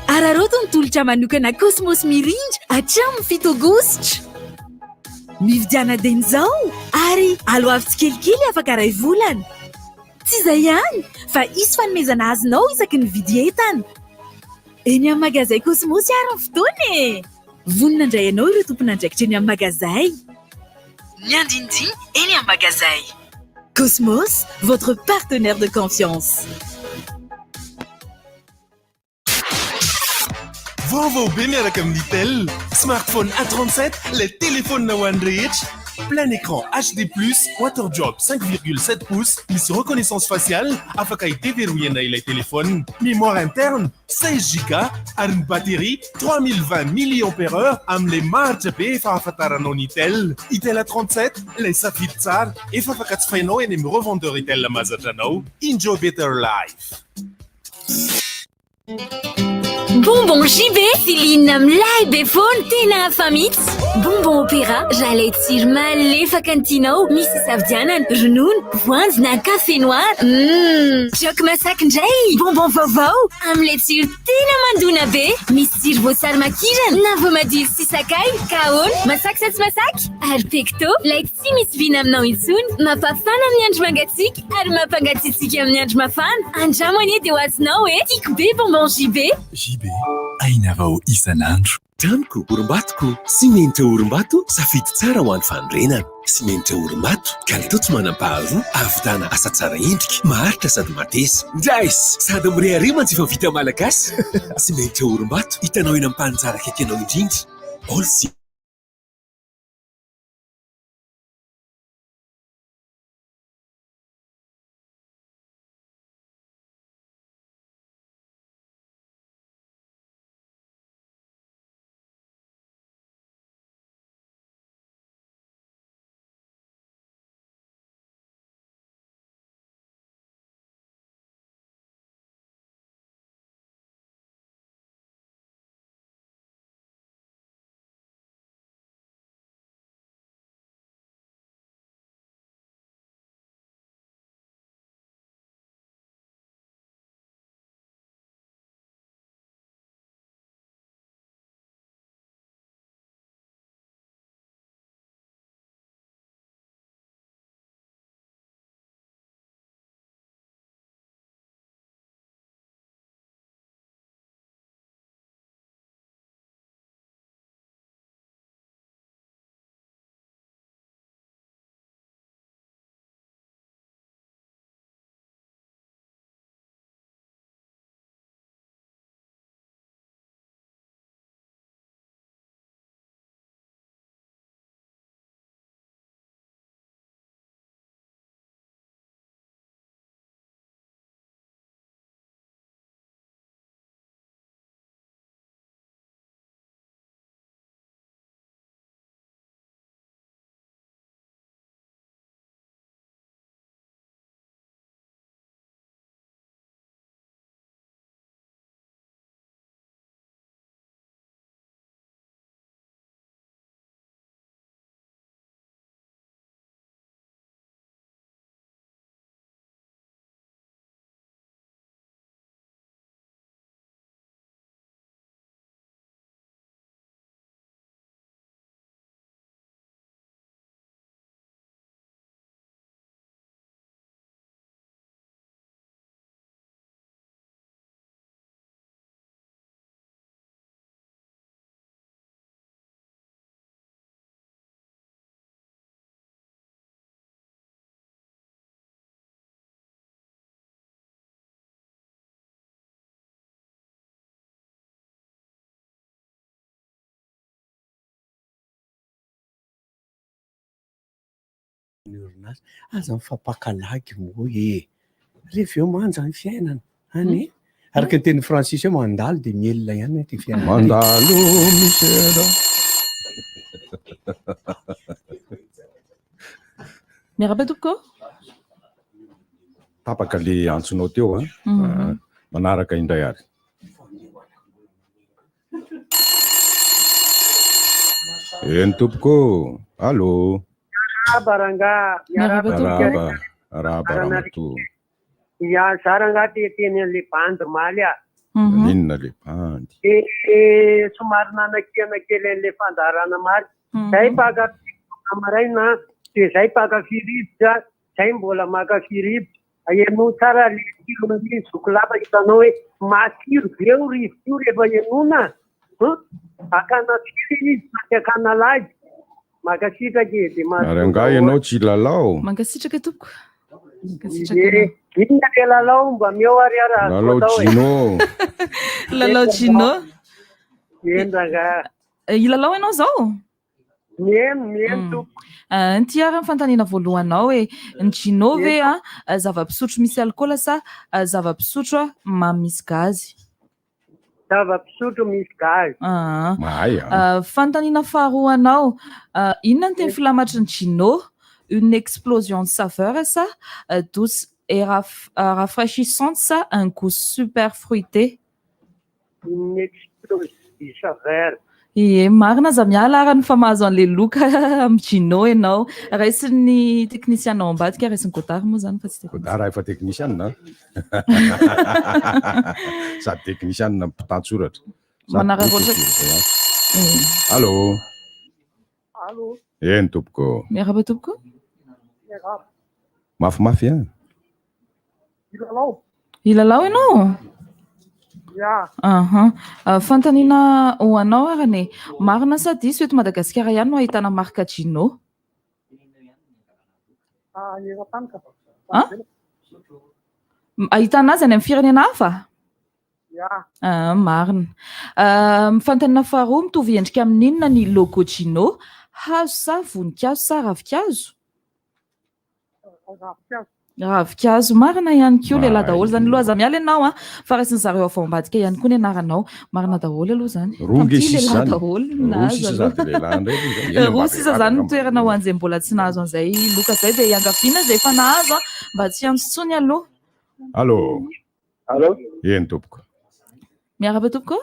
X: Araraoty ny tolotra manokana Cosmos Mirindra hatramin'ny 7 aogositra. Mividiana dieny izao ary aloavy tsikelikely afaka iray volana. Tsy izay ihany fa hisy fanomezana azonao isaky ny vidy entana. Eny amin'ny magazay Cosmos ary ny fotoana e! Vonona handray anao ireo tompon'andraikitra eny amin'ny magazay. Ny andinindiny eny amin'ny magazay. Cosmos, votre partenaire de confiance.
O: Vaovao be miaraka amin'ny Itel. Smartphone A37, ilay telefaonina ho an'ny rehetra. Plein écran HD+, waterdrop 5,7 pouces, misy reconnaissance faciale, afaka hiteverohena ilay telefaonina. Mémoire interne 16 giga ary ny batterie 3020 milliampère-heure amin'ilay maharitra be efa ahafantaranao ny Itel. Itel A37, ilay safidy tsara, efa afaka jifainao eny amin'ny revendeur Itel mahazatra anao. Enjoy better life.
X: Bonbon JB, filinina milay be foana, tena hafa mihitsy. Bonbon opéra, raha ilay tsiro malefaka no tianao, misy isafidianana, ronono, voanjo na café noir. Humm! Choc masaky indray, bonbon vaovao, amin'ilay tsiro tena mandona be. Misy tsiro voasary makirana na voamadilo sy sakay, ka ahoana, masaky sa tsy masaky? Ary pecto, ilay tsy misy vina aminao intsony, mampafana amin'ny andro mangatsiaka ary mampangatsiatsiaka amin'ny andro mafana. Andramo anie dia ho azonao e! Tiako be bonbon JB!
O: JB, aina vao isan'andro. Tranoko, orimbatoko, simenitra orimbato, safidy tsara ho an'ny fanorenana. Simenitra orimbato, kalitao tsy manam-paharoa, ahavitana asa tsara endrika, maharitra sady mateza. Nice! Sady mirehareha mantsy efa vita malagasy! Simenitra orimbato, hitanao eny amin'ny mpaninjara akaiky anao indrindra. All.
Q: Ny orinasa, aza mifampaka lagy moa e! Rehefa eo manja ny fiainana, any e! Araka ny tenin'i Francis hoe mandalo dia mielina ihany ity fiainana ity.
R: Mandalo misedra.
L: Miarahaba tompoko.
R: Tapaka le antsonao teo a. Manaraka indray ary. Eny tompoko ô! Allô!
B: Miarahaba rangaha!
R: Miarahaba, arahaba ramatoa.
B: Ya, za rangaha te hiteny an'le bandy omaly ah.
R: Naninona le bandy?
B: De somary nanakiana kely an'le fandaharana omaly. Zay mpankafy maraina de zay mpankafy rivotra, zay mbola mankafy rivotra. Henoy tsara le tsiron'ny zoky lava hitanao hoe matsiro be io rivotra io rehefa henoina an! Akana firy izy fa tsy akana lagy. Mankasitraka e, dia
R: Ary angaha ianao tsy lalao?
L: Mankasitraka tompoko. Mankasitraka anao.
B: Inona le lalao mba meo ary ara azo
R: Lalao
B: atao e.
R: Gino.
L: Lalao Gino.
B: Eny rangaha.
L: Hilalao ianao izao?
B: Mihaino, mihaino tompoko.
L: Inty ary ny fanontaniana voalohanao e. Ny Gino ve a zava-pisotro misy alikaola sa zava-pisotro mamy misy gazy?
B: Zava-pisotro misy gazy.
R: Mahay a.
L: Fanontaniana faharoa anao, inona ny teny filamatry ny Gino? Une explosion de saveur sa douce et rafraîchissante sa un goût super fruité?
B: Une explosion de saveur.
L: Ie, marina aza miala ara ny fa mahazo an'ilay loka amin'ny Gino ianao. Raisin'ny teknisiana ao ambadika, raisin'i Godard moa izany fa tsy teknisiana.
R: Godard efa teknisiana an. Sady teknisiana no mpitantsoratra. Sady
L: Manararaotra.
R: boky surveillance. Allô.
B: Allô.
R: Eny tompoko.
L: Miarahaba tompoko.
B: Miarahaba.
R: Mafimafy an.
B: Hilalao.
L: Hilalao ianao?
B: Ya.
L: Aha. Fanontaniana ho anao arany e. Marina sa diso eto Madagasikara ihany no ahitana marika Gino?
B: Ah, eran-tany ka.
L: Ah? Ahitana azy any amin'ny firenena hafa?
B: Ya.
L: Ah, marina. Ah, fanontaniana faharoa, mitovy endrika amin'inona ny logo Gino? Hazo sa voninkazo sa ravinkazo? Ravinkazo marina ihany koa lehilahy daholo zany aloha aza miala ianao a fa raisin'ny zareo avy ao ambadika ihany koa ny anaranao marina daholo aloha zany
R: Roa nge
L: Tamin'ity
R: sisa
L: lehilahy
R: zany.
L: daholo no
R: Roa
L: nahazo
R: sisa
L: aloha.
R: sady lehilahy indray aloha zany. Eny,
L: Roa
R: mba
L: sisa
R: vehivavy
L: zany ny
R: angamba.
L: toerana ho an'izay mbola tsy nahazo an'izay loka izay dia iangaviana izay efa nahazo a mba tsy hiantso intsony aloha.
R: Allô.
M: Allô.
R: Eny tompoko.
L: Miarahaba tompoko.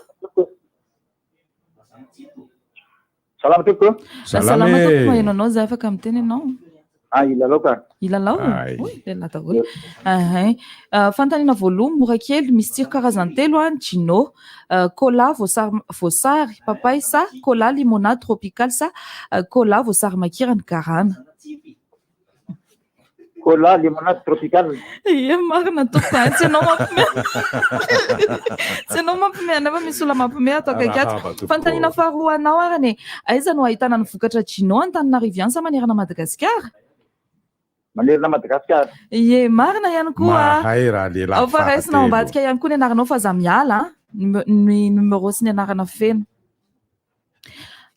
M: Salama tompoko.
L: Salama tompoko, maheno anao zay afaka miteny ianao.
M: Ah, hilalao ka.
L: Hilalao? Oy, lehilahy daholo. Ahay. Ah, fanontaniana voalohany mora kely, misy tsiro karazany telo an, Gino. Ah, cola voasary voasary papay sa cola limonade tropical sa ah, cola voasary makirana garana.
M: Cola limonade tropical.
L: Ie, marina tompoko, ah, tsy ianao mampime. Tsy ianao mampime anay fa misy olona mampime ato akaiky ato.
R: Arahaba tompoko.
L: Fanontaniana faharoa anao arany e, aiza no ahitana ny vokatra Gino Antananarivo ihany sa manerana Madagasikara?
M: Manerana Madagasikara.
L: Ie, marina ihany koa.
R: Mahay raha lehilahy
L: Ao fa raisina ao
R: fahatelo.
L: ambadika ihany koa ny anaranao fa aza miala an. Ny numéro sy ny anarana feno.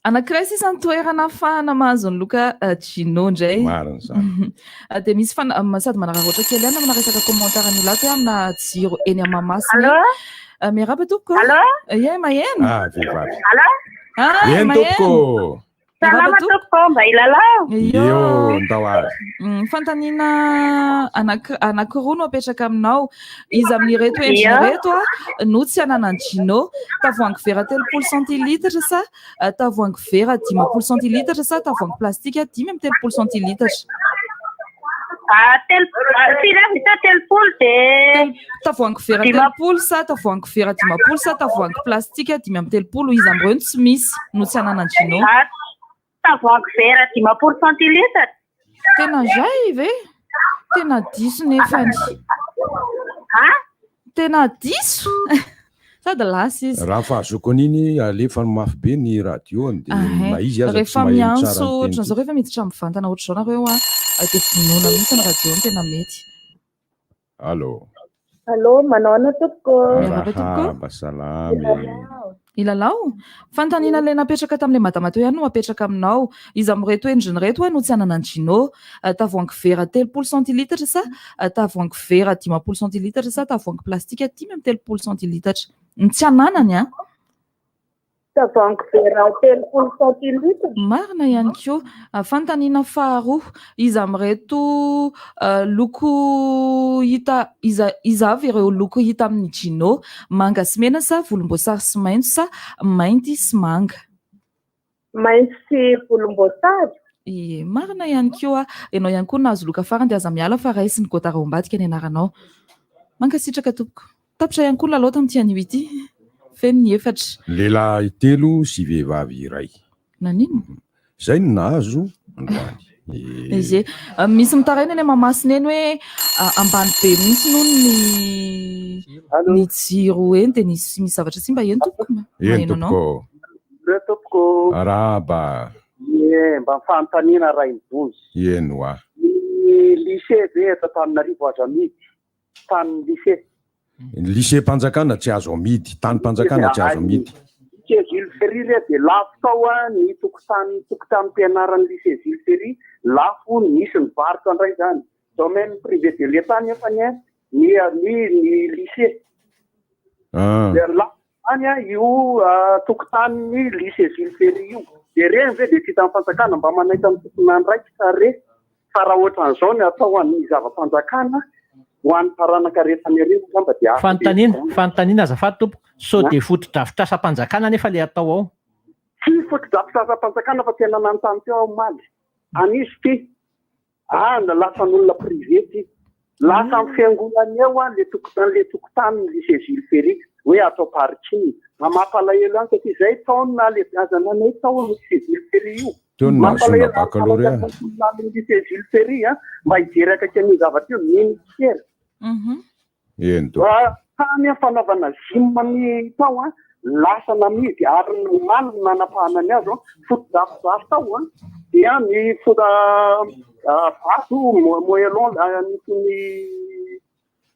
L: Anankiray sisa ny toerana ahafahana mahazo ny loka Gino indray.
R: Marina izany.
L: Dia misy fan- sady manararaotra kely ihany amina resaka commentaire ny olona ato hoe amina jiro eny Mahamasina.
V: Allô?
L: Miarahaba tompoko.
V: Allô?
L: Ie, maheno.
R: Ah, vehivavy.
V: Allô?
L: Ah,
R: Eny
L: maheno.
R: tompoko.
V: Salama tompoko, mba hilalao?
R: Io, ndao ary.
L: Fanontaniana anankiroa no apetraka aminao. Iza amin'ireto endriny
V: Ia.
L: ireto no tsy ananan'i Gino? Tavoahangy vera 30 centilitre sa tavoahangy vera 50 centilitre sa tavoahangy plastika 35 centilitre?
V: Ah, firy avy sa 30 dia
L: Tavoahangy vera 30 sa tavoahangy vera 50 sa tavoahangy plastika 35? Iza amin'ireo no tsy misy no tsy ananan'i Gino?
V: Ah, tavoahangy vera 50 centilitre.
L: Tena izay ve? Tena diso nefany. Tena diso? Sady lasa izy.
R: Raha fahazoako an'iny alefany mafy be ny radio-ny dia
L: Ahay.
R: na izy aza tsy
L: Rehefa
R: maheno tsara
L: miantso
R: ny teny
L: ohatran'izao, rehefa miditra mivantana ohatr'izao nareo an, dia vonoina mihitsy ny radio no tena mety.
R: Allô.
C: Allô, manao ahoana tompoko?
R: Arahaba, salama e.
L: Hilalao? Fanontaniana ilay napetraka tamin'ilay madama teo ihany no apetraka aminao. Iza amin'ireto endriny ireto no tsy ananan'i Gino? Tavoahangy vera 30 centilitres sa tavoahangy vera 50 centilitres sa tavoahangy plastika 35 centilitres? Ny tsy ananany an!
V: Tavoahangy vera 30 centilitres.
L: Marina ihany koa. Fanontaniana faharoa, iza amin'ireto loko hita, iza iza avy ireo loko hita amin'ny Gino? Manga sy mena sa volomboasary sy maitso sa mainty sy manga?
V: Maitso sy volomboasary.
L: Ie, marina ihany koa. Ianao ihany koa nahazo loka farany dia aza miala fa raisin'i Godard ao ambadika ny anaranao. Mankasitraka tompoko. Tapitra ihany koa ny lalao tamin'ity anio ity. Feno ny efatra.
R: Lehilahy telo sy vehivavy iray.
L: Naninona?
R: Izay no nahazo androany.
L: Ie. Misy mitaraina eny Mahamasina eny hoe ambany be mihitsy hono ny ny jiro eny dia nisy misy zavatra simba eny tompoko.
R: Eny tompoko.
M: Eny tompoko.
R: Arahaba.
M: Ie, mba fanontaniana Rainibozy.
R: Eny hoa.
M: Ny lycée ve eto Antananarivo azo amidy? Tanin'ny lycée.
R: Ny lycée-mpanjakana tsy azo amidy, tanim-panjakana tsy azo amidy.
M: Lycée Jules Ferry re dia lafo tao ny tokotany tokotanim-pianaran'ny lycée Jules Ferry, lafo nisy nivarotra indray izany. Domaine privé de l'Etat nefa ny ny ny lycée. Dia lafo izany io tokotanin'ny lycée Jules Ferry io. Dia ireny ve dia tsy hitan'ny fanjakana mba manaitra ny tompon'andraikitra re fa raha ohatran'izao ny atao an'ny zava-panjakana ho an'ny taranaka rehetra any aoriana angamba dia hafa be
N: Fanontaniana, fanontaniana azafady tompoko, sao dia fotodrafitrasam-panjakana anefa ilay atao ao?
M: Tsy fotodrafitrasam-panjakana fa tena nanontany teo aho omaly. An'iza ity? Ah, lasan'olona privé ity. Lasa amin'ny fiangonana eo an, le tokotany, le tokotanin'ny lycée Jules Ferry, hoe atao parking. Mba mampalahelo ihany satria izay tao no nahalebiazana anay tao amin'ny lycée Jules Ferry io.
R: Teo no nahazoana baccalauréat.
M: Mampalahelo amin'ny lycée Jules Ferry an, mba hijery akaiky an'io zavatra io, ministère.
R: Eny tompoko.
M: Raha tany an fanaovana gym ny tao an, lasa namidy ary ny omaly no nanapahana ny azo an, fotodrafitrasa tao an, dia ny fota vato moellon ny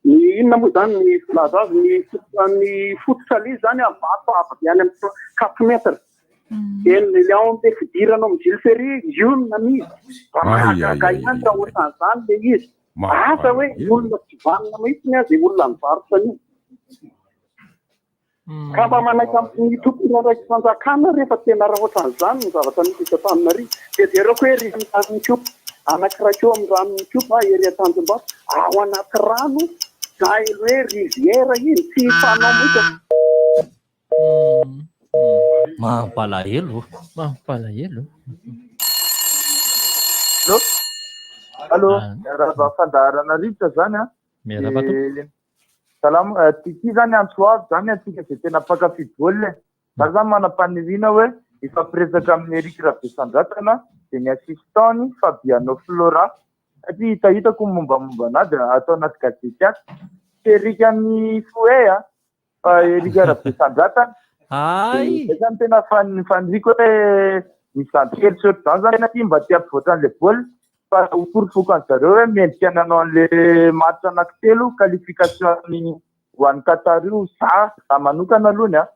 M: ny inona moa izany ny filaza azy ny fototra ny fototra ilay izy izany an, vato avy any amin'ny quatre mètres. Dia ny le ao amin'ilay fidirana ao amin'ny Jules Ferry io no namidy. Mba mahagaga ihany raha ohatran'izany ilay izy. Asa hoe olona tsy vanona mihitsy ny azy olona nivarotra an'io. Ka mba manaiky amin'ny tompon'andraiki-panjakana re fa tena raha ohatran'izany ny zavatra misy eto Antananarivo. Dia jereo koa ery amin'ny ranon'Ikopa, anankiray koa amin'ny ranon'Ikopa ery Antanjombato, ao anaty rano izay hoe rivière iny, tsy fanao mihitsy.
F: Mampalahelo.
N: Mampalahelo.
C: Allo. Allo, miarahaba fandaharana rivotra zany an.
N: Miarahaba tompoko.
C: Salama, ity zany antso avo zany antsika izay tena mpankafy baolina e. Za zany manam-paniriana hoe hifampiresaka amin'i Eric Rabesandratana dia ny assistant-ny Fabiano Flora satria hitahitako ny mombamomba an'azy ato anaty gazety ato. Tsy Eric an'i Fouet an. Fa Eric Rabesandratana.
F: Hay!
C: Zay zany tena faniriako hoe misy zandry kely sy ohatr'izany zany aty mba te hampivoatra an'ilay baolina fa ho porofoko an-dry zareo hoe mendrika ny hanao an'ilay match anankitelo qualification ho an'i Qatar io za raha manokana aloha ny ahy.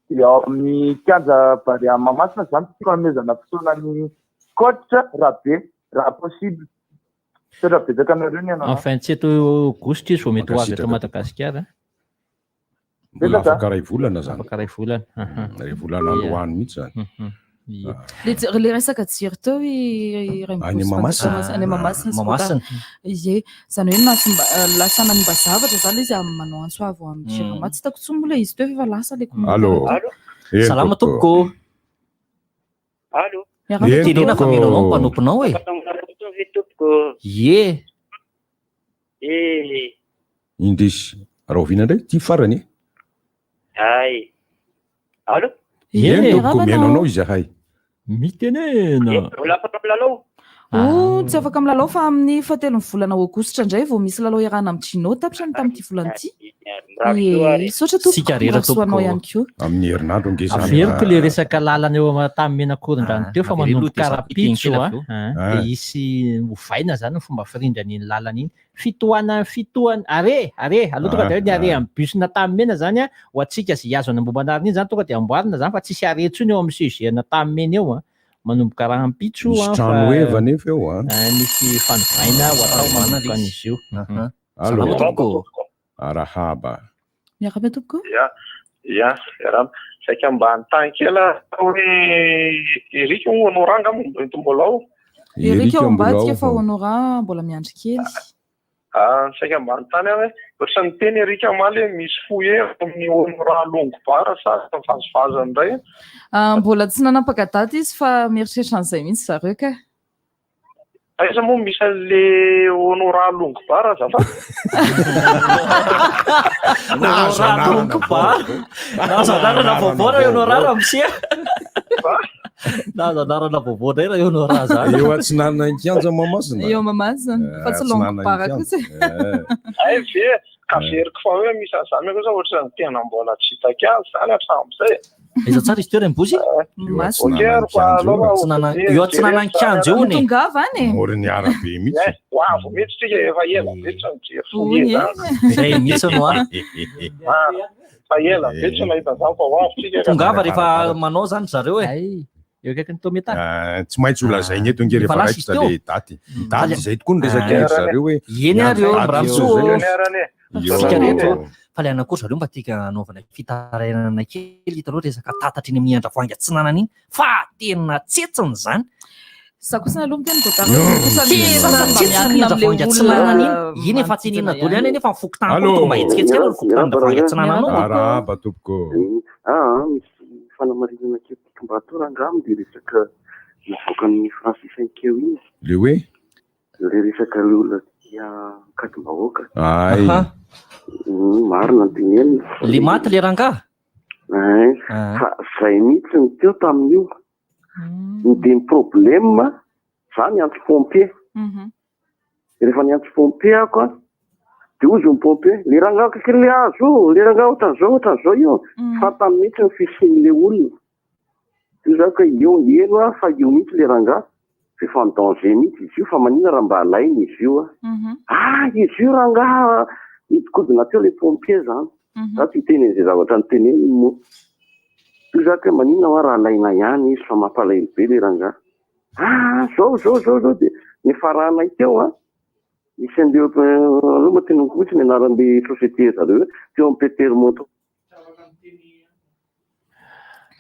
C: Dia ao amin'ny kianja Barea Mahamasina zany tiako hanomezana fotoana ny coach Rabe raha possible. Misaotra betsaka anareo ny anarana.
N: En 27 aogositra izy vao mety ho avy eto Madagasikara.
R: Mbola afaka iray volana zany.
N: Afaka iray volana.
R: Iray volana androany mihitsy zany.
L: Le jiro- le resaka jiro teo i Rainibozy
R: Any Mahamasina.
L: Fantatro- Any Mahamasina sy
F: Mahamasina.
L: Botany. Ie, zany hoe nasimba- lasa nanimba zavatra zany izy amin'ny manao antso avo amin'ny Jirama. Tsy hitako intsony moa ilay izy teo fa efa lasa ilay commentaire
R: Allô.
L: teo.
R: Eny,
F: Salama
R: tompoko.
F: tompoko.
B: Allô.
R: Eny,
F: Tenena fa mino anao ny mpanomponao e.
B: Tompoko.
F: Ie.
B: Eh.
R: Indrisy. Rahoviana indray? Ity farany e.
B: Ay. Allô.
R: Eny tompoko, mihaino anao izahay.
F: Mitenena.
B: Mbola afaka milalao.
L: Oh, tsy afaka milalao fa amin'ny fahatelon'ny volana aogositra indray vao misy lalao iarahana amin'i Gino tapitra ny tamin'ity volana ity. Ie, misaotra tompoko.
N: Tsika rehetra
L: Mirary soa anao
N: tompoko.
L: ihany koa.
R: Amin'ny herinandro ange izany.
N: Averiko le resaka lalana eo amin'ny Antanimena-Korondrano teo fa
F: avereno aloha
N: manomboka
F: dia za
N: rahampitso
F: kely
N: a,
F: avy eo.
N: Ah, dia hisy ovaina zany ny fomba firindran'iny lalana iny. Fitohana fitohana arrêt arrêt aloha tonga dia hoe ny arrêt amin'ny bus n'Antanimena zany a, ho antsika izay hihazo any Ambohimanarina iny zany tonga dia amboarina zany fa tsisy arrêt intsony eo amin'ny CEG an'Antanimena eo a. Manomboka rahampitso
R: Misy
N: a fa
R: trano heva anefa eo a.
N: misy fanovaina ho atao manomboka an'izy io.
R: Allo.
F: Salama tompoko.
R: Arahaba.
L: Miarahaba tompoko.
D: Ya, ya, miarahaba. Saika mba hanontany kely aho hoe Eric moa Honorat angamba mety mbola ao?
L: Eric ao ambadika fa Honorat mbola miandry kely.
D: Ah, saika mba hanontany aho hoe ohatran'ny niteny Eric omaly hoe misy foyer ao amin'ny Honorat Longo Bar sa vazivazy indray?
L: Ah, mbola tsy nanapaka daty izy fa mieritreritra an'izay mihitsy zareo ka.
D: Aiza moa misy an'le Honorat Longo Bar azafady?
R: Nahazo anarana
F: Longo Bar. Nahazo anarana vaovao raha Honorat ramose. Nahazo anarana vaovao indray raha Honorat zany.
R: Eo atsinanan'ny kianja Mahamasina.
L: Eo Mahamasina, fa tsy Longo Bar kosa.
D: Hay ve ka averiko fa hoe misy an'izany kosa ohatran'ny tena mbola tsy hitako azy izany hatramin'izay.
F: Aiza tsara izy teo Rainibozy?
L: Masina.
D: Ok, ary fa aleo mba ho
F: Eo atsinanan'ny kianja eo ony e.
L: Tongava any e.
R: Moron'ny arabe mihitsy.
D: Eh, ho avy mihitsy tsika efa ela be tsy nijery
L: Ony
D: foyer
L: e.
D: zany.
F: Zay mihitsy no a.
D: Ah, fa ela be tsy nahita zany fa ho avy tsika. ka.
F: Tongava rehefa manao zany zareo e.
N: Ay, eo akaikin'ny Tometa.
R: Ah, tsy maintsy ho lazaina eto ange
F: Efa
R: rehefa
F: lasa izy
R: raikitra
F: teo.
R: le daty. Ny daty izay tokoa no resaka
D: Ah.
R: eto zareo hoe
F: Eny ary eo,
R: miandry daty
F: mirary
R: eo
F: soa.
R: zay.
D: Eny ary anie.
R: Eo.
F: Tsika rehetra eo. Fa le anakory zareo mba tika hanaovana fitarainana kely hitanao resaka tatatra iny amin'ny Andravoahangy Atsinanana iny fa tena tsetsiny izany.
L: Za kosa aloha miteny Godard hoe kosa ny
F: Tena
L: sasany mba
F: tsetsiny
L: miankina
F: ny
L: amin'ilay
F: Andravoahangy Atsinanana
L: olona
F: iny. Iny efa tenenina
L: manodidina
F: daholo ihany
L: ihany.
F: anefa ny fokontany koa
R: Allô.
F: tonga mba hetsiketsika aloha ny fokontany Andravoahangy Atsinanana ao.
R: Arahaba tompoko.
E: Ah, misy fanamarinana kely tiako mba atao rangaha dia resaka navoakan'ny Francis Ankeo iny.
R: Le hoe?
E: Le resaka le olona tia katim-bahoaka.
R: Ay.
E: Marina ny tenenina.
F: Le maty le rangaha?
E: Ay, fa zay mihitsy ny teo tamin'io. Ny dia ny problème, za niantso pompier. Rehefa niantso pompier ako an, dia hozy ny pompier, le rangaha akaiky le hazo io, le rangaha ohatran'izao ohatran'izao io. Fantany mihitsy ny fisian'le olona. Io za ka eo elo aho fa io mihitsy le rangaha, fa efa en danger mihitsy izy io fa maninona raha mba alaina izy io an. Ah izy io rangaha nidikodina teo le pompier zany. Za tsy hiteny an'izay zavatra noteneniny moa. Io za ka maninona hoa raha alaina ihany izy fa mampalahelo be le rangaha. Ah zao zao zao zao dia nifaranay teo an. Nisy an'ireo aloha moa teneniko mihitsy ny anaran'le société zareo teo amin'ny Peter Moto.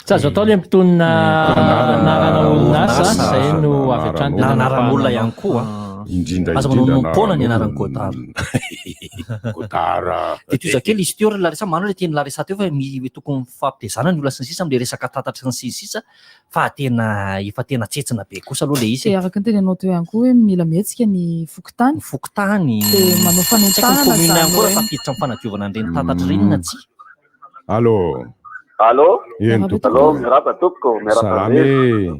N: Tsy azo atao ilay mitonona anarana orinasa, izay no avy hatrany
F: Na anaran'olona ihany koa.
R: Indrindra
F: Aza
R: indrindra
F: manonom-poana ny anaran'i Godard.
R: Godard.
F: Dia tohiza kely izy teo ry Larissa, marina ilay tenin'i Larissa teo fa mi- tokony mifampitezana ny olona sy ny sisa amin'ilay resaka tatatra sy ny sisa fa tena efa tena tsetsina be kosa aloha ilay izy e.
L: Dia araka ny teneninao teo ihany koa hoe mila mihetsika ny fokontany.
F: Fokontany.
L: Dia manao
F: Tsy haiko ny
L: fanentanana
F: commune ihany
L: izany
F: koa
L: hoe.
F: raha tafiditra amin'ny fanadiovana an'ireny tatatra ireny na tsia.
R: Allô.
C: Allô?
R: Eny tompoko.
C: Allô, miarahaba tompoko, miarahaba
R: Salama e.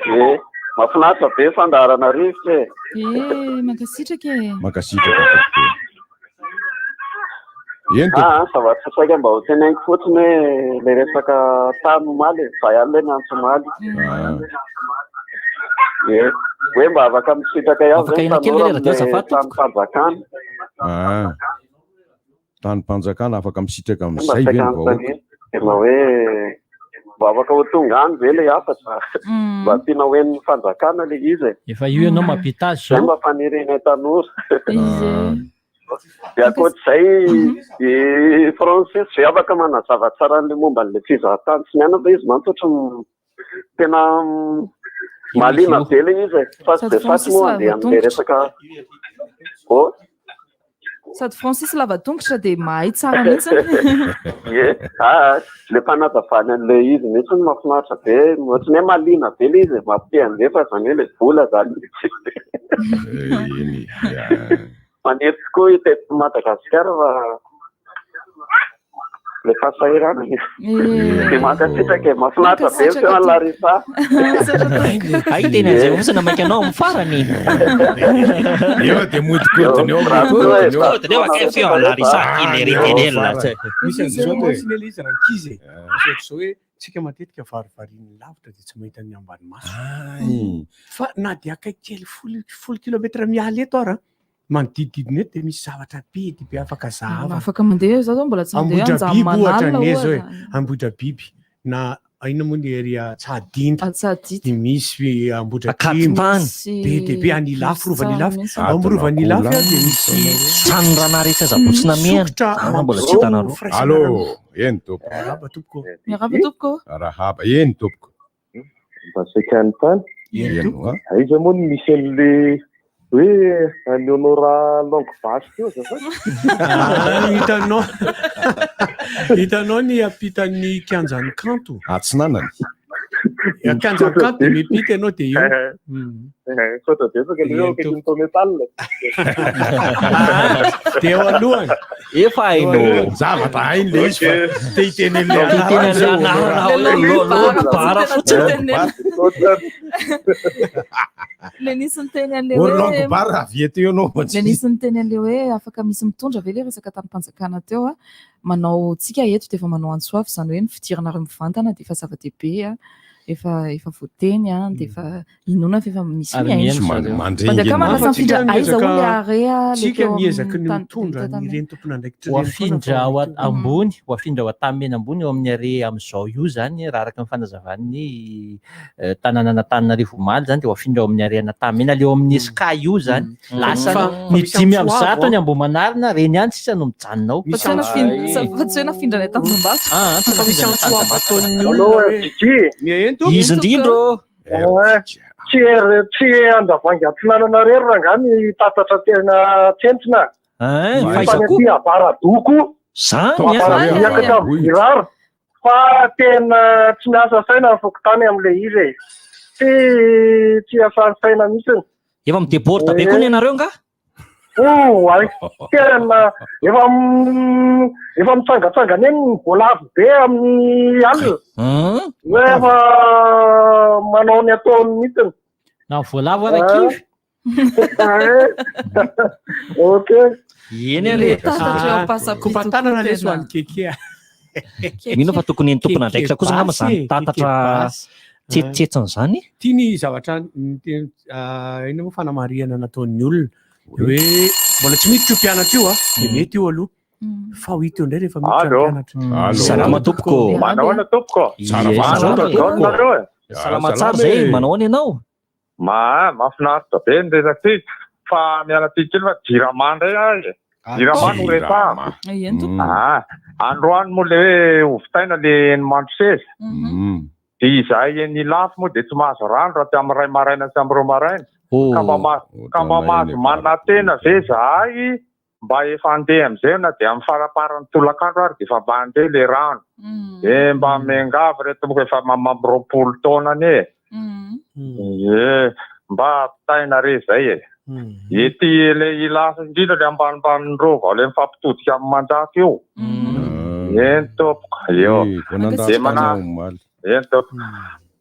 C: Eh, mahafinaritra be fandaharana rivotra e.
L: Eh, mankasitraka e.
R: Mankasitraka tompoko. Eny tompoko.
C: Ah, zavatra saika mba ho teneniko fotsiny hoe le resaka tany omaly, e, zay ihany le niantso omaly. Eh, hoe mba afaka misitraka ihany
F: Afaka
C: zay
F: ena kely ve
C: tanora
F: le radio
C: amin'ilay
F: azafady
C: tany fanjakana.
R: Ah. Tanim-panjakana afaka misitraka
C: Mba
R: amin'izay ve
C: saika
R: ny vahoaka?
C: anontaniana. Tena hoe mba afaka ho tonga any ve ilay hafatra? Mba tiana ho henon'ny fanjakana ilay izy e.
N: Efa io ianao mampita azy
C: Izay
N: zao.
C: mba fanirianay tanora. Dia ankoatr'izay, i Francis ve afaka manazava tsara an'ilay momba an'ilay fizahantany sy ny anona fa izy mantsy ohatran'ny tena mahaliana be ilay izy e. Fa tsy
L: Sady
C: dia sahy
L: Francis
C: moa handeha
L: lava
C: amin'ilay
L: tongotra.
C: resaka. Oh?
L: Sady Francis lava tongotra dia mahay tsara mihitsy.
C: Ie, ah, le fanazavana an'ilay izy mihitsy no mahafinaritra be, ohatran'ny hoe mahaliana be ilay izy, mampite handeha fa izany hoe ilay vola izany. Maniry tokoa hita eto Madagasikara fa
E: Le fahasahiranana.
L: Eh.
E: Dia mankasitraka e, mahafinaritra be ny feon'i Larissa.
F: Hay teny an'izay fotsiny namaika anao amin'ny farany.
R: Eo dia modikodiny eo, modikodiny eo.
F: Modikodiny eo, akaiky feo an'i Larissa, il est ridicule.
Q: Misy an'izao mantsy anie ilay izy rankizy e. Misy ohatr'izao hoe tsika matetika varivarin'ny lavitra dia tsy mahita ny ambany maso. Fa na dia akaiky kely folo kilometra miala eto ara, manodidididina eto dia misy zavatra be dia be afaka zahavana.
L: Afaka mandeha, za zao mbola tsy mandeha
Q: Ambohidrabiby ohatra
L: Anjamanalina
Q: ny zao e,
L: ohatra.
Q: Ambohidrabiby na inona moa ny ery Antsahadinta.
L: Antsahadinta.
Q: Dia misy Ambohidratrimo.
F: Ankatotany.
Q: Be dia be any Ilafy, Rovan'i Ilafy.
L: Misy
Q: Ao amin'ny Rovan'i Ilafy a, dia misy
F: Trano ranary etsy Azabotsy Namehana.
Q: sokitra
F: Ah, mbola tsy hitanareo.
Q: firaisana
R: Allô,
Q: rano.
R: eny tompoko.
Q: Miarahaba tompoko.
L: Miarahaba tompoko.
R: Arahaba, eny tompoko.
E: Mba saika hanontany.
R: Eny oa.
E: Aiza moa no misy an'le hoe an'i Honora Longue Vache teo azafady?
Q: Ah, hitanao hitanao ny ampitan'ny kianjan'ny kanto.
R: Atsinanana.
Q: Kianjan'ny kanto dia miampita ianao dia eo.
D: Misaotra betsaka le hoe akaikin'ny Tometal.
Q: Dia eo alohany.
F: Efa hainao.
R: Zavatra hainy le izy fa te hiteny an'ilay
F: Te hiteny an'ilay
R: anarana
F: anarana hoe Longue Bar fotsiny.
L: Le nisy niteny an'le
R: Or
L: hoe
R: Longue Bar avy eto eo ianao.
L: Le nisy niteny an'le hoe afaka misy mitondra ve le resaka tanim-panjakana teo a manao tsika eto dia efa manao antso avo izany hoe ny fidiranareo mivantana dia efa zava-dehibe a efa efa voateny a dia efa inoana fa efa misy
N: Ary
L: mihaino.
N: mihaino zareo.
R: Mandre
L: Fanjakana
R: ngena.
L: lasa mifindra
Q: Tsika
L: aiza hono le
Q: miezaka-
L: area le
Q: Tsika
L: teo
Q: miezaky ny
L: amin'ny tany
Q: mitondra
L: tany
Q: ny ireny tompon'andraikitra
N: Ho
Q: ireny foana
N: afindra
Q: fa
N: ao
Q: mety ho-
N: ambony, ho afindra ao Antanimena ambony eo amin'ny are amin'izao io zany, raha araka ny fanazavan'ny tanànan'Antananarivo omaly zany dia ho afindra ao amin'ny are an'Antanimena, le eo amin'ny Sky io zany. Lasa
Q: Fa
N: ny
Q: misy
N: dimy
Q: antso
N: amby
Q: avo,
N: zato
Q: an.
N: any Ambohimanarina, reny ihany sisa no mijanona ao.
L: Fa tsy hoe nafindra- fa tsy hoe nafindra any Antanjombato.
N: Ah, tsy
Q: Fa misy
N: nafindra any
Q: antso avo
N: Antanjombato.
Q: ataon'ny
D: Allô,
Q: olona hoe
D: Didi.
Q: mihaento.
F: Izy indrindra ô.
D: Ouais. Tsy tsy Andravoahangy Atsinanana irery rangahy ny tatatra tena tsentsina.
F: Hein,
D: Fa
F: fa iza
D: ny
F: koa?
D: aty Avaradoha koa.
F: Zany a.
D: Avaradoha miakatra amin'ny Virara. Fa tena tsy miasa saina ny fokontany amin'ilay izy e. Tsy tsy iasan'ny saina mihitsy.
F: Efa mi-déborde be koa ny anareo nga?
D: Oh, ay, tena efa efa mitsangatsangana eny ny voalavo be amin'ny alina. Hoe efa manao ny ataony mihitsy.
N: Na voalavo ara kivy.
D: Ok.
F: Eny ale.
Q: Kopatanana lesy ho an'i Keke a.
F: Mino fa tokony ny tompon'andraikitra kosa angamba
Q: Keke
F: zany
Q: basy e,
F: tatatra
Q: keke basy.
F: tsetsitsetsiny zany.
Q: Ity ny zavatra niteny- inona moa fanamarihana nataon'ny olona hoe mbola tsy miditra io mpianatra io a, dia mety io aloha. Fa ho hita eo indray rehefa miditra ny
D: Allô.
Q: mpianatra.
R: Allô.
F: Salama tompoko.
D: Manao ahoana tompoko?
R: Tsara
F: Ie,
R: vava
F: salama
R: tompoko.
F: tompoko.
D: Nareo e?
F: Salama tsara zay, manao ahoana ianao?
D: Ma, mahafinaritra be ny resaka ity fa miala tsiny kely fa jirama indray aho e. Jirama no resahako.
L: Eny tompoko.
D: Ah, androany moa le hoe hovitaina le eny Mandroseza. Dia izahay eny Ilafy moa dia tsy mahazo rano raha tsy amin'ny iray maraina sy amin'ny roa maraina. Ka mba mahazo, ka mba mahazo manantena ve izahay mba efa handeha amin'izay na dia amin'ny faramparan'ny tolakandro ary dia efa mba handeha le rano. Dia mba miangavy re tompoko efa mamamby 20 taona anie. Ie, mba ampitaina re izay e. Ety le Ilafy indrindra le ambanimbanin'ny rova le mifampitodika amin'ny Manjaka io. Eny tompoko, eo. Dia mana- Eny tompoko.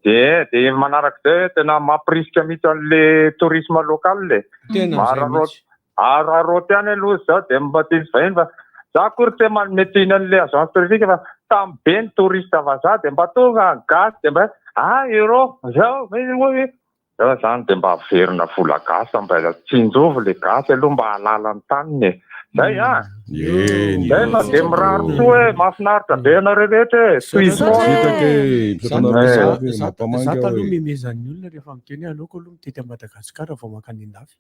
D: Dia dia manarak'izay tena mampirisika mihitsy an'le tourisme local e.
Q: Tena izay
D: Araraoty
Q: mihitsy.
D: araraoty ihany aloha izao dia mba tsy vahiny fa za akory tsy manome tsiny an'le agence touristique fa samy be ny touriste vazaha dia mba tonga ny gasy dia mba ah euro zao zao zany dia mba averina vola gasy mba tsinjovy le gasy aloha mba hahalala ny taniny e. Zay ah.
R: Eny.
D: Zay fa dia mirary soa e, mahafinaritra be anareo rehetra e. Tohizo foana.
Q: Za taloha memezan'ny olona rehefa miteny hoe aleoko aloha mitety an'i Madagasikara vao mankany an-dafy.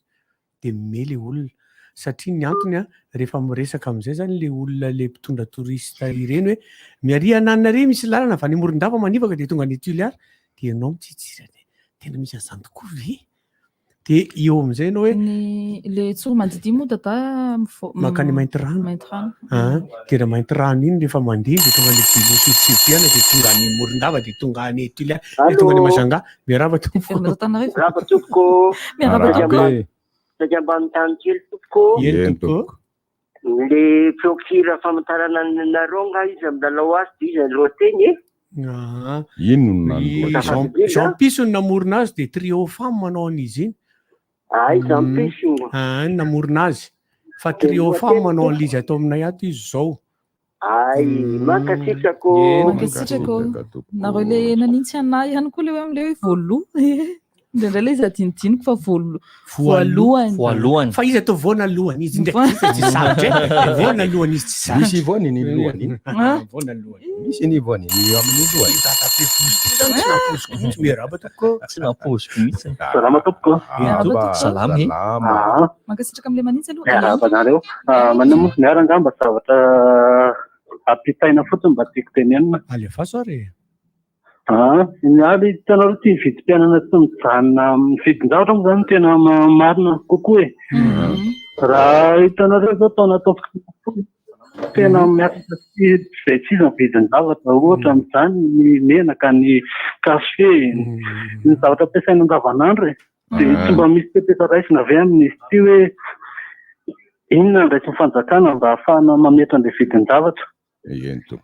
Q: Dia mime ilay olona. Satria ny antony an, rehefa miresaka amin'izay zany ilay olona ilay mpitondra touriste ireny hoe miaria ananona ary misy lalana avy any Morondava manivaka dia tonga any Tuléar. Dia ianao mitsitsirana hoe tena misy an'izany tokoa ve? Dia eo amin'izay ianao hoe
L: Ny le Tsoromandidy moa dada
Q: mankany Maintirano.
L: Maintirano.
Q: Ah, dia raha Maintirano iny rehefa mandeha dia tonga any Belo Sud-Sud dia tonga any Morondava dia tonga any Tuléar dia tonga any Majunga. Miarahaba tompoko.
B: Miarahaba tompoko.
L: Miarahaba
B: Saika
L: tompoko.
B: mba- Saika mba anontany kely tompoko.
Q: Eny tompoko.
B: Le feon-kira famantarana anareo angaha izy milalao azy dia iza ny lohateny e?
Q: Ah.
R: Ino no
Q: I
R: nanoratana?
Q: Jean Jean Piso no namorona azy dia trio femme manao an'izy iny.
B: Ay, Jean Piso.
Q: Ah, ny namorona azy. Fa
B: Dia
Q: trio
B: lohateny
Q: femme manao
B: kosa.
Q: an'izy ato aminay ato izy izao.
B: Ay, mankasitraka ô.
L: Mankasitraka ô. Nareo le nanintsy anahy ihany koa le hoe am'le hoe voaloha. Indraindray le izy adinodinoko fa voalohany.
F: Voalohany.
Q: Fa izy atao voanalohany izy ndraiky izy tsy sarotra e. Voanalohany izy tsy sarotra.
R: Misy voany ny lohany iny.
Q: Ah, voanalohany.
R: Misy ny voany ny amin'ny lohany.
Q: Dadabe vozy zany tsy nampoiziko mihitsy miarahaba tompoko.
F: Tsy nampoiziko mihitsy.
A: Salama tompoko.
L: Miarahaba tompoko.
F: Salama e.
A: Ah,
L: Mankasitraka am'le manintsy aloha.
A: Miarahaba anareo. Ah, Manao moa miara angamba zavatra ampitaina fotsiny mba tiako tenenina.
Q: Alefaso ary e.
A: Ah, ny ary hitanareo ity vidim-piainana tsy mijanona amin'ny vidin-javatra moa zany no tena marina kokoa e. Raha hitanareo zao taona taona tena miakatra tsy izay tsy izy ny vidin-javatra ohatra amin'izany ny menaka, ny kafe, ny zavatra ampiasaina andavanandro e. Dia tsy mba misy fepetra raisina avy amin'izy ity hoe inona no raisin'ny fanjakana mba ahafahana mametra an'ilay vidin-javatra.
R: Eny tompoko.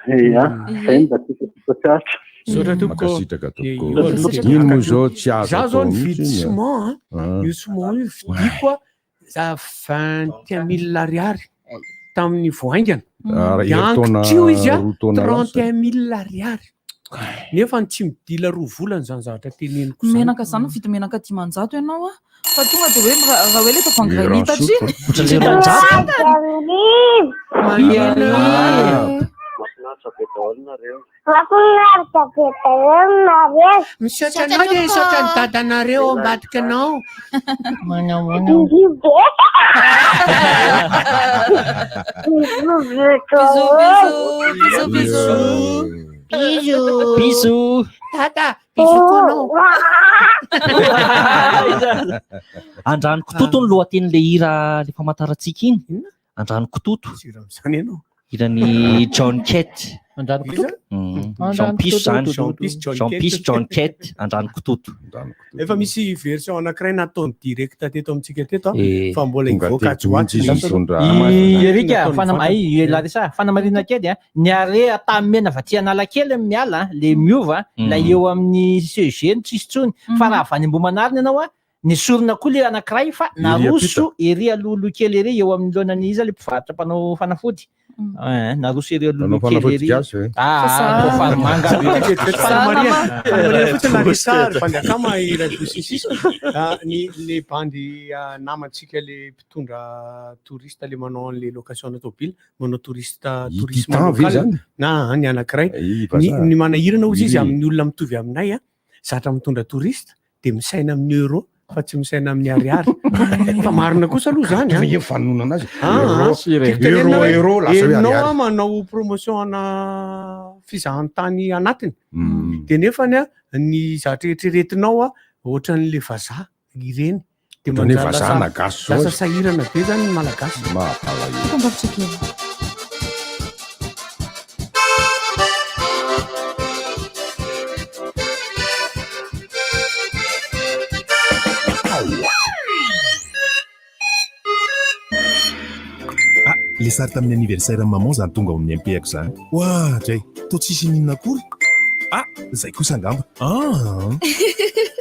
A: Ia, izay no mba tiako tsikaritra.
Q: Misaotra tompoko.
R: Mankasitraka tompoko.
Q: Io aloha dia
R: Iny moa izao tsy azo
Q: Za zao
R: atao
Q: nividy
R: mihitsy iny,
Q: ciment a.
R: Ah.
Q: Io ciment io vidiko a za 21000 ariary tamin'ny vao haingana.
R: Ah,
Q: Dia
R: herintaona,
Q: ankitrio izy a
R: roa taona lasa.
Q: 31000 ariary. Nefa ny tsy midila roa volana izany zavatra teneniko izany.
L: Menaka zany mividy menaka 500 ianao a. Fa tonga dia hoe raha hoe le tavoahangy iray litatra iny.
F: Ohatran'ilay roanjato.
Q: Manina.
E: Mahafinaritra be daholo nareo.
U: Mahafinaritra be daholo nareo.
Q: Misaotra anao dia misaotra ny dadanareo ao ambadika anao.
U: Bisous be. Bisous be daholo.
L: Bisous, bisous.
Q: Bisous.
F: Bisous.
Q: Dada, bisous koa anao.
F: Andrano kitoto ny lohatenin'le hira le famantarantsika iny. Andrano kitoto.
Q: Izany ianao.
F: Hiran'i John Kett.
N: Andrano kitoto?
F: Jean Piso zany.
Q: Jean Piso, John
F: Jean
Q: Kett.
F: Piso, John Kett, Andrano kitoto.
Q: Efa misy version anankiray nataony direct teto amintsika teto a,
F: Eh.
Q: fa mbola
R: Tonga
Q: hivoaka
R: teto
Q: atsy ho atsy
R: mihitsy izy
Q: ilay-
R: nitondra-
N: I Erika,
Q: Nataony
N: fanam-
Q: vantana.
N: ay, Larissa, fanamarihana kely a, ny are Antanimena avy aty Analakely no miala, le miova, lay eo amin'ny CEG no tsisy intsony. Fa raha avy any Ambohimanarina ianao a, nesorina koa le anankiray fa
R: Ery
N: naroso ery alohaloha kely ery eo amin'ny laonan'ny iza le mpivarotra mpanao fanafody. Eh, naroso ery
R: Mpanao
N: alohaloha kely
R: fanafody
N: ery.
R: gasy ve?
N: Ah,
Q: Fa
N: ah, farmanga.
Q: Fanamarihana fanamarihana fotsiny Larissa, ry bandy akama iray voa sy sisa. Ah, Ny le bandy ah, namantsika le mpitondra touriste le manao an'le location tomobile, manao touriste tourisme
R: Titan ve
Q: local
R: zany?
Q: na ny anankiray.
R: I
Q: Ny
R: vazaha.
Q: ny manahirana hozy izy
R: Ily.
Q: amin'ny olona mitovy aminay a, zatra mitondra touriste dia misaina amin'ny euro fa tsy misaina amin'ny ariary. Fa marina kosa aloha zany a.
R: Fa io fanonona anazy.
Q: Ah,
R: Euro,
Q: ah. Tiako tenenina
R: euro,
Q: hoe
R: euro, lasa hoe
Q: ianao
R: ariary.
Q: a manao promotion ana fizahantany anatiny de nefany a ny zavatra eritreretinao a ohatran'le vazaha ireny de
R: Ohatran'ny hoe
Q: manjary
R: vazaha
Q: lasa-
R: na gasy zao
Q: lasa
R: izy.
Q: sahirana be zany ny malagasy.
R: Mampalahelo.
L: Dokam-barotra kely.
O: Ah, le sary tamin'ny anniversaire an'i maman zany tonga ao amin'ny MP-ako zany. Oa, dray, toa tsisy ininona akory. Ah, zay kosa angamba. Ah.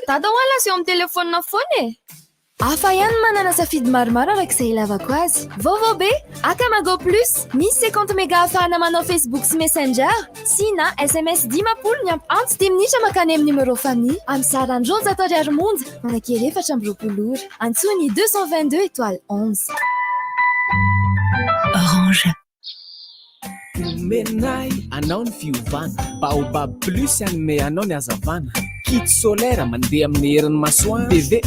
P: Dada ho lasa eo amin'ny telefaonina foana e. Hafa ihany ny manana safidy maromaro araka izay ilavako azy. Vaovao be, Akamago Plus, misy 50 méga ahafahana manao Facebook sy Messenger, sy na SMS 50 miampy antso dimy minitra mankany amin'ny numéro famille, amin'ny sarany 200 ariary monja, manan-kery 24 ora. Antsoy ny 222 étoile 11.
G: Orange.
J: Omenay anao ny fiovana Baobab Plus hanome anao ny hazavana Kit solaire mandeha amin'ny herin'ny masoandro TV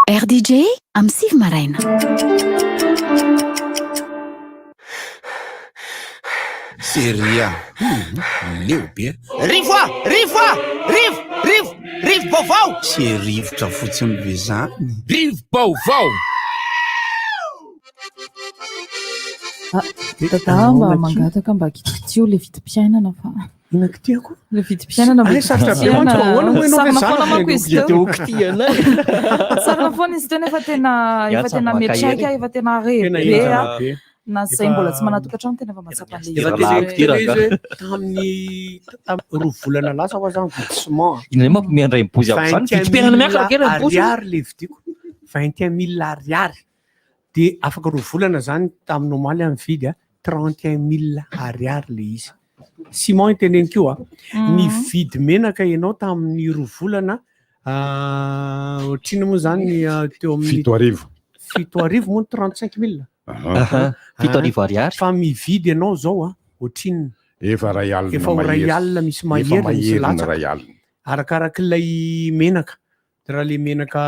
G: RDJ amin'ny 9 maraina.
I: Seria, hum, leo be.
K: Rivo a! Rivo a! Rivo! Rivo! Rivo-baovao!
I: Tsy rivotra fotsiny ve zany?
K: Rivo-baovao!
L: Ah, Dada mba mangataka mba kitikitio le vidim-piainana fa.
Q: Inona kitiako?
L: Le vidim-piainana mba
Q: Ay, sarotra be mantsy, ahoana moa ianao hoe
L: Sarona
Q: zana
L: foana manko
Q: dia
L: izy teo.
Q: dia ho kitihana.
L: Sarona foana izy teo nefa tena efa tena
Q: Miantsa
L: miantraika, efa tena re
Q: Tena
L: be
Q: henjana
L: a.
Q: be.
L: Na izay
Q: Efa-
L: mbola tsy manan-tokantrano tena efa mahatsapa an'ilay
Q: Efa
L: izy.
Q: teneniko tena izy hoe tamin'ny tamin'ny roa volana lasa hoa za nividy ciment.
F: Inona indray mampimehy an-dRainibozy amin'izany? Vidim-piainana miakatra kely Rainibozy.
Q: Ariary le vidiko. 21 mille ariary. Dia afaka roa volana zany tamin'ny omaly aho nividy a, 31 mille ariary le izy. Ciment io teneniko io a. Nividy menaka ianao tamin'ny roa volana ohatrinona moa zany ny teo amin'ny
R: 7000.
Q: 7000 moa ny 35 mille.
F: Aha, 7000 ariary.
Q: Fa mividy ianao zao a, ohatrinona?
R: Efa ray alina
Q: Efa ho ray
R: mahery.
Q: alina misy
R: Efa
Q: mahery misy
R: mahery ny
Q: latsaka.
R: ray alina.
Q: Arakarak'ilay menaka. Raha le menaka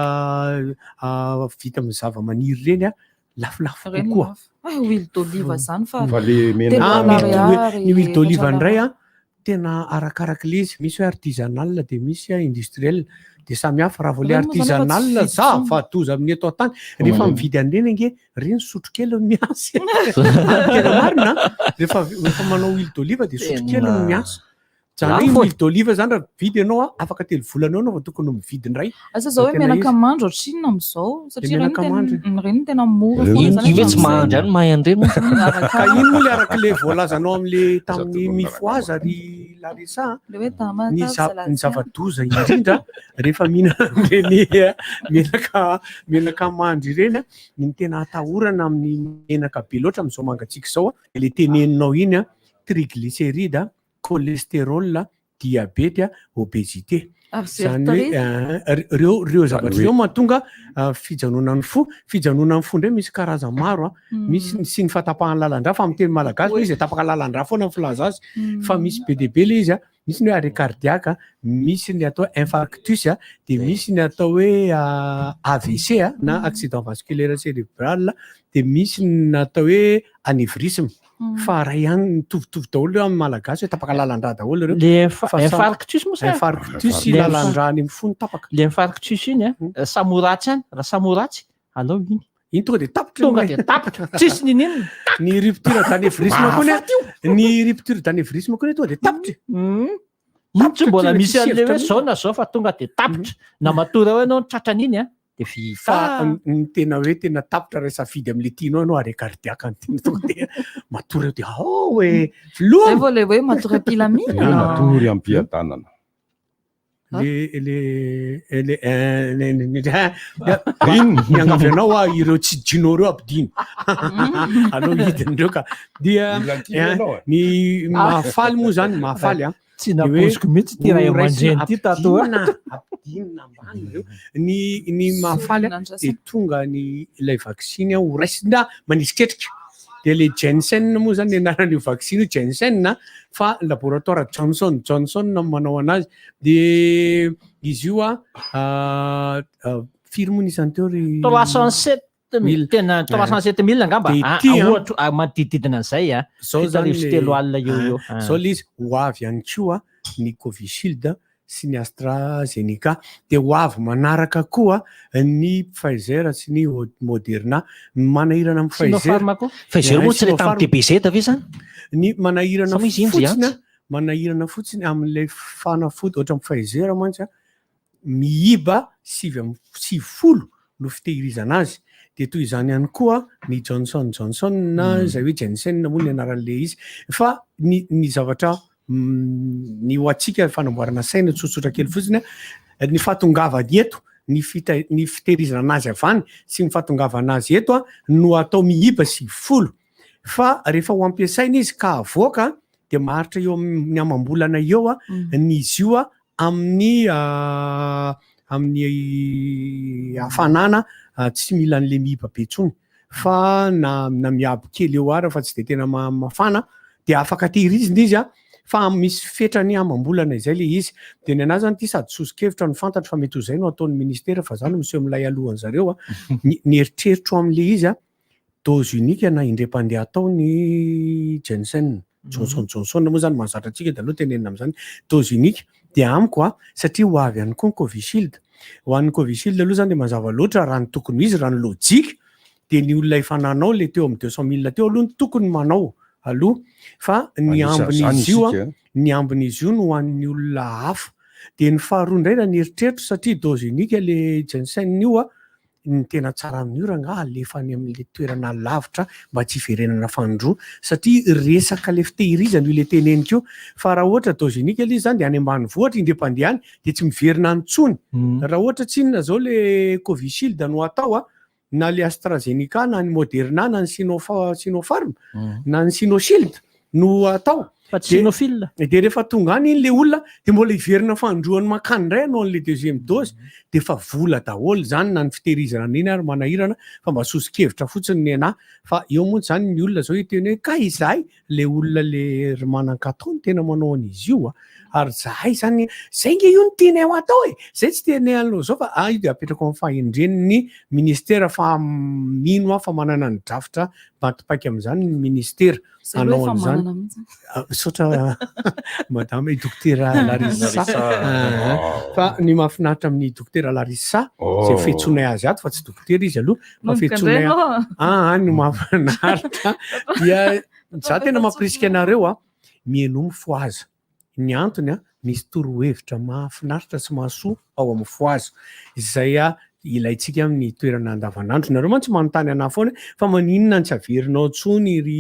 Q: vita amin'ny zava-maniry ireny a, lafolafo
L: Ireny
Q: kokoa.
L: lafo. Ah, huile d'olive zany fa
R: Fa le menaka-
Q: Ah,
L: telopolo
Q: mety hoe
L: ariary,
Q: ny huile d'olive
L: efatra
Q: indray a, tena arakarak'ilay izy. Misy hoe artisanal dia misy industriel. Dia samy hafa raha vao le
L: Ireny moa zany efa tsy
Q: artisanal
L: vidy
Q: za
L: intsony.
Q: fa doza amin'ny eto an-tany. Rehefa
R: Maninona?
Q: mividy an'ireny ange, ireny sotrokely no miasa. Tena marina a. Rehefa rehefa manao huile d'olive dia sotrokely no
F: Tena
Q: miasa. Zany hoe
F: lafo e.
Q: huile d'olive zany raha mividy ianao a, afaka telo volana eo ianao vao tokony mividy indray.
L: Asa zao hoe
Q: Tena
L: menaka
Q: izy.
L: mandry ohatrinona amin'izao satria ireny
Q: menaka
L: tena
Q: mandry.
L: ireny tena mora
F: Io
L: foana zany
F: io ve tsy
L: hatramin'izay.
F: mahandry ihany mahay an'ireny moa?
Q: Ka iny moa le araka le voalazanao amin'le tamin'ny mifohaza ry Larissa a.
L: Le hoe tamatave
Q: Ny za-
L: salade
Q: ny zava-doza indrindra rehefa mihinana an'ireny menaka menaka mandry ireny a, ny tena atahorana amin'ny menaka be loatra amin'izao mangatsiaka izao a, le teneninao iny a, triglycéride, cholestérol, diabète, obésité.
L: Ary
Q: Zany hoe
L: zeritarehy.
Q: reo reo zavatra
R: hoe-
Q: ireo mahatonga fijanonan'ny fo. Fijanonan'ny fo indray misy karazany maro a.
L: Mm.
Q: Misy ny sy ny fahatapahan'ny lalan-drà fa amin'ny teny malagasy moa izy dia tapaka lalan-drà foana ny filaza azy.
L: Mm.
Q: Fa misy be dia be ilay izy a. Misy ny hoe arrêt cardiaque, a, misy ny atao hoe infarctus, a, dia misy ny atao hoe AVC a, na accident vasculaire cérébral, dia misy ny atao hoe anévrisme. Fa ray ihany mitovitovy daholo ireo amin'ny malagasy hoe tapaka lalan-drà daholo ireo.
N: Le
Q: Fa samy-
N: infarctus moa sa?
Q: Infarctus
N: Le
Q: lalan-drà any amin'ny fo no tapaka.
N: Le infarctus iny a, samy ho ratsy any, raha samy ho ratsy, alao iny.
Q: Iny tonga dia tapitra.
N: Tonga dia tapitra. Tsisy nininona.
Q: Ny rupture d'anévrisme koa ne, ny rupture d'anévrisme koa ne tonga dia tapitra.
N: Iny tsy mbola
Q: Tapitra,
N: misy
Q: tsisy
N: an'le
Q: hevitra
N: hoe
Q: mihitsy.
N: zao na zao fa tonga dia tapitra. Na matory ao ianao ny tratran'iny a, dia vita.
Q: Fa ny tena hoe tena tapitra raha safidy amin'le tianao ianao arrêt cardiaque ny tena tonga dia matory eo dia ao hoe
L: Zay
Q: filoha.
L: vao le hoe matory am-pilaminana.
R: Matory am-piadanana.
Q: Le le le le le le miangavy anao ah ireo tsy dino ireo ampidino. Aleo hidin'ireo ka. Dia
R: Mila kivy ianao e.
Q: ny mahafaly moa zany mahafaly a.
N: Tsy nampoiziko mihitsy ity ray aman-dreny ity tato ato.
Q: Ampidinina ampidinina ambany ireo. Ny ny mahafaly a dia tonga ny ilay vaksiny a ho raisina manisy ketrika. Dia le Jensen moa zany ny anaran'io vaksiny io Jensen a, fa laboratoire Johnson Johnson no manao anazy. Dia izy io a firy moa ny isan'ny teo ry
N: 307 mille tena 307 mille angamba.
Q: Dia
N: Ah,
Q: ity, ah.
N: ohatra ah, manodidididina an'izay a.
Q: Zao zany le-
N: 370 eo eo.
Q: Ah, Zao le izy ho avy ihany koa ny Covishield sy ny AstraZeneca dia ho avy manaraka koa ny Pfizer sy ny Moderna. Ny manahirana amin'ny Pfizer.
F: Sinopharm koa? Pfizer moa tsy le tamin'ny TBZ ve zany?
Q: Ny manahirana
F: Sa moa izy iny ry
Q: fotsiny a,
F: Antsa?
Q: manahirana fotsiny amin'ilay fanafody ohatra amin'ny Pfizer mantsy a, miiba 99 no fitehirizana azy. Dia toy izany ihany koa ny Johnson Johnson na izay hoe Jensen moa ny anaran'ilay izy. Fa ny ny zavatra ny ho antsika fanamboarana saina tsotsotra kely fotsiny a, ny fahatongavany eto, ny fita-, ny fitehirizana anazy avy any sy ny fahatongavana azy eto a, no atao miiba 90. Fa rehefa ho ampiasaina izy ka avoaka dia maharitra eo amin'ny amam-bolana eo a, ny izy io a, amin'ny amin'ny hafanana tsy mila an'le miiba be intsony fa na na miabo kely eo ara fa tsy de tena mafana dia afaka tehirizina izy a. Fa misy fetrany amam-bolana izay le izy. Dia ny anah zany ity sady soso-kevitra no fantatro fa mety ho izay no ataon'ny ministera fa za no miseho milay alohan'ny zareo a. Ny ny eritreritro amin'le izy a, dose unique na indray-mpandeha atao ny Jensen, Johnson Johnson moa zany mahazatra antsika dia aleo tenenina amin'izany, dose unique dia amiko a, satria ho avy ihany koa ny Covishield. Ho an'ny Covishield aloha zany dia mazava loatra raha ny tokony ho izy, raha ny lojika dia ny olona efa nanao le teo amin'ny 200 000 teo aloha no tokony manao aloha fa ny ambin'izy io a, ny ambin'izy io no ho an'ny olona hafa. Dia ny faharoa indray raha ny eritreritro satria dose unique le Jensen io a, ny tena tsara amin'io rangaha alefa any amin'le toerana lavitra mba tsy hiverenana fanindroa satria resaka le fitehirizana io le teneniko io fa raha ohatra dose unique le izy zany dia any ambanivohitra indray mpandeha any dia tsy miverina any intsony. Raha ohatra tsinona zao le Covishield no atao a, na le AstraZeneca na ny Moderna na ny Sinopharm na ny Sinoshield no atao.
N: Fa tsy Sinophil.
Q: Dia rehefa tonga any iny le olona dia mbola hiverina fanindroany mankany indray hanao an'le deuxième dose dia efa vola daholo izany na ny fitehirizana an'iny ary manahirana fa mba soso-kevitra fotsiny ny anah fa eo moa izany ny olona izao hiteny hoe kay izahay le olona le ry manan-katao no tena manao an'izy io a! Ary zahay zany, zay nge io no tianay ho atao e! Zay tsy tianay hanao zao fa ah io dia apetrako amin'ny fahendren'ny ministera fa mino aho fa manana ny drafitra maty paika amin'izany ny ministera hanao an'izany. Misaotra madame dokotera Larissa. Fa ny mahafinaritra amin'ny dokotera Larissa, izay fiantsoanay azy ato fa tsy dokotera izy aloha, fa fiantsoanay ah ny mahafinaritra dia za tena mampirisika anareo a, mihainoa mifohaza. Ny antony a, misy torohevitra mahafinaritra sy mahasoa ao amin'ny fohaza, izay a ilaintsika amin'ny toerana andavanandro. Nareo mantsy manontany anah foana hoe fa maninona no tsy averinao intsony ry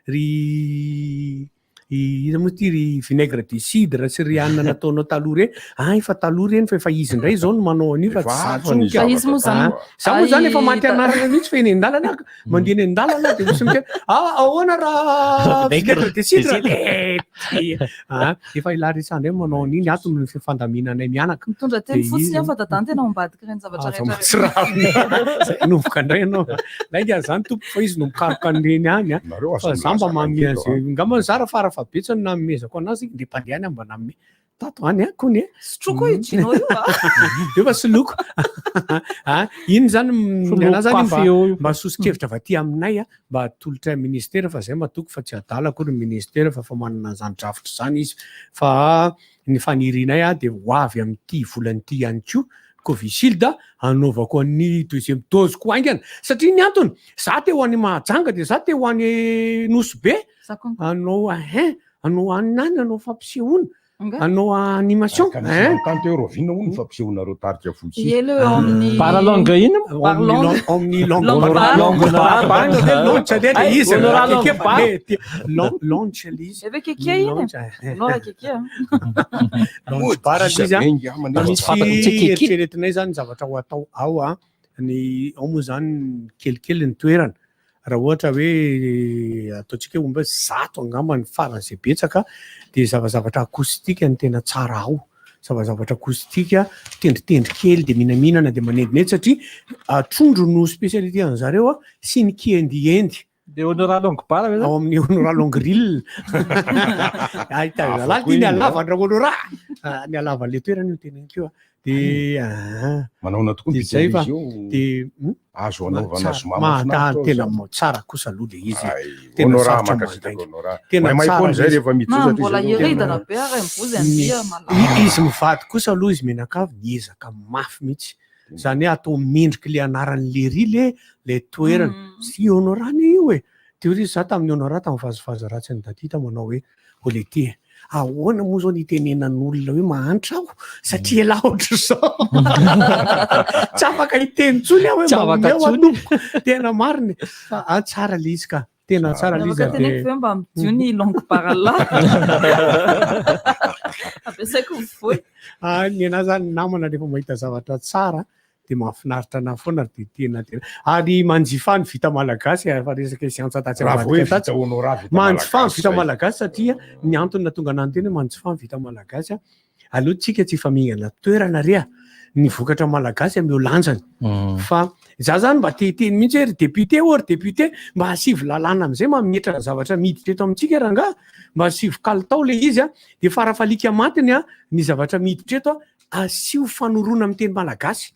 Q: ry iza moa ity ry vinaigre de cidre sy ry anona nataonao taloha ireny. Ah efa taloha ireny fa efa izy indray izao no manao an'io fa tsy za intsony ka.
L: Fa izy moa zany
Q: Ah, za moa zany efa maty anarana mihitsy fa eny an-dalana aho ka. Mandeha eny an-dalana aho dia misy miteny, ah ahoana raha vinaigre de cidre? Eh, ty. Ah, efa i Larissa indray manao an'iny ato ny fifandaminanay mianaka.
L: Mitondra teny
Q: Dia
L: fotsiny
Q: izy
L: aho fa dadany tena ao ambadika ireny zavatra
Q: Aza
L: rehetra
Q: mahatsiravina. Zay hanomboka indray ianao. Lainga izany tompoko fa izy no mikaroka an'ireny any a.
R: Nareo aza
Q: Fa za mba
R: milaza
Q: manome
R: lainga
Q: azy.
R: eto a.
Q: Angamba za raha farafahabetsany nanomezako anazy, dia mpandeha any aho mba nanome. Tato any a, kony e.
L: Sotroiko io Gino io a.
Q: Io fa soloko. Ah, iny zany ny anahy zany mba mba soso-kevitra avy aty aminay a, mba atolotra ministera fa zay matoky fa tsy adala akory ny ministera fa efa manana an'izany drafitra izany izy. Fa ny fanirianay a dia ho avy amin'ity volana ity ihany koa Covishield hanaovako an'ny deuxième dose ko haingana satria ny antony za te ho any Mahajanga dia za te ho any Nosy Be hanao hein Anao any any anao fampisehoana, anao animation.
R: Ka nisy nanontany teo Raoviana hono ny fampisehoanareo tarika fotsy.
L: Ie le eo amin'ny
N: Bar longue ino?
L: Bar longue.
Q: Ao amin'ny longue
L: Longue
Q: bar.
L: bar.
Q: Longue bar. Bar ve launch ve le izy?
N: Honorat longue
Q: Keke
N: bar.
Q: mety. Launch le izy.
L: Eve keke iny.
Q: Launch.
L: Honorat keke.
Q: Launch bar le izy.
F: Misy fantako
Q: Misy
F: tsy keke.
Q: eritreretinay zany zavatra ho atao ao a. Ny ao moa zany kelikely ny toerana. Raha ohatra hoe ataontsika hoe omby 100 angamba ny faran'izay betsaka dia zavazavatra acoustique no tena tsara ao. Zavazavatra acoustique, tendritendry kely dia mihinamhinana dia manendinendy satria trondro no spécialité an'zareo sy ny kiendiendy.
N: Dia Honora Longue Bar ve zany?
Q: Ao amin'ny Honora Longue Grill. Ahita zalahy ity ny halavan-dra Honora. Ny halavan'ilay toerana io teneniko io. Dia ah.
R: Manahoana tokoa ny
Q: Dia zay fa
R: bitan'izy io?
Q: dia hmm?
R: Azo anaovana
Q: Tsara.
R: zoma
Q: Maha-
R: mahafinaritra ao
Q: tena
R: izany.
Q: tsara kosa aloha le izy.
R: Ay,
Q: Tena
R: Honora,
Q: sarotra
R: mankasitraka
Q: mandainga.
R: Honora.
Q: Tena
R: Maimay
Q: tsara
R: foana izay
Q: le izy.
R: rehefa miditra
L: Na
R: satria
L: mbola
R: izay no
L: hiridana
R: tena
L: be ary mivozy
Q: Ny-
L: andia malala.
Q: izy mivady kosa aloha izy mianakavy niezaka mafy mihitsy. Izany hoe atao mendriky le anaran'i Lery le le toerana. Sy Honora anie io e. Teo ry za tamin'ny Honora tamin'ny vazivazy ratsy an'i Dadita manao hoe Olety e! Ahoana moa izao ny hitenenan'olona hoe mahantra aho satria elah ohatr'izao? Tsy afaka hiteny intsony aho hoe
F: Tsy
Q: mba
F: afaka
Q: omeo aho
F: intsony.
Q: tompoko. Tena marina e! Fa ah, tsara ilay izy ka. Tena tsara ilay izy
L: Afaka
Q: ary
L: teneniko
Q: dia
L: ve mba amidio ny longue barre là? Ampiasaiko ny vola.
Q: Ah, ny anahy izany namana rehefa mahita zavatra tsara dia mahafinaritra anahy foana ary dia tena tena ary manjifa ny vita malagasy efa resaka siansa tatsy
R: Raha vao hoe
Q: ambadika tatsy
R: vita honorat vita
Q: manjifa ny
R: malagasy
Q: vita
R: zay.
Q: malagasy satria ny antony nahatonga anahy niteny hoe manjifa ny vita malagasy a aleo tsika tsy hifamingana toerana re a. ny vokatra malagasy ameo lanjany. Fa za zany mba te hiteny mihitsy hoe ry député ô ry député mba asivo lalàna amizay mametra ny zavatra miditra eto amintsika rangaha, mba asivo kalitao le izy a, de farafalika matiny a ny zavatra miditra eto a asio fanorona amin'ny teny malagasy.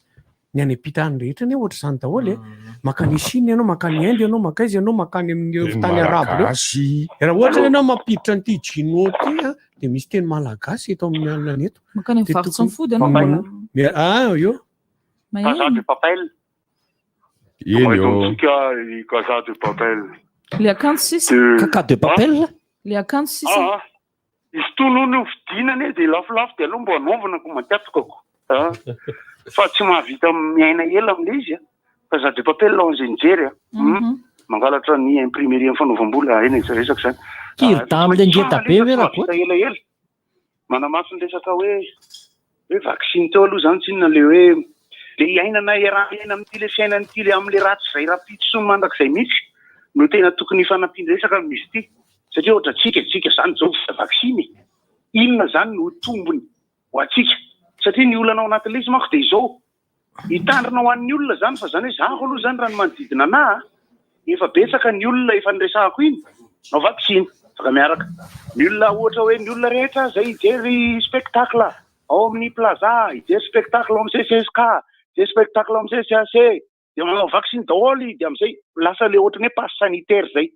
Q: Ny any am-pita any rehetra anie ohatr'izany daholo e. Mankany Chine ianao, mankany Inde ianao, mankaiza ianao, mankany amin'ireo
R: Teny
Q: tany arabo ireo.
R: malagasy.
Q: Raha ohatra ianao mampiditra an'ity Jino ity a, dia misy teny malagasy eto amin'ny alina eto.
L: Mankany amin'ny
Q: Dia
L: varotra
Q: tokony-
L: ny fody ianao mbola
Q: Me- Ah, io.
L: maheno.
M: Casa de Papel.
R: Eny
M: Eto
R: ô.
M: amintsika i Casa de Papel.
L: Le akanjo sisa.
F: Caca de papel?
L: Le akanjo sisa.
M: Ah, ah. Izy itony hono vidiana anie dia lafolafo dia aleo mba anaovana ko matiatokako a. Fa tsy mahavita miaina ela amin'ilay izy a. Casa de Papel ao an'izay nijery a. Mangalatra ny imprimerie amin'ny fanaovam-bola, eny e, tsy resaka izany.
N: Kiridamy le ngeda be ve Rakoto?
M: Elaela. Manamafy ny resaka hoe hoe vaksiny teo aloha izany tsinona le hoe le iainana iaraha-miaina amin'ity le fiainana ity le amin'le ratsy izay rahampitso sy ny mandrakizay mihitsy no tena tokony hifanampiana resaka amin'izy ity satria ohatra tsika tsika izany izao vita vaksiny e inona izany no tombony ho antsika satria ny olana ao anatin'ilay izy manko dia izao Hitandrina ho an'ny olona izany fa izany hoe zaho aloha izany raha ny manodidina anà efa betsaka ny olona efa niresahako iny nao vaksiny afaka miaraka ny olona ohatra hoe ny olona rehetra izay hijery spectacle ao amin'ny plaza hijery spectacle ao amin'ny CCSK hijery spectacle ao amin'ny CCAC dia manao vaksiny daholo dia amin'izay lasa le ohatran'ny hoe passe sanitaire izay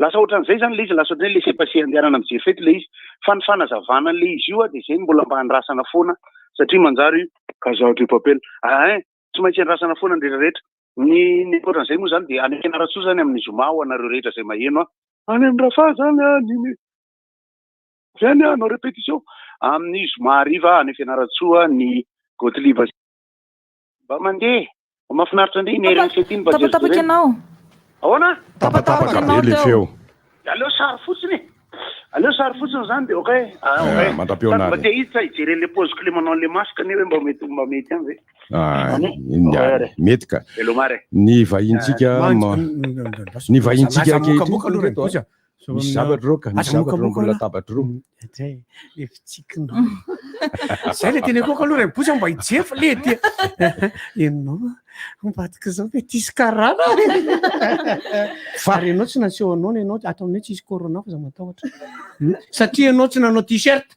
M: Lasa ohatran'izay izany ilay izy, lasa ohatran'ny hoe laisser passer andehanana mijery fety ilay izy. Fa ny fanazavana an'ilay izy io dia izay no mbola mba andrasana foana satria manjary Casa de papel. Ein, tsy maintsy andrasana foana ny rehetra rehetra. Ny ny ankoatran'izay moa izany dia any Fianarantsoa izany amin'ny zoma ho anareo rehetra izay maheno an. Any amin'ny Rafah izany an, ny avy any hanao répétition. Amin'ny zoma hariva any Fianarantsoa ny Gottlieb. Mba mandeha. Mba mahafinaritra ndry iny RMC ity mba
L: Tapatapaka
M: jerijerena.
L: ianao.
M: Ahoana?
R: Tapatapaka be le feo.
M: Aleo sary fotsiny e. Aleo sary fotsiny zany de ok. Ah, ok.
R: Eh, mandra-peo
M: Sady mba
R: anary.
M: te hiditra hijery an'le paoziko le manao an'le masque anie hoe mba mety mba mety ihany ve.
R: Ah,
M: Any?
R: iny
M: Ok
R: ary.
M: ary.
R: Mety ka.
M: Veloma ary.
R: Ny vahintsika
Q: Ah,
R: ma- ny vahintsika
Q: Aza
R: ankehitriny
Q: mokamoka aloha
R: reto,
Q: Raiboza.
R: Misy zavatra ireo ka, misy
Q: Aza
R: zavatra ireo
Q: mokamoka
R: ambony
Q: aloha.
R: latabatra ireo.
Q: Zay, le fitsikinao. Zay le teneniko aloha Raiboza mba hijery fa le ty. Ianao ambadika izao ve tsisy karana. Fa ary ianao tsy naseho anao ny ianao ato aminay tsisy corona fa za matahotra. Satria ianao tsy nanao t-shirt.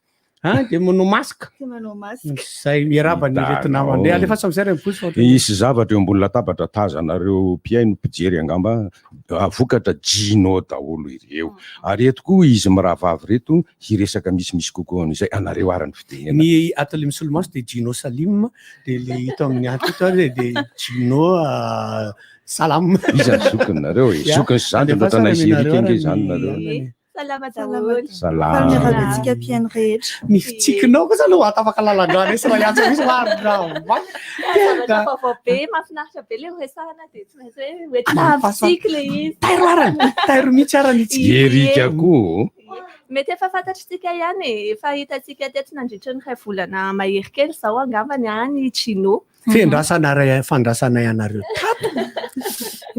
Q: Ah, dia manao masque.
H: Tsy manao masque.
Q: Zay miarahaba ny ireto namana. Ndeha alefaso amin'izay Raiboza fa ohatran'ny-
R: Hisy zavatra eo ambony latabatra tazanareo mpihaino mpijery angamba ah, vokatra Gino daholo ireo. Ary eto koa izy mirahavavy ireto hiresaka misimisy kokoa an'izay anareo ary ny fitenenana.
Q: Ny ato le misolomaso dia Gino Salim, dia le hita amin'ny ato ito ary dia Gino ah, Salam.
R: Iza ny zokiny nareo e?
Q: Ya,
R: Zokiny sy zandriny
Q: alefaso
R: ohatran'ny
Q: ary
R: Algérie
Q: aminareo
R: ange
Q: ary
R: izany
Q: ny
R: nareo.
Q: anana e.
H: Salama daholo.
R: Salama.
H: Faly miarahaba antsika mpihaino rehetra.
Q: Ny fitsikinao kosa aloha atafaka lalan-drano eo sy raha hiantso mihitsy fa drama.
H: Zavatra vaovao be, mahafinaritra be ilay horesahana dia tsy maintsy hoe hoentina hampitsiky ilay izy.
Q: Tairo arany, tairo mihitsy arany itsika.
R: Erika koa.
H: Mety efa fantatritsika ihany e, efa hitantsika teto nandritra ny iray volana mahery kely izao angambany any Chino.
Q: Fiandrasana ray fandrasanay anareo tato.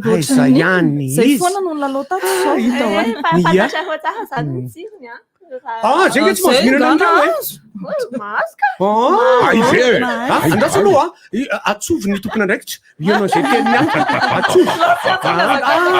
Q: Aiza ihany
L: Zay
Q: izy.
L: foana no nilalao tato izao.
Q: Ah, hita ho
H: Eh, fa
Q: Ia.
H: fantatrareo tsara izany ny tsirony an.
Q: Ah, zay nge tsy mahazo mihinana an'ireo e.
H: Mahazo ka.
Q: Ah,
R: Ay ve?
Q: Ah, andraso aloha ah. I- Atsovy ny tompon'andraikitra. Ianao izay teniny hafa. Atsovy. Ah,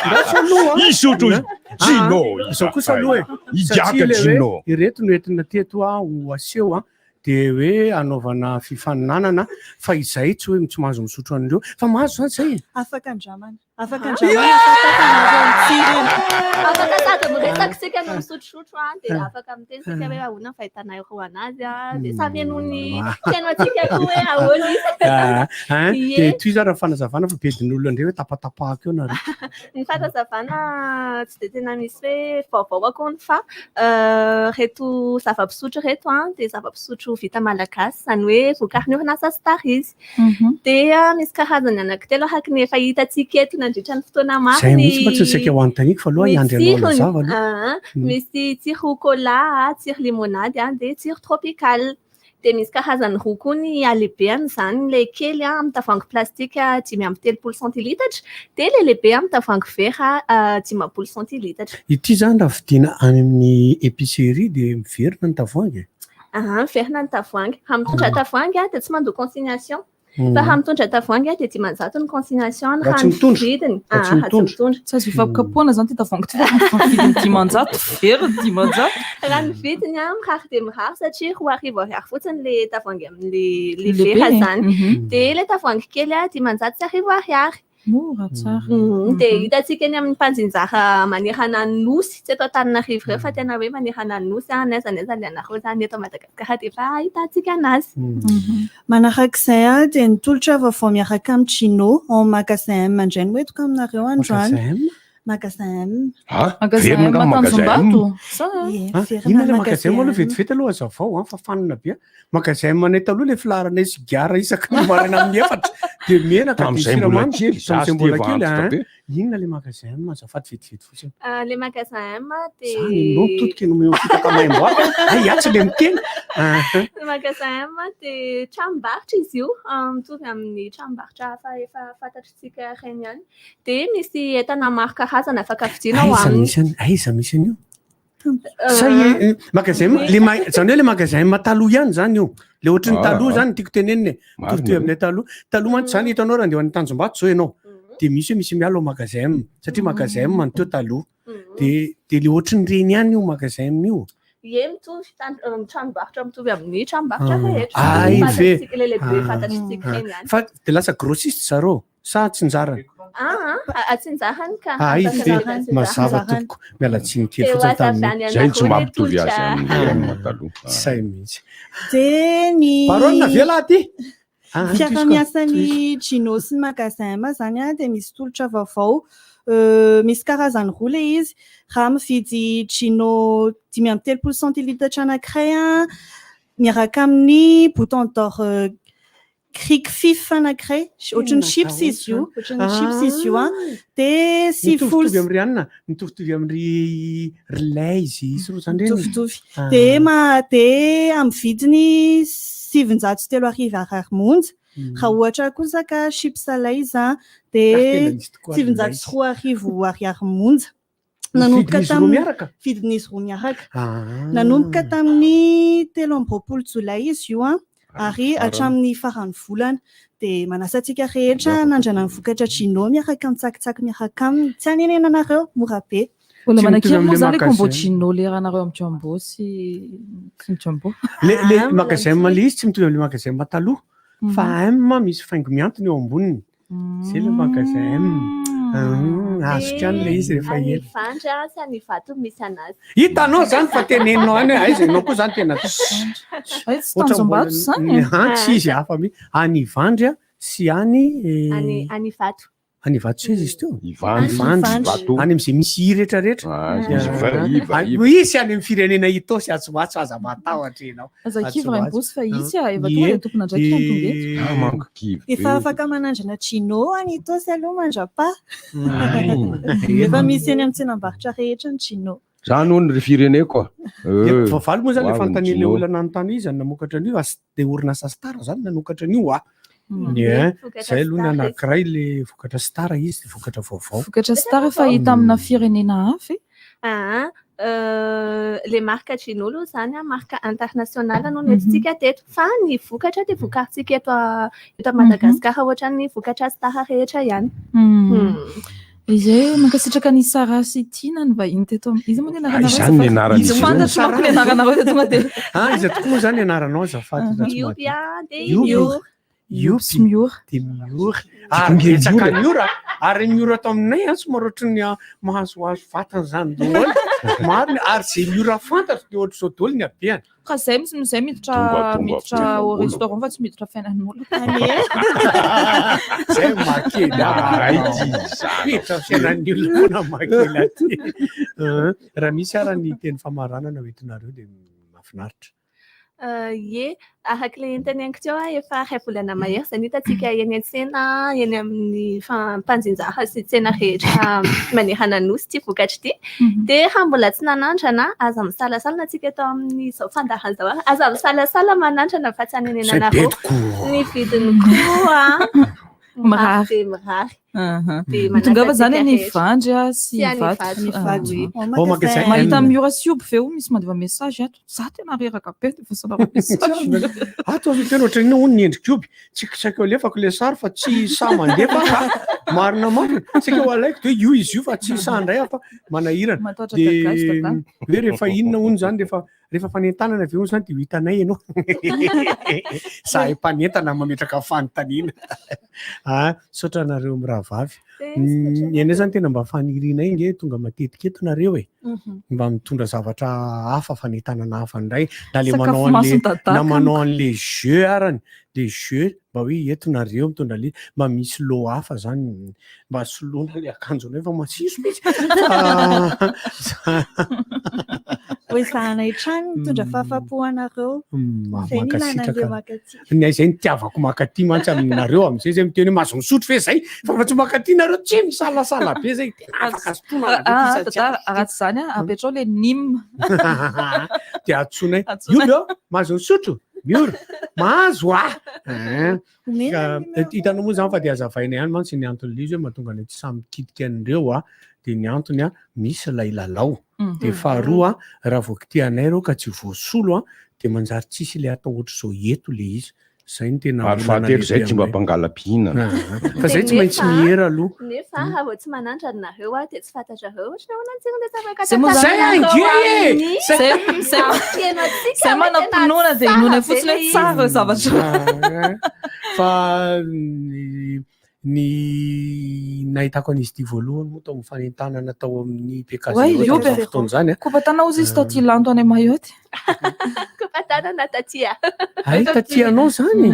Q: andraso aloha.
R: Isotro Gino.
Q: Ah, Izao kosa aloha e.
R: Igiaka
Q: Satria ilay hoe
R: Gino.
Q: Ireto no entina teto ah, ho aseho ah. Dia hoe anaovana fifaninanana fa izay tsy hoe tsy mahazo misotro an'ireo fa mahazo izany izay e.
H: Afaka andramana. Afaka andramana fa tafanareo ny tsirony. Afaka sady miresaka isika no misotrosotro an, dia afaka miteny isika hoe ahoana ny fahitana ireo anazy an, dia samy henoin'ny mpihaino antsika koa hoe ahoana izy.
Q: Ah, hein,
H: Ie.
Q: dia tohizo ary ny fanazavana fa bedin'olona indray hoe tapatapahako eo nareo.
H: Ny fanazavana tsy dia tena misy hoe vaovao akory fa ireto zava-pisotro ireto an, dia zava-pisotro vita malagasy, izany hoe vokarin'ny orinasa Star izy. Dia misy karazany anankitelo araka ny efa hitantsika eto nandritra ny fotoana maro
Q: Izay
H: ny
Q: mihitsy fa tsy saika ho anontaniako fa aloha
H: ny
Q: hiandry anao
H: tsirony.
Q: hanazava aloha.
H: Ah, Misy tsiro cola, tsiro limonady, dia tsiro tropical. Dia misy karazany roa koa ny halehibeny izany, ilay kely amin'ny tavoahangy plastika 35 centilitatra, dia ilay lehibe amin'ny tavoahangy vera 50 centilitatra.
Q: Ity izany raha vidiana any amin'ny épicerie dia miverina ny tavoahangy e?
H: Aha, miverina ny tavoahangy. Raha mitondra tavoahangy dia tsy mandoa consignation. Fa raha mitondra tavoahangy dia 500 ny consignation
Q: Raha
H: raha
Q: tsy
H: ny
Q: mitondra.
H: vidiny.
Q: Raha tsy
H: Ah, raha tsy
Q: mitondra.
H: mitondra.
L: Tsy azo ifampikapohana izany ity tavoahangy ity fa vidiny 500, very ny 500.
H: Raha ny vidiny mirary dia mirary satria 2000 ariary fotsiny ilay tavoahangy amin'ilay
L: Lehibe
H: vera
L: e.
H: izany.
L: Mhm.
H: Dia ilay tavoahangy kely 500 ariary.
L: Mora tsara.
H: Dia hitantsika eny amin'ny mpanjinjara manerana ny nosy, tsy eto Antananarivo ireo fa tena hoe manerana ny nosy, n'aiza n'aiza alehanareo izany eto Madagasikara dia efa ahitantsika anazy.
S: Manarak'izay dia ny tolotra vaovao miaraka amin'ny Gino ao amin'ny magasin M indray no entiko aminareo androany.
Q: Magasin M?
S: Magasin M.
R: Ah,
L: Magasin
R: verina
L: M
R: angamba magasin M.
L: Tanjombato. Sa?
S: Ie,
Q: Ah,
S: verina
Q: Inona
S: ny
Q: ilay magasin M aloha
S: magasin M.
Q: vetivety aloha hazavao an, fa fanina be. Magasin M anay taloha ilay filaharanay sigara isaky ny maraina amin'ny efatra dia menaka dia
R: Tamin'izay mbola
Q: siramamy.
R: kely, za
Q: Tamin'izay
R: sy
Q: mbola
R: Teva
Q: kely
R: antitra
Q: an.
R: be.
Q: Inona ilay magasin M azafady vetivety fotsiny.
H: Ah, Le magasin M dia
Q: Zany ianao mitodika no omeo fitaka maimbo ahy. Hay atsy ilay miteny. Ah, ah.
H: Le magasin M dia tranombarotra izy io, ah, mitovy amin'ny tranombarotra hafa efa fantatritsika ireny ihany. Dia misy entana maro karazana afaka vidiana ao
Q: Aiza
H: aminy.
Q: misy an- aiza misy an'io? Sa i- magasin M, le ma- zany hoe le magasin M taloha ihany zany io. Le ohatry ny
R: Ah,
Q: taloha
R: ah.
Q: zany tiako tenenina e.
R: Marina
Q: Mitovitovy
R: io.
Q: amin'ilay taloha. Taloha mantsy zany hitanao raha andeha ho any Tanjombato zao ianao. Dia misy hoe misy miala ao magasin M satria magasin M no teo taloha. Dia dia le ohatry ny reny ihany io magasin M io.
H: Ie, mitovy tan- eh, tranombarotra mitovy amin'ny tranombarotra rehetra.
Q: Ay ve.
H: Fantatritsika, ilay lehibe
Q: Ah.
H: fantatritsika ireny ihany.
Q: Fa dia lasa grossiste zareo sa tsinjarany?
H: Ah, ah, atsinjarany ka.
Q: Ah, izy ve
H: Afaka atsinjarany.
Q: mazava tompoko. Miala tsiny kely
H: Dia ho
Q: fotsiny
H: azo avy
Q: tamin'ny.
H: any
R: Zay no tsy
H: anareo ilay
R: mampitovy azy
H: tolotra.
R: amin'ny M taloha. Ah.
Q: Zay mihitsy.
S: Dia ny
Q: Baronne ve lahy ty? Ah,
S: fiaraha-miasan'ny Gino sy ny magasin M zany dia misy tolotra vaovao. Misy karazany roa ilay izy. Raha mividy Gino 35 centilitatra anankiray miaraka amin'ny bouton d'or Cric Fif anankiray, ohatran'ny
Q: Inona
S: chips
Q: daholo
S: izy io,
Q: zany?
S: ohatran'ny chips izy io an. Dia sivifolo
Q: Mitovitovy amin'ny ry anona, mitovitovitovy amin'ny ry ry Lay's sy roa zany ireny.
S: Mitovitovy.
Q: Ah.
S: Dia ma dia amin'ny vidiny 903 ariary monja. Raha ohatra kosa ka chips Lay's an, dia
Q: Ah, tena misy tokoa ry Lay's.
S: 902 ariary monja.
Q: Ny
S: Nanomboka
Q: vidin'izy roa
S: tamin'ny
Q: miaraka?
S: vidin'izy roa miaraka.
Q: Ah.
S: Nanomboka tamin'ny 23 jolay izy io an, ary
R: farany.
S: hatramin'ny faran'ny volana. Dia manasa antsika rehetra hanandrana ny vokatra Gino miaraka amin'ny tsakitsaky miaraka aminy. Tsy hanenenanareo, mora be.
L: Mbola
Q: Tsy
L: manan-kery
Q: mitovy
L: moa
Q: amin'ilay
L: izany ilay combo
Q: magasin.
L: Gino le rahanareo amin'ny jumbo sy sy ny jumbo.
Q: Le le magasin M le izy tsy mitovy amin'ilay magasin M taloha fa M misy faingo mihantona eo amboniny. Zay le magasin M. Ah, azoko ihany le izy rehefa
H: Any
Q: ela.
H: Ivandry sy any Ivato misy anazy.
Q: Hitanao zany fa teneninao any hoe aiza ianao koa zany tena
L: Ay, tsy
Q: Ohatra
L: Tanjombato
Q: mbola-
L: izany e?
Q: Ah, tsy izy hafa mihitsy. Any Ivandry sy any eh,
H: Any any Ivato.
Q: Any Ivato seza izy teo?
R: Ivandry.
Q: Ivandry.
R: Ivato.
Q: Any amin'izay misy i rehetrarehetra.
R: Ah, misy va- iva,
Q: Any-
R: iva.
Q: Misy any amin'ny firenena Itaosy atsy ho atsy aza matahotra ianao.
L: Aza
Q: Atsy
L: kivy
Q: ho atsy.
L: Raimbozy fa izy a, efa
Q: Ie,
L: tonga dia tompon'andraikitra ny tonga eto.
R: Ah, manko kivy be.
S: Efa afaka manandrana Gino any Itaosy aloha mandra-paha.
R: Ay.
S: Efa misy eny amin'ny tsenam-barotra rehetra ny Gino.
R: Zany hono ry fireneko a.
Q: Dia
R: Eh,
Q: voavaly moa zany le
R: ho avy ny
Q: fanontanian'ilay
R: Gino.
Q: olona nanontany izy zany namokatra an'io as- dia orinasa Star zany nanokatra an'io ah. Ie,
H: Vokatra
Q: zay aloha ny
H: Star izy.
Q: anankiray le vokatra Star izy, vokatra vaovao.
L: Vokatra Star efa hita amina firenena hafa e.
H: Ah, le marque Gino aloha zany a, marque internationale no nentintsika teto fa ny vokatra dia vokarintsika eto a- eto Madagasikara ohatran'ny vokatra Star rehetra ihany.
L: Izay mankasitraka ny Sarah sy Tina ny vahiny teto am- Iza moa ny anaranareo?
R: Izany ny
L: azafady?
R: anaran'izy
L: Tsy
R: ireo.
L: fantatro manko ny anaranareo dia tonga dia
Q: Ah, iza tokoa moa zany ny anaranao azafady raha tsy
H: Ioby
Q: mahadiso.
H: a, dia
Q: Ioby.
H: Miora.
Q: Ioby
L: sy Miora.
Q: Dia Miora. Ary betsaka Miora. Ary Miora ato aminay an, somary ohatran'ny ah, mahazoazo vatana zany daholo. Marina, ary izay Miora fantatro dia ohatr'izao daholo ny habehany.
L: Ka zay mis- zay miditra
R: Tonga, tonga,
L: miditra
R: tonga
L: au
R: olo.
L: restaurant fa tsy miditra fiainan'olona.
Q: Zay mahakely
R: Mahay ty zany.
Q: Miditra fiainan'ny olona foana mahakely aty. Eh, Raha misy ara ny teny famaranana hoentinareo dia mahafinaritra.
H: Ie, araka ilay noteneniko teo aho, efa iray volana mahery izay no hitantsika eny an-tsena, eny amin'ny mpanjinjara sy tsena rehetra manerana ny nosy ity vokatra ity. Dia raha mbola tsy nanandrana, aza misalasala na antsika eto amin'izao fandaharana izao ary, aza misalasala manandrana fa tsy hanenenanareo.
Q: Izay be tokoa.
H: Ny vidiny koa mirary dia mirary. Dia manasa
L: Tongava zany
H: antsika
L: any
H: rehetra.
L: Ivandry a sy
H: Sy any
L: Ivato.
H: Ivato,
L: Ah.
H: oui.
Q: Ao magasin M.
L: Mahita Miora sy Oby ve o misy mandefa message ato. Za tena reraka be dia voasanareo message.
Q: Ato azo tena ohatran'ny inona hono ny endrik'omby. Tsy saika alefako le sary fa tsy sahy mandefa ka marina marina. Saika ho alaiko de io izy io fa tsy sahy indray aho fa manahirana.
L: Matahotra
Q: De
L: gagazo dada.
Q: hoe rehefa inona hono zany rehefa rehefa fanentanana avy eo hono zany de ho hitanay ianao. Sahy mpanentana mametraka fanontaniana. Ah, misaotra anareo mirahavavy. Ny anay zany tena mba fanirianay nge tonga matetika eto nareo e. Mba mitondra zavatra hafa fanentanana hafa indray na le
L: Sakafo
Q: manao an'le
L: mason-dadaka
Q: na manao
L: amiko.
Q: an'le jeu arany le jeu mba hoe eto nareo mitondra le mba misy lot hafa zany mba soloina le akanjonay fa masiso mihitsy. Ah,
S: Ho ezahana hatrany mitondra fahafapo anareo. Izay no ilana an'ireo
Q: Mankasitraka.
S: makaty.
Q: Ny ahy izay nitiavako makaty mantsy aminareo amin'izay zay miteny hoe mahazo misotro ve zay fa raha tsy makaty nareo tsy misalasala be zay tena afaka sotroina raha
L: Ah,
Q: vita
L: dada,
Q: tsy afaka.
L: raha tsy izany a, apetrao le nim.
Q: Dia antsoinay
L: Antsoinay.
Q: Io mahazo misotro Miora mahazo ah. Hein.
S: Omena
Q: Ka, hitanao moa zany fa dia hazavaina ihany mantsy ny anton'ilay izy hoe mahatonga anay tsy samy mikitika an'ireo a dia ny antony a misy ilay lalao dia faharoa a raha vao kitihanay ireo ka tsy voasolo a dia manjary tsisy ilay atao ohatr'izao eto ilay izy zay no tena
R: Ary
Q: olana
R: fahatelo zay
Q: lehibe
R: tsy mba
Q: aminay.
R: mpangala-pihinana.
Q: Ah, fa zay tsy
H: Nefa-
Q: maintsy miera aloha.
H: Nefa raha vao tsy manandrana nareo a dia tsy fantatrareo ohatra hoe ahoana ny tsirony zavatra
L: Zay moa
Q: Zay ange e!
L: Zay- zay- zay manam-pinoana dia inoana fotsiny hoe tsara ireo zavatra.
Q: Ah, Fa ny ny nahitako an'izy ity voalohany moa tao amin'ny fanentanana tao amin'ny PKZ
L: Oay,
Q: tao
L: io be.
Q: tamin'izany fotoana izany a.
L: Kopa-tanana hozy izy taty Lanto any Mayotte.
H: Kopa-tanana taty a.
Q: Ay, taty anao zany.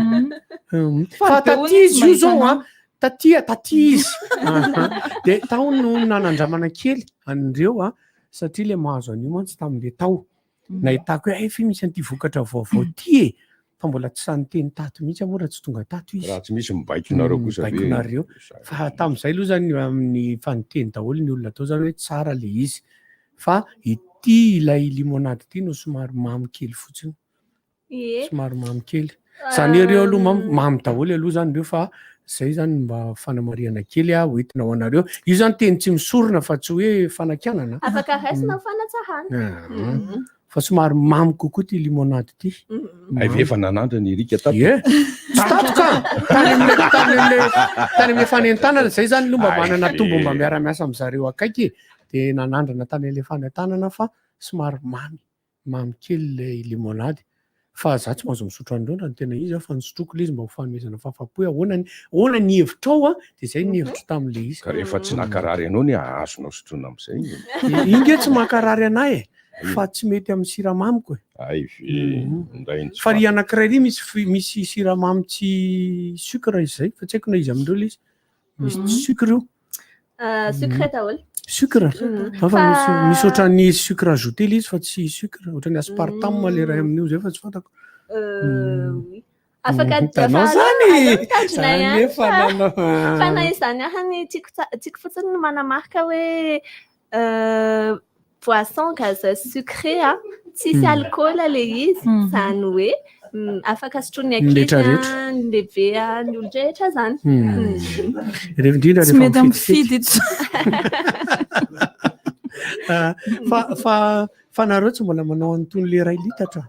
Q: Mm. Fa
L: Fa be
Q: taty
L: hono izy
Q: izy io zao
L: mahita
Q: a. Taty a, taty izy. Aha. De tao no nanandramana kely an'ireo a satria le mahazo an'io mantsy tamin'le tao. Nahitako hoe ay fe misy an'ity vokatra vaovao ty e. Fa mbola tsy sahy niteny tato mihitsy aho moa raha tsy tonga tato izy.
R: Raha tsy misy mibaiko nareo kosa ve?
Q: Mibaiko nareo. Fa tamin'izay aloha zany amin'ny fa niteny daholo ny olona tao zany hoe tsara le izy. Fa ity ilay limonade ity no somary mamy kely fotsiny.
H: Ie.
Q: Somary mamy kely. Zany hoe ireo aloha mamy, mamy daholo aloha zany ireo fa zay zany mba fanamarihana kely a hoentina ho anareo. Io zany teny tsy misorona fa tsy hoe fanakianana.
H: Afaka raisina ho fanatsarana.
Q: Ah, Fa somary mamy kokoa ty limonade ty.
R: Ay ve efa nanandrana i Rika tato?
Q: Ie. Tsy tato ka. Tany amin'ilay tany amin'ilay tany amin'ilay fanentanana zay zany aloha mba
R: Ay
Q: manana
R: ve.
Q: tombo mba miara-miasa amin'ny zareo akaiky e. De nanandrana tany amin'ilay fanentanana fa somary mamy. Mamy kely ilay limonade. Fa za tsy mahazo misotro an'ireo raha ny tena izy a, fa nosotroiko ilay izy mba ho fanomezana fahafapo hoe ahoana ny ahoana ny hevitrao a, de zay ny hevitro tamin'ilay izy.
R: Ka rehefa tsy nakarary anao ny azonao sotroina amin'izay.
Q: Iny nge tsy mankarary anahy e, fa tsy mety amin'ny siramamiko e.
R: Ay ve, indray ny tsy
Q: Fa ry anankiray ry misy fi- misy siramamy tsy sucre izy zay, fa tsy haiko na iza amin'ireo ilay izy. Misy tsy sucre io.
H: Sucré daholo.
Q: Sucre.
H: Mhm.
Q: Fa misy misy ohatran'ny sucre ajouté ilay izy fa tsy sucre, ohatran'ny aspartame ilay iray amin'io zay fa tsy fantako.
H: Oui. Afaka
Q: Hitanao
H: fa
Q: zany?
H: aleo mitandrina
Q: Zany
H: ihany
Q: efa
H: fa-
Q: nanao-
H: fa na izany ahany tiako tsa- tiako fotsiny ny manamarika hoe boisson gazeuse sucrée a tsisy alcool le izy zany hoe afaka sotroin'ny
Q: Ny
H: ankizy
Q: rehetrarehetra.
H: a, ny lehibe a, ny olon-drehetra zany.
Q: Rehefa indrindra
L: Tsy
Q: rehefa
L: mety amin'ny
Q: mifetifety.
L: fidy ito.
Q: Ah, fa fa fa nareo tsy mbola manao an'itony le iray litatra.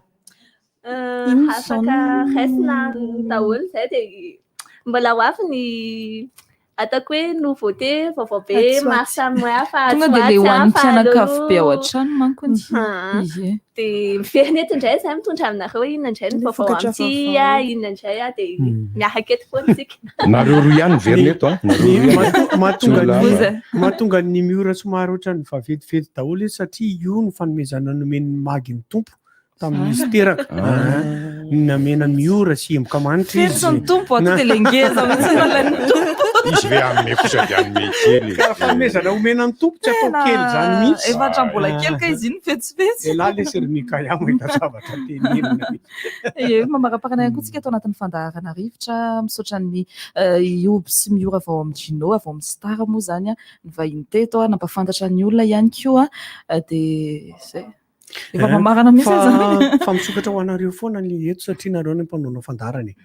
L: Inona izao
H: Afaka
L: no-
H: raisina daholo zay dia mbola ho avy ny ataoko hoe nouveauté vaovao be
L: Atsy ho
H: maro
L: atsy.
H: samihafa
L: Tonga
H: atsy ho
L: dia le
H: atsy
L: ho an'ny
H: fa
L: mpianakavy be ao
H: aleo-
L: an-trano manko ny.
H: Ah.
L: Ie.
H: Dia miverina eto indray zahay mitondra aminareo hoe inona indray ny
S: Ny
H: vaovao
S: vokatra
H: amin'ity a,
S: vaovao.
H: inona indray a, dia miaraka eto foana isika.
R: Nareo roa ihany miverina eto a. Nareo roa ihany.
Q: Mahatonga
R: Tsy olona
Q: ny mahatonga ny miora somary ohatran'ny vaventivety daholo izy satria io no fanomezana nomen'ny magy ny tompo tamin'izy teraka.
R: Ah.
Q: Namena miora sy emboka manitra izy.
L: Fetsy ny tompo ato dia le ngeza mihitsy no alain'ny tompo.
R: Izy ve hanome kosa dia hanome kely.
Q: Ka raha fanomezana omena ny tompo tsy atao kely zany mihitsy.
L: Efa hatrambola kely ka izy iny fetsifetsy.
Q: Elah lesy ry Mikaia mahita zavatra tenenina.
L: Ie, mamaraparana ihany koa tsika ato anatin'ny fandaharana rivotra. Misaotra ny Ioby sy Miora avy ao amin'ny Gino, avy ao amin'ny Star moa zany a, ny vahiny teto a, nampahafantatra ny olona ihany koa a, dia zay. Efa mamarana mihitsy
Q: Fa-
L: zany.
Q: Fa misokatra ho anareo foana ny eto satria nareo ny mpanao fandaharana e.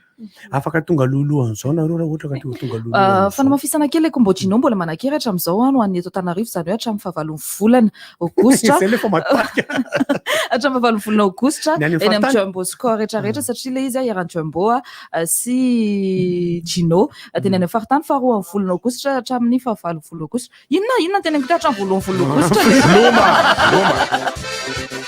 Q: Afaka tonga alohalohan'izao nareo raha ohatra ka te ho tonga
L: Ah,
Q: alohalohan'izao.
L: fanamafisana kely le combo Gino mbola manan-kery hatramin'izao no an'ny eto Antananarivo izany hoe hatramin'ny fahavalon'ny volana aogositra.
Q: Izay ilay efa matipatika.
L: Hatramin'ny fahavalon'ny volana aogositra
Q: Ny any
L: eny amin'ny
Q: fahatany.
L: Jumbo Score rehetrarehetra satria ilay izy ah, eran'ny Jumbo ah, sy Gino. Dia ny any amin'ny faritany faharoan'ny volana aogositra hatramin'ny fahavalon'ny volana aogositra. Inona inona no teneniko teo hatramin'ny voalohany volana aogositra le.
R: Loma, loma.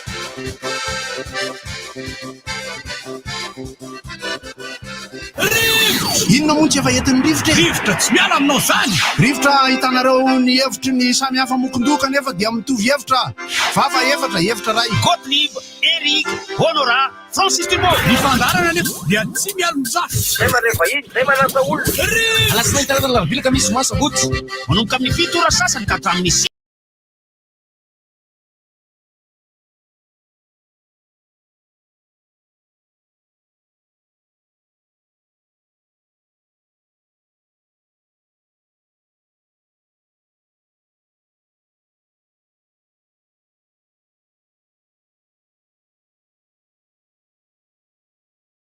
I: Inona moa no tsy efa entin'ny rivotra e? Rivotra tsy miala aminao izany! Rivotra ahitanareo ny hevitry ny samy hafa mokondoha kanefa dia mitovy hevitra. Vava efatra, hevitra iray.
K: Gottlieb, Eric, Honorat, Francis Dumont.
I: Ny fandaharana anefa dia tsy mialon-jafy.
K: Zay mandray vahiny, zay manasa olona. Alatsinainy, talata, alarobia, alakamisy, zoma, sabotsy. Manomboka amin'ny 7 ora sasany ka hatramin'ny.